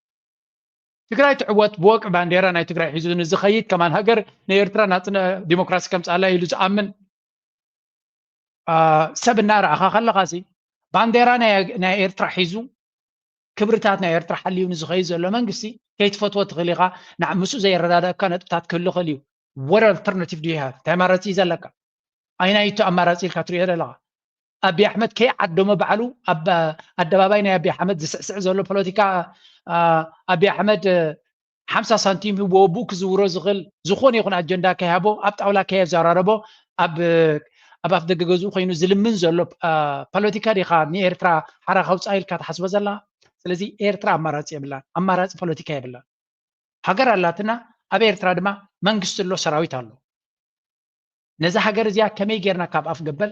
ትግራይ ትዕወት ብወግዒ ባንዴራ ናይ ትግራይ ሒዙ ንዝኸይድ ከማን ሃገር ንኤርትራ ናፅነ ዲሞክራሲ ከምፅኣላ ኢሉ ዝኣምን ሰብ እናረኣኻ ከለኻሲ ባንዴራ ናይ ኤርትራ ሒዙ ክብርታት ናይ ኤርትራ ሓልዩ ንዝኸይድ ዘሎ መንግስቲ ከይትፈትዎ ትኽእል ኢኻ ምስኡ ዘየረዳደእካ ነጥብታት ክህሉ ይኽእል እዩ what alternative do you have እንታይ ኣማራፂ እዩ ዘለካ ኣይናይቱ ኣማራፂ ኢልካ ትሪኦ ዘለኻ ኣብይ ኣሕመድ ከይዓደሞ ባዕሉ ኣብ ኣደባባይ ናይ ኣብይ ኣሕመድ ዝስዕስዕ ዘሎ ፖለቲካ፣ ኣብይ ኣሕመድ ሓምሳ ሳንቲም ህቦ ብኡ ክዝውሮ ዝኽእል ዝኾነ ይኹን ኣጀንዳ ከይሃቦ፣ ኣብ ጣውላ ከየዘራረቦ፣ ኣብ ኣፍ ደገ ገዝኡ ኮይኑ ዝልምን ዘሎ ፖለቲካ ዲኻ ንኤርትራ ሓራ ከውፅኣ ኢልካ ትሓስቦ ዘላ? ስለዚ ኤርትራ ኣማራፂ የብላን፣ ኣማራፂ ፖለቲካ የብላን። ሃገር ኣላትና፣ ኣብ ኤርትራ ድማ መንግስቲ ኣሎ፣ ሰራዊት ኣሎ። ነዛ ሃገር እዚኣ ከመይ ጌርና ካብ ኣፍ ገበል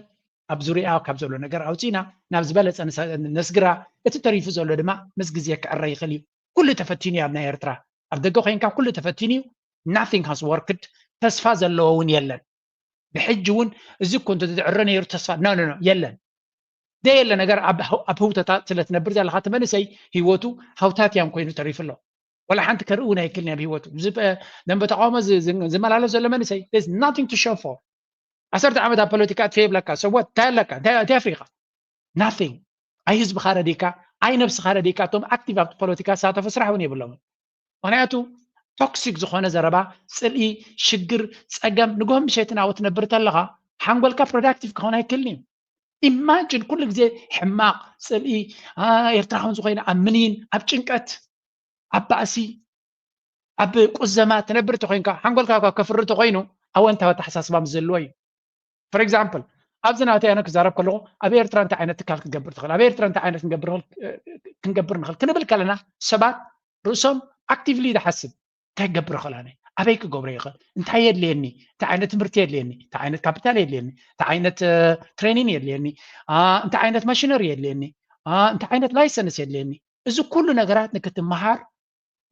ኣብ ዙሪኣ ካብ ዘሎ ነገር ኣውፂና ናብ ዝበለፀ ነስግራ፣ እቲ ተሪፉ ዘሎ ድማ ምስ ግዜ ክዕረ ይኽእል እዩ። ኩሉ ተፈቲኑ እዩ ኣብ ናይ ኤርትራ። ኣብ ደገ ኮይንካ ኩሉ ተፈቲኑ እዩ። Nothing has worked። ተስፋ ዘለዎ እውን የለን። ብሕጂ እውን እዚ እኮ እንተዝዕረ ነይሩ ተስፋ፣ ኖ ኖ ኖ፣ የለን። ዘየለ ነገር ኣብ ህውተታ ስለ ትነብር ዘለኻ፣ እቲ መንእሰይ ህይወቱ ሃውታት እያም ኮይኑ ተሪፉ ኣሎ። ወላ ሓንቲ ከርኢ እውን ኣይክልን ኣብ ህይወቱ። ደንበ ተቃውሞ ዝመላለስ ዘሎ መንእሰይ፣ nothing to show for። ዓሰርተ ዓመት ኣብ ፖለቲካ ኣጥፊ ይብለካ፣ ሰወት እንታይ ኣለካ? እንታይ ኣፍሪካ? Nothing። ኣይ ህዝብኻ ረዲካ፣ ኣይ ነብስኻ ረዲካ። እቶም ኣክቲቭ ኣብቲ ፖለቲካ ዝሳተፉ ስራሕ እውን የብሎምን። ምክንያቱ ቶክሲክ ዝኾነ ዘረባ፣ ፅልኢ፣ ሽግር፣ ፀገም ንግሆን ምሸትን ኣብኡ ትነብር ተለኻ ሓንጎልካ ፕሮዳክቲቭ ክኸውን ኣይክልን እዩ። ኢማጅን ኩሉ ግዜ ሕማቕ፣ ፅልኢ፣ ኤርትራ ከም ዝኾይነ ኣብ ምኒን፣ ኣብ ጭንቀት፣ ኣብ ባእሲ፣ ኣብ ቁዘማ ትነብር ተኮይንካ፣ ሓንጎልካ እኳ ከፍሪ ተኮይኑ ኣወንታዊ ኣተሓሳስባ ምስ ዘለዎ እዩ። For example፣ ኣብዚ ናተይ ኣነ ክዛረብ ከለኹ ኣብ ኤርትራ እንታይ ዓይነት ትካል ክትገብር ትኽእል፣ ኣብ ኤርትራ እንታይ ዓይነት ክንገብር ንኽእል ክንብል ከለና ሰባት ርእሶም ኣክቲቭሊ ዝሓስብ እንታይ ክገብር ይኽእል፣ ኣነ ኣበይ ክገብሮ ይኽእል፣ እንታይ የድልየኒ፣ እንታይ ዓይነት ትምህርቲ የድልየኒ፣ እንታይ ዓይነት ካፒታል የድልየኒ፣ እንታይ ዓይነት ትሬኒን የድልየኒ፣ እንታይ ዓይነት ማሽነሪ የድልየኒ፣ እንታይ ዓይነት ላይሰንስ የድልየኒ፣ እዚ ኩሉ ነገራት ንክትመሃር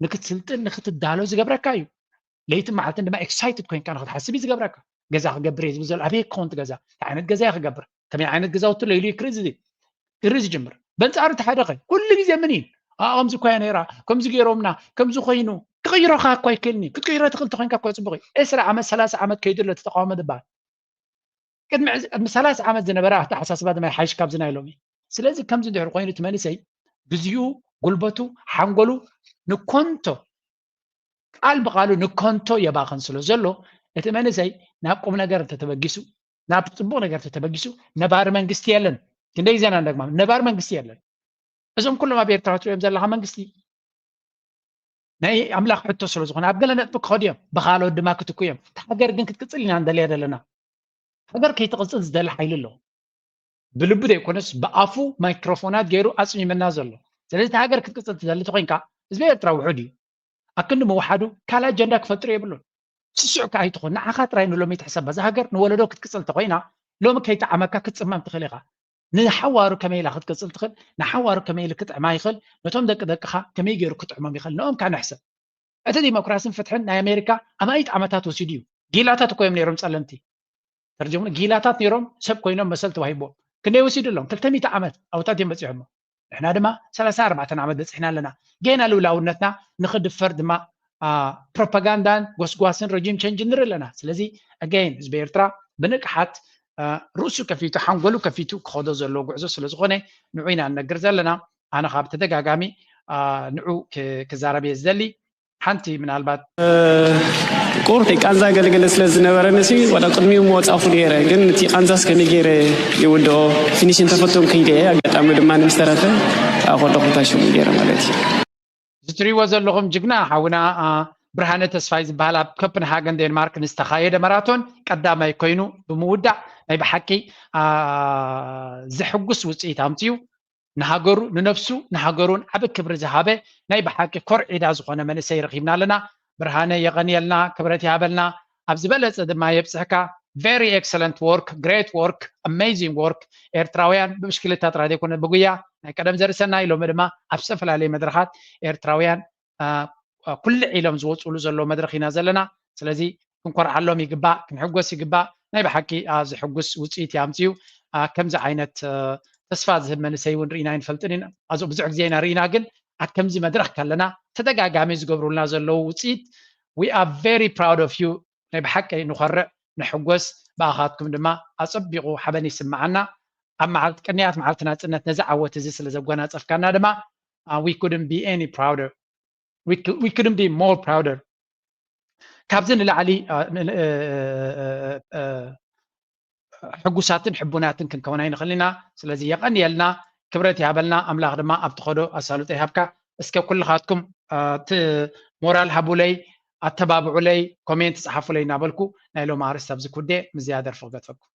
ንክትስልጥን ንክትዳሎ ዝገብረካ እዩ። ለይትን መዓልትን ድማ ኤክሳይትድ ኮይንካ ንክትሓስብ እዩ ዝገብረካ። ገዛ ክገብር እየ ዝብል ዘሎ ኣበይ ክኸውን እቲ ገዛ፣ እንታይ ዓይነት ገዛ እየ ክገብር፣ ከመይ ዓይነት ገዛውቲ ኣሎ ኢሉ እዩ ክርኢ ዝብል ክርኢ ዝጅምር። በንፃሩ እቲ ሓደ ከ ኩሉ ግዜ ምን እዩ ኣኣ ከምዚ እኳ እያ ነይራ፣ ከምዚ ገይሮምና፣ ከምዚ ኮይኑ። ክቕይሮካ እኳ ኣይክእልን እዩ። ክትቅይሮ ትኽእል ተኮይንካ እኳ ፅቡቅ እዩ። ዕስራ ዓመት ሰላሳ ዓመት ከይዱ ኣሎ እቲ ተቃውሞ ዝበሃል። ቅድሚ ሰላሳ ዓመት ዝነበረ ኣተሓሳስባ ድማ ይሓይሽ ካብዚ ናይ ሎሚ። ስለዚ ከምዚ እንድሕር ኮይኑ እቲ መንእሰይ ግዜኡ፣ ጉልበቱ፣ ሓንጎሉ ንኮንቶ ቃል ብቃሉ ንኮንቶ የባኽን ስለ ዘሎ እቲ መንእሰይ ናብ ቁም ነገር እንተተበጊሱ፣ ናብ ፅቡቅ ነገር እንተተበጊሱ ነባሪ መንግስቲ የለን። ክንደይ ዜና እንደግማ ነባሪ መንግስቲ የለን። እዞም ኩሎም ኣብ ኤርትራ ትሪኦም ዘለካ መንግስቲ ናይ ኣምላኽ ሕቶ ስለ ዝኾነ ኣብ ገለ ነጥቢ ክኸዱ እዮም፣ ብኻልኦት ድማ ክትኩ እዮም። እታ ሃገር ግን ክትቅፅል ኢና ንደልያ ዘለና። ሃገር ከይትቕፅል ዝደሊ ሓይሊ ኣሎ። ብልቢ ዘይኮነስ ብኣፉ ማይክሮፎናት ገይሩ ኣፅሚመና ዘሎ። ስለዚ እታ ሃገር ክትቅፅል ትደሊ ተኮይንካ ህዝቢ ኤርትራ ውሑድ እዩ። ኣክንዲ ምውሓዱ ካልእ ኣጀንዳ ክፈጥር የብሉን። ስሱዕ ከኣ ኣይትኹን፣ ንዓኻ ጥራይ ንሎሚ ትሕሰብ። እዛ ሃገር ንወለዶ ክትቅፅል ተኮይና ሎሚ ከይጠዓመካ ክትፅመም ትኽእል ኢኻ። ንሓዋሩ ከመይ ኢላ ክትቅፅል ትኽእል፣ ንሓዋሩ ከመይ ኢሉ ክጥዕማ ይኽእል፣ ነቶም ደቂ ደቅኻ ከመይ ገይሩ ክጥዕሞም ይኽእል፣ ንኦም ከኣ ንሕሰብ። እቲ ዲሞክራስን ፍትሕን ናይ ኣሜሪካ ኣማኢት ዓመታት ወሲዱ እዩ። ጊላታት እኮ እዮም ነይሮም ጸለምቲ። ተርጀሙ ጊላታት ነይሮም ሰብ ኮይኖም መሰል ተዋሂቦም። ክንደይ ወሲዱ ኣሎም? ክልተ ሚእቲ ዓመት ኣብታት እዮም በጺሖሞ። ንሕና ድማ ሰላሳ ኣርባዕተ ዓመት በጺሕና ኣለና። ጌና ልውላውነትና ንኽድፈር ድማ ፕሮፓጋንዳን ጎስጓስን ረጂም ቸንጅ ንርኢ ኣለና። ስለዚ ኣገይን ህዝቢ ኤርትራ ብንቅሓት ርእሱ ከፊቱ ሓንጎሉ ከፊቱ ክኸዶ ዘለዎ ጉዕዞ ስለ ዝኾነ ንዑ ኢና ንነግር ዘለና። ኣነ ካብ ተደጋጋሚ ንዑ ክዛረብ እየ ዝደሊ። ሓንቲ ምናልባት ቁርቲ ቃንዛ ገለገለ ስለ ዝነበረኒ ሲ ዋላ ቅድሚኡ ምወፃኹ ነይረ። ግን እቲ ቃንዛስ ከመይ ገይረ ይውድኦ ፊኒሽ እንተፈቶም ከይደ ኣጋጣሚ ድማ ንምስተረፈ ኣኮደኹታ ሽሙ ገይረ ማለት እዩ። እዚ ትሪእዎ ዘለኹም ጅግና ሓውና ብርሃነ ተስፋይ ዝበሃል ኣብ ኮፐንሃገን ዴንማርክ ንዝተኻየደ ማራቶን ቀዳማይ ኮይኑ ብምውዳእ ናይ ብሓቂ ዝሕጉስ ውፅኢት ኣምፅኡ። ንሃገሩ ንነብሱ ንሃገሩን ዓቢ ክብሪ ዝሃበ ናይ ብሓቂ ኮርዒዳ ዝኾነ መንእሰይ ረኺብና ኣለና። ብርሃነ የቐንየልና፣ ክብረት ይሃበልና። ኣብ ዝበለጸ ድማ የብጽሕካ። Very excellent work, great work, amazing work። ኤርትራውያን ብብሽክሌታ ጥራይ ዘይኮነ ብጉያ ናይ ቀደም ዘርእሰናይ ሎሚ ድማ ኣብ ዝተፈላለየ መድረኻት ኤርትራውያን ኩልዕ ኢሎም ዝወፅሉ ዘለዉ መድረኽ ኢና ዘለና። ስለዚ ክንኮርዓሎም ይግባእ፣ ክንሕጎስ ይግባእ። ናይ ብሓቂ ዘሕጉስ ውፅኢት እዩ ኣምፅኡ። ከምዚ ዓይነት ተስፋ ዝህብ መንእሰይ እውን ርኢና ኣይንፈልጥን ኢና። ኣዞ ብዙሕ ግዜ ኢና ርኢና፣ ግን ኣብ ከምዚ መድረኽ ከለና ተደጋጋሚ ዝገብሩልና ዘለዉ ውፅኢት we are very proud of you። ናይ ብሓቂ ንኾርዕ ንሕጎስ፣ ብኣኻትኩም ድማ ኣፀቢቑ ሓበን ይስምዓና። ኣብ መዓልቲ ቅንያት መዓልቲ ናፅነት ነዚ ዓወት እዚ ስለ ዘጎናፀፍካና ድማ we couldn't be any prouder. We, we couldn't be more prouder. ካብዚ ንላዕሊ ሕጉሳትን ሕቡናትን ክንከውን ኣይንኽእል ኢና። ስለዚ የቐንየልና፣ ክብረት ይሃበልና። ኣምላኽ ድማ ኣብ ትኸዶ ኣሳልጦ ይሃብካ። እስከ ኩልኻትኩም እቲ ሞራል ሃቡለይ፣ ኣተባብዑለይ፣ ኮሜንት ጸሓፉለይ እናበልኩ ናይ ሎም ኣርእስቲ ኣብዚ ኩዴ ምዝያ ደርፊ ክገድፈኩም።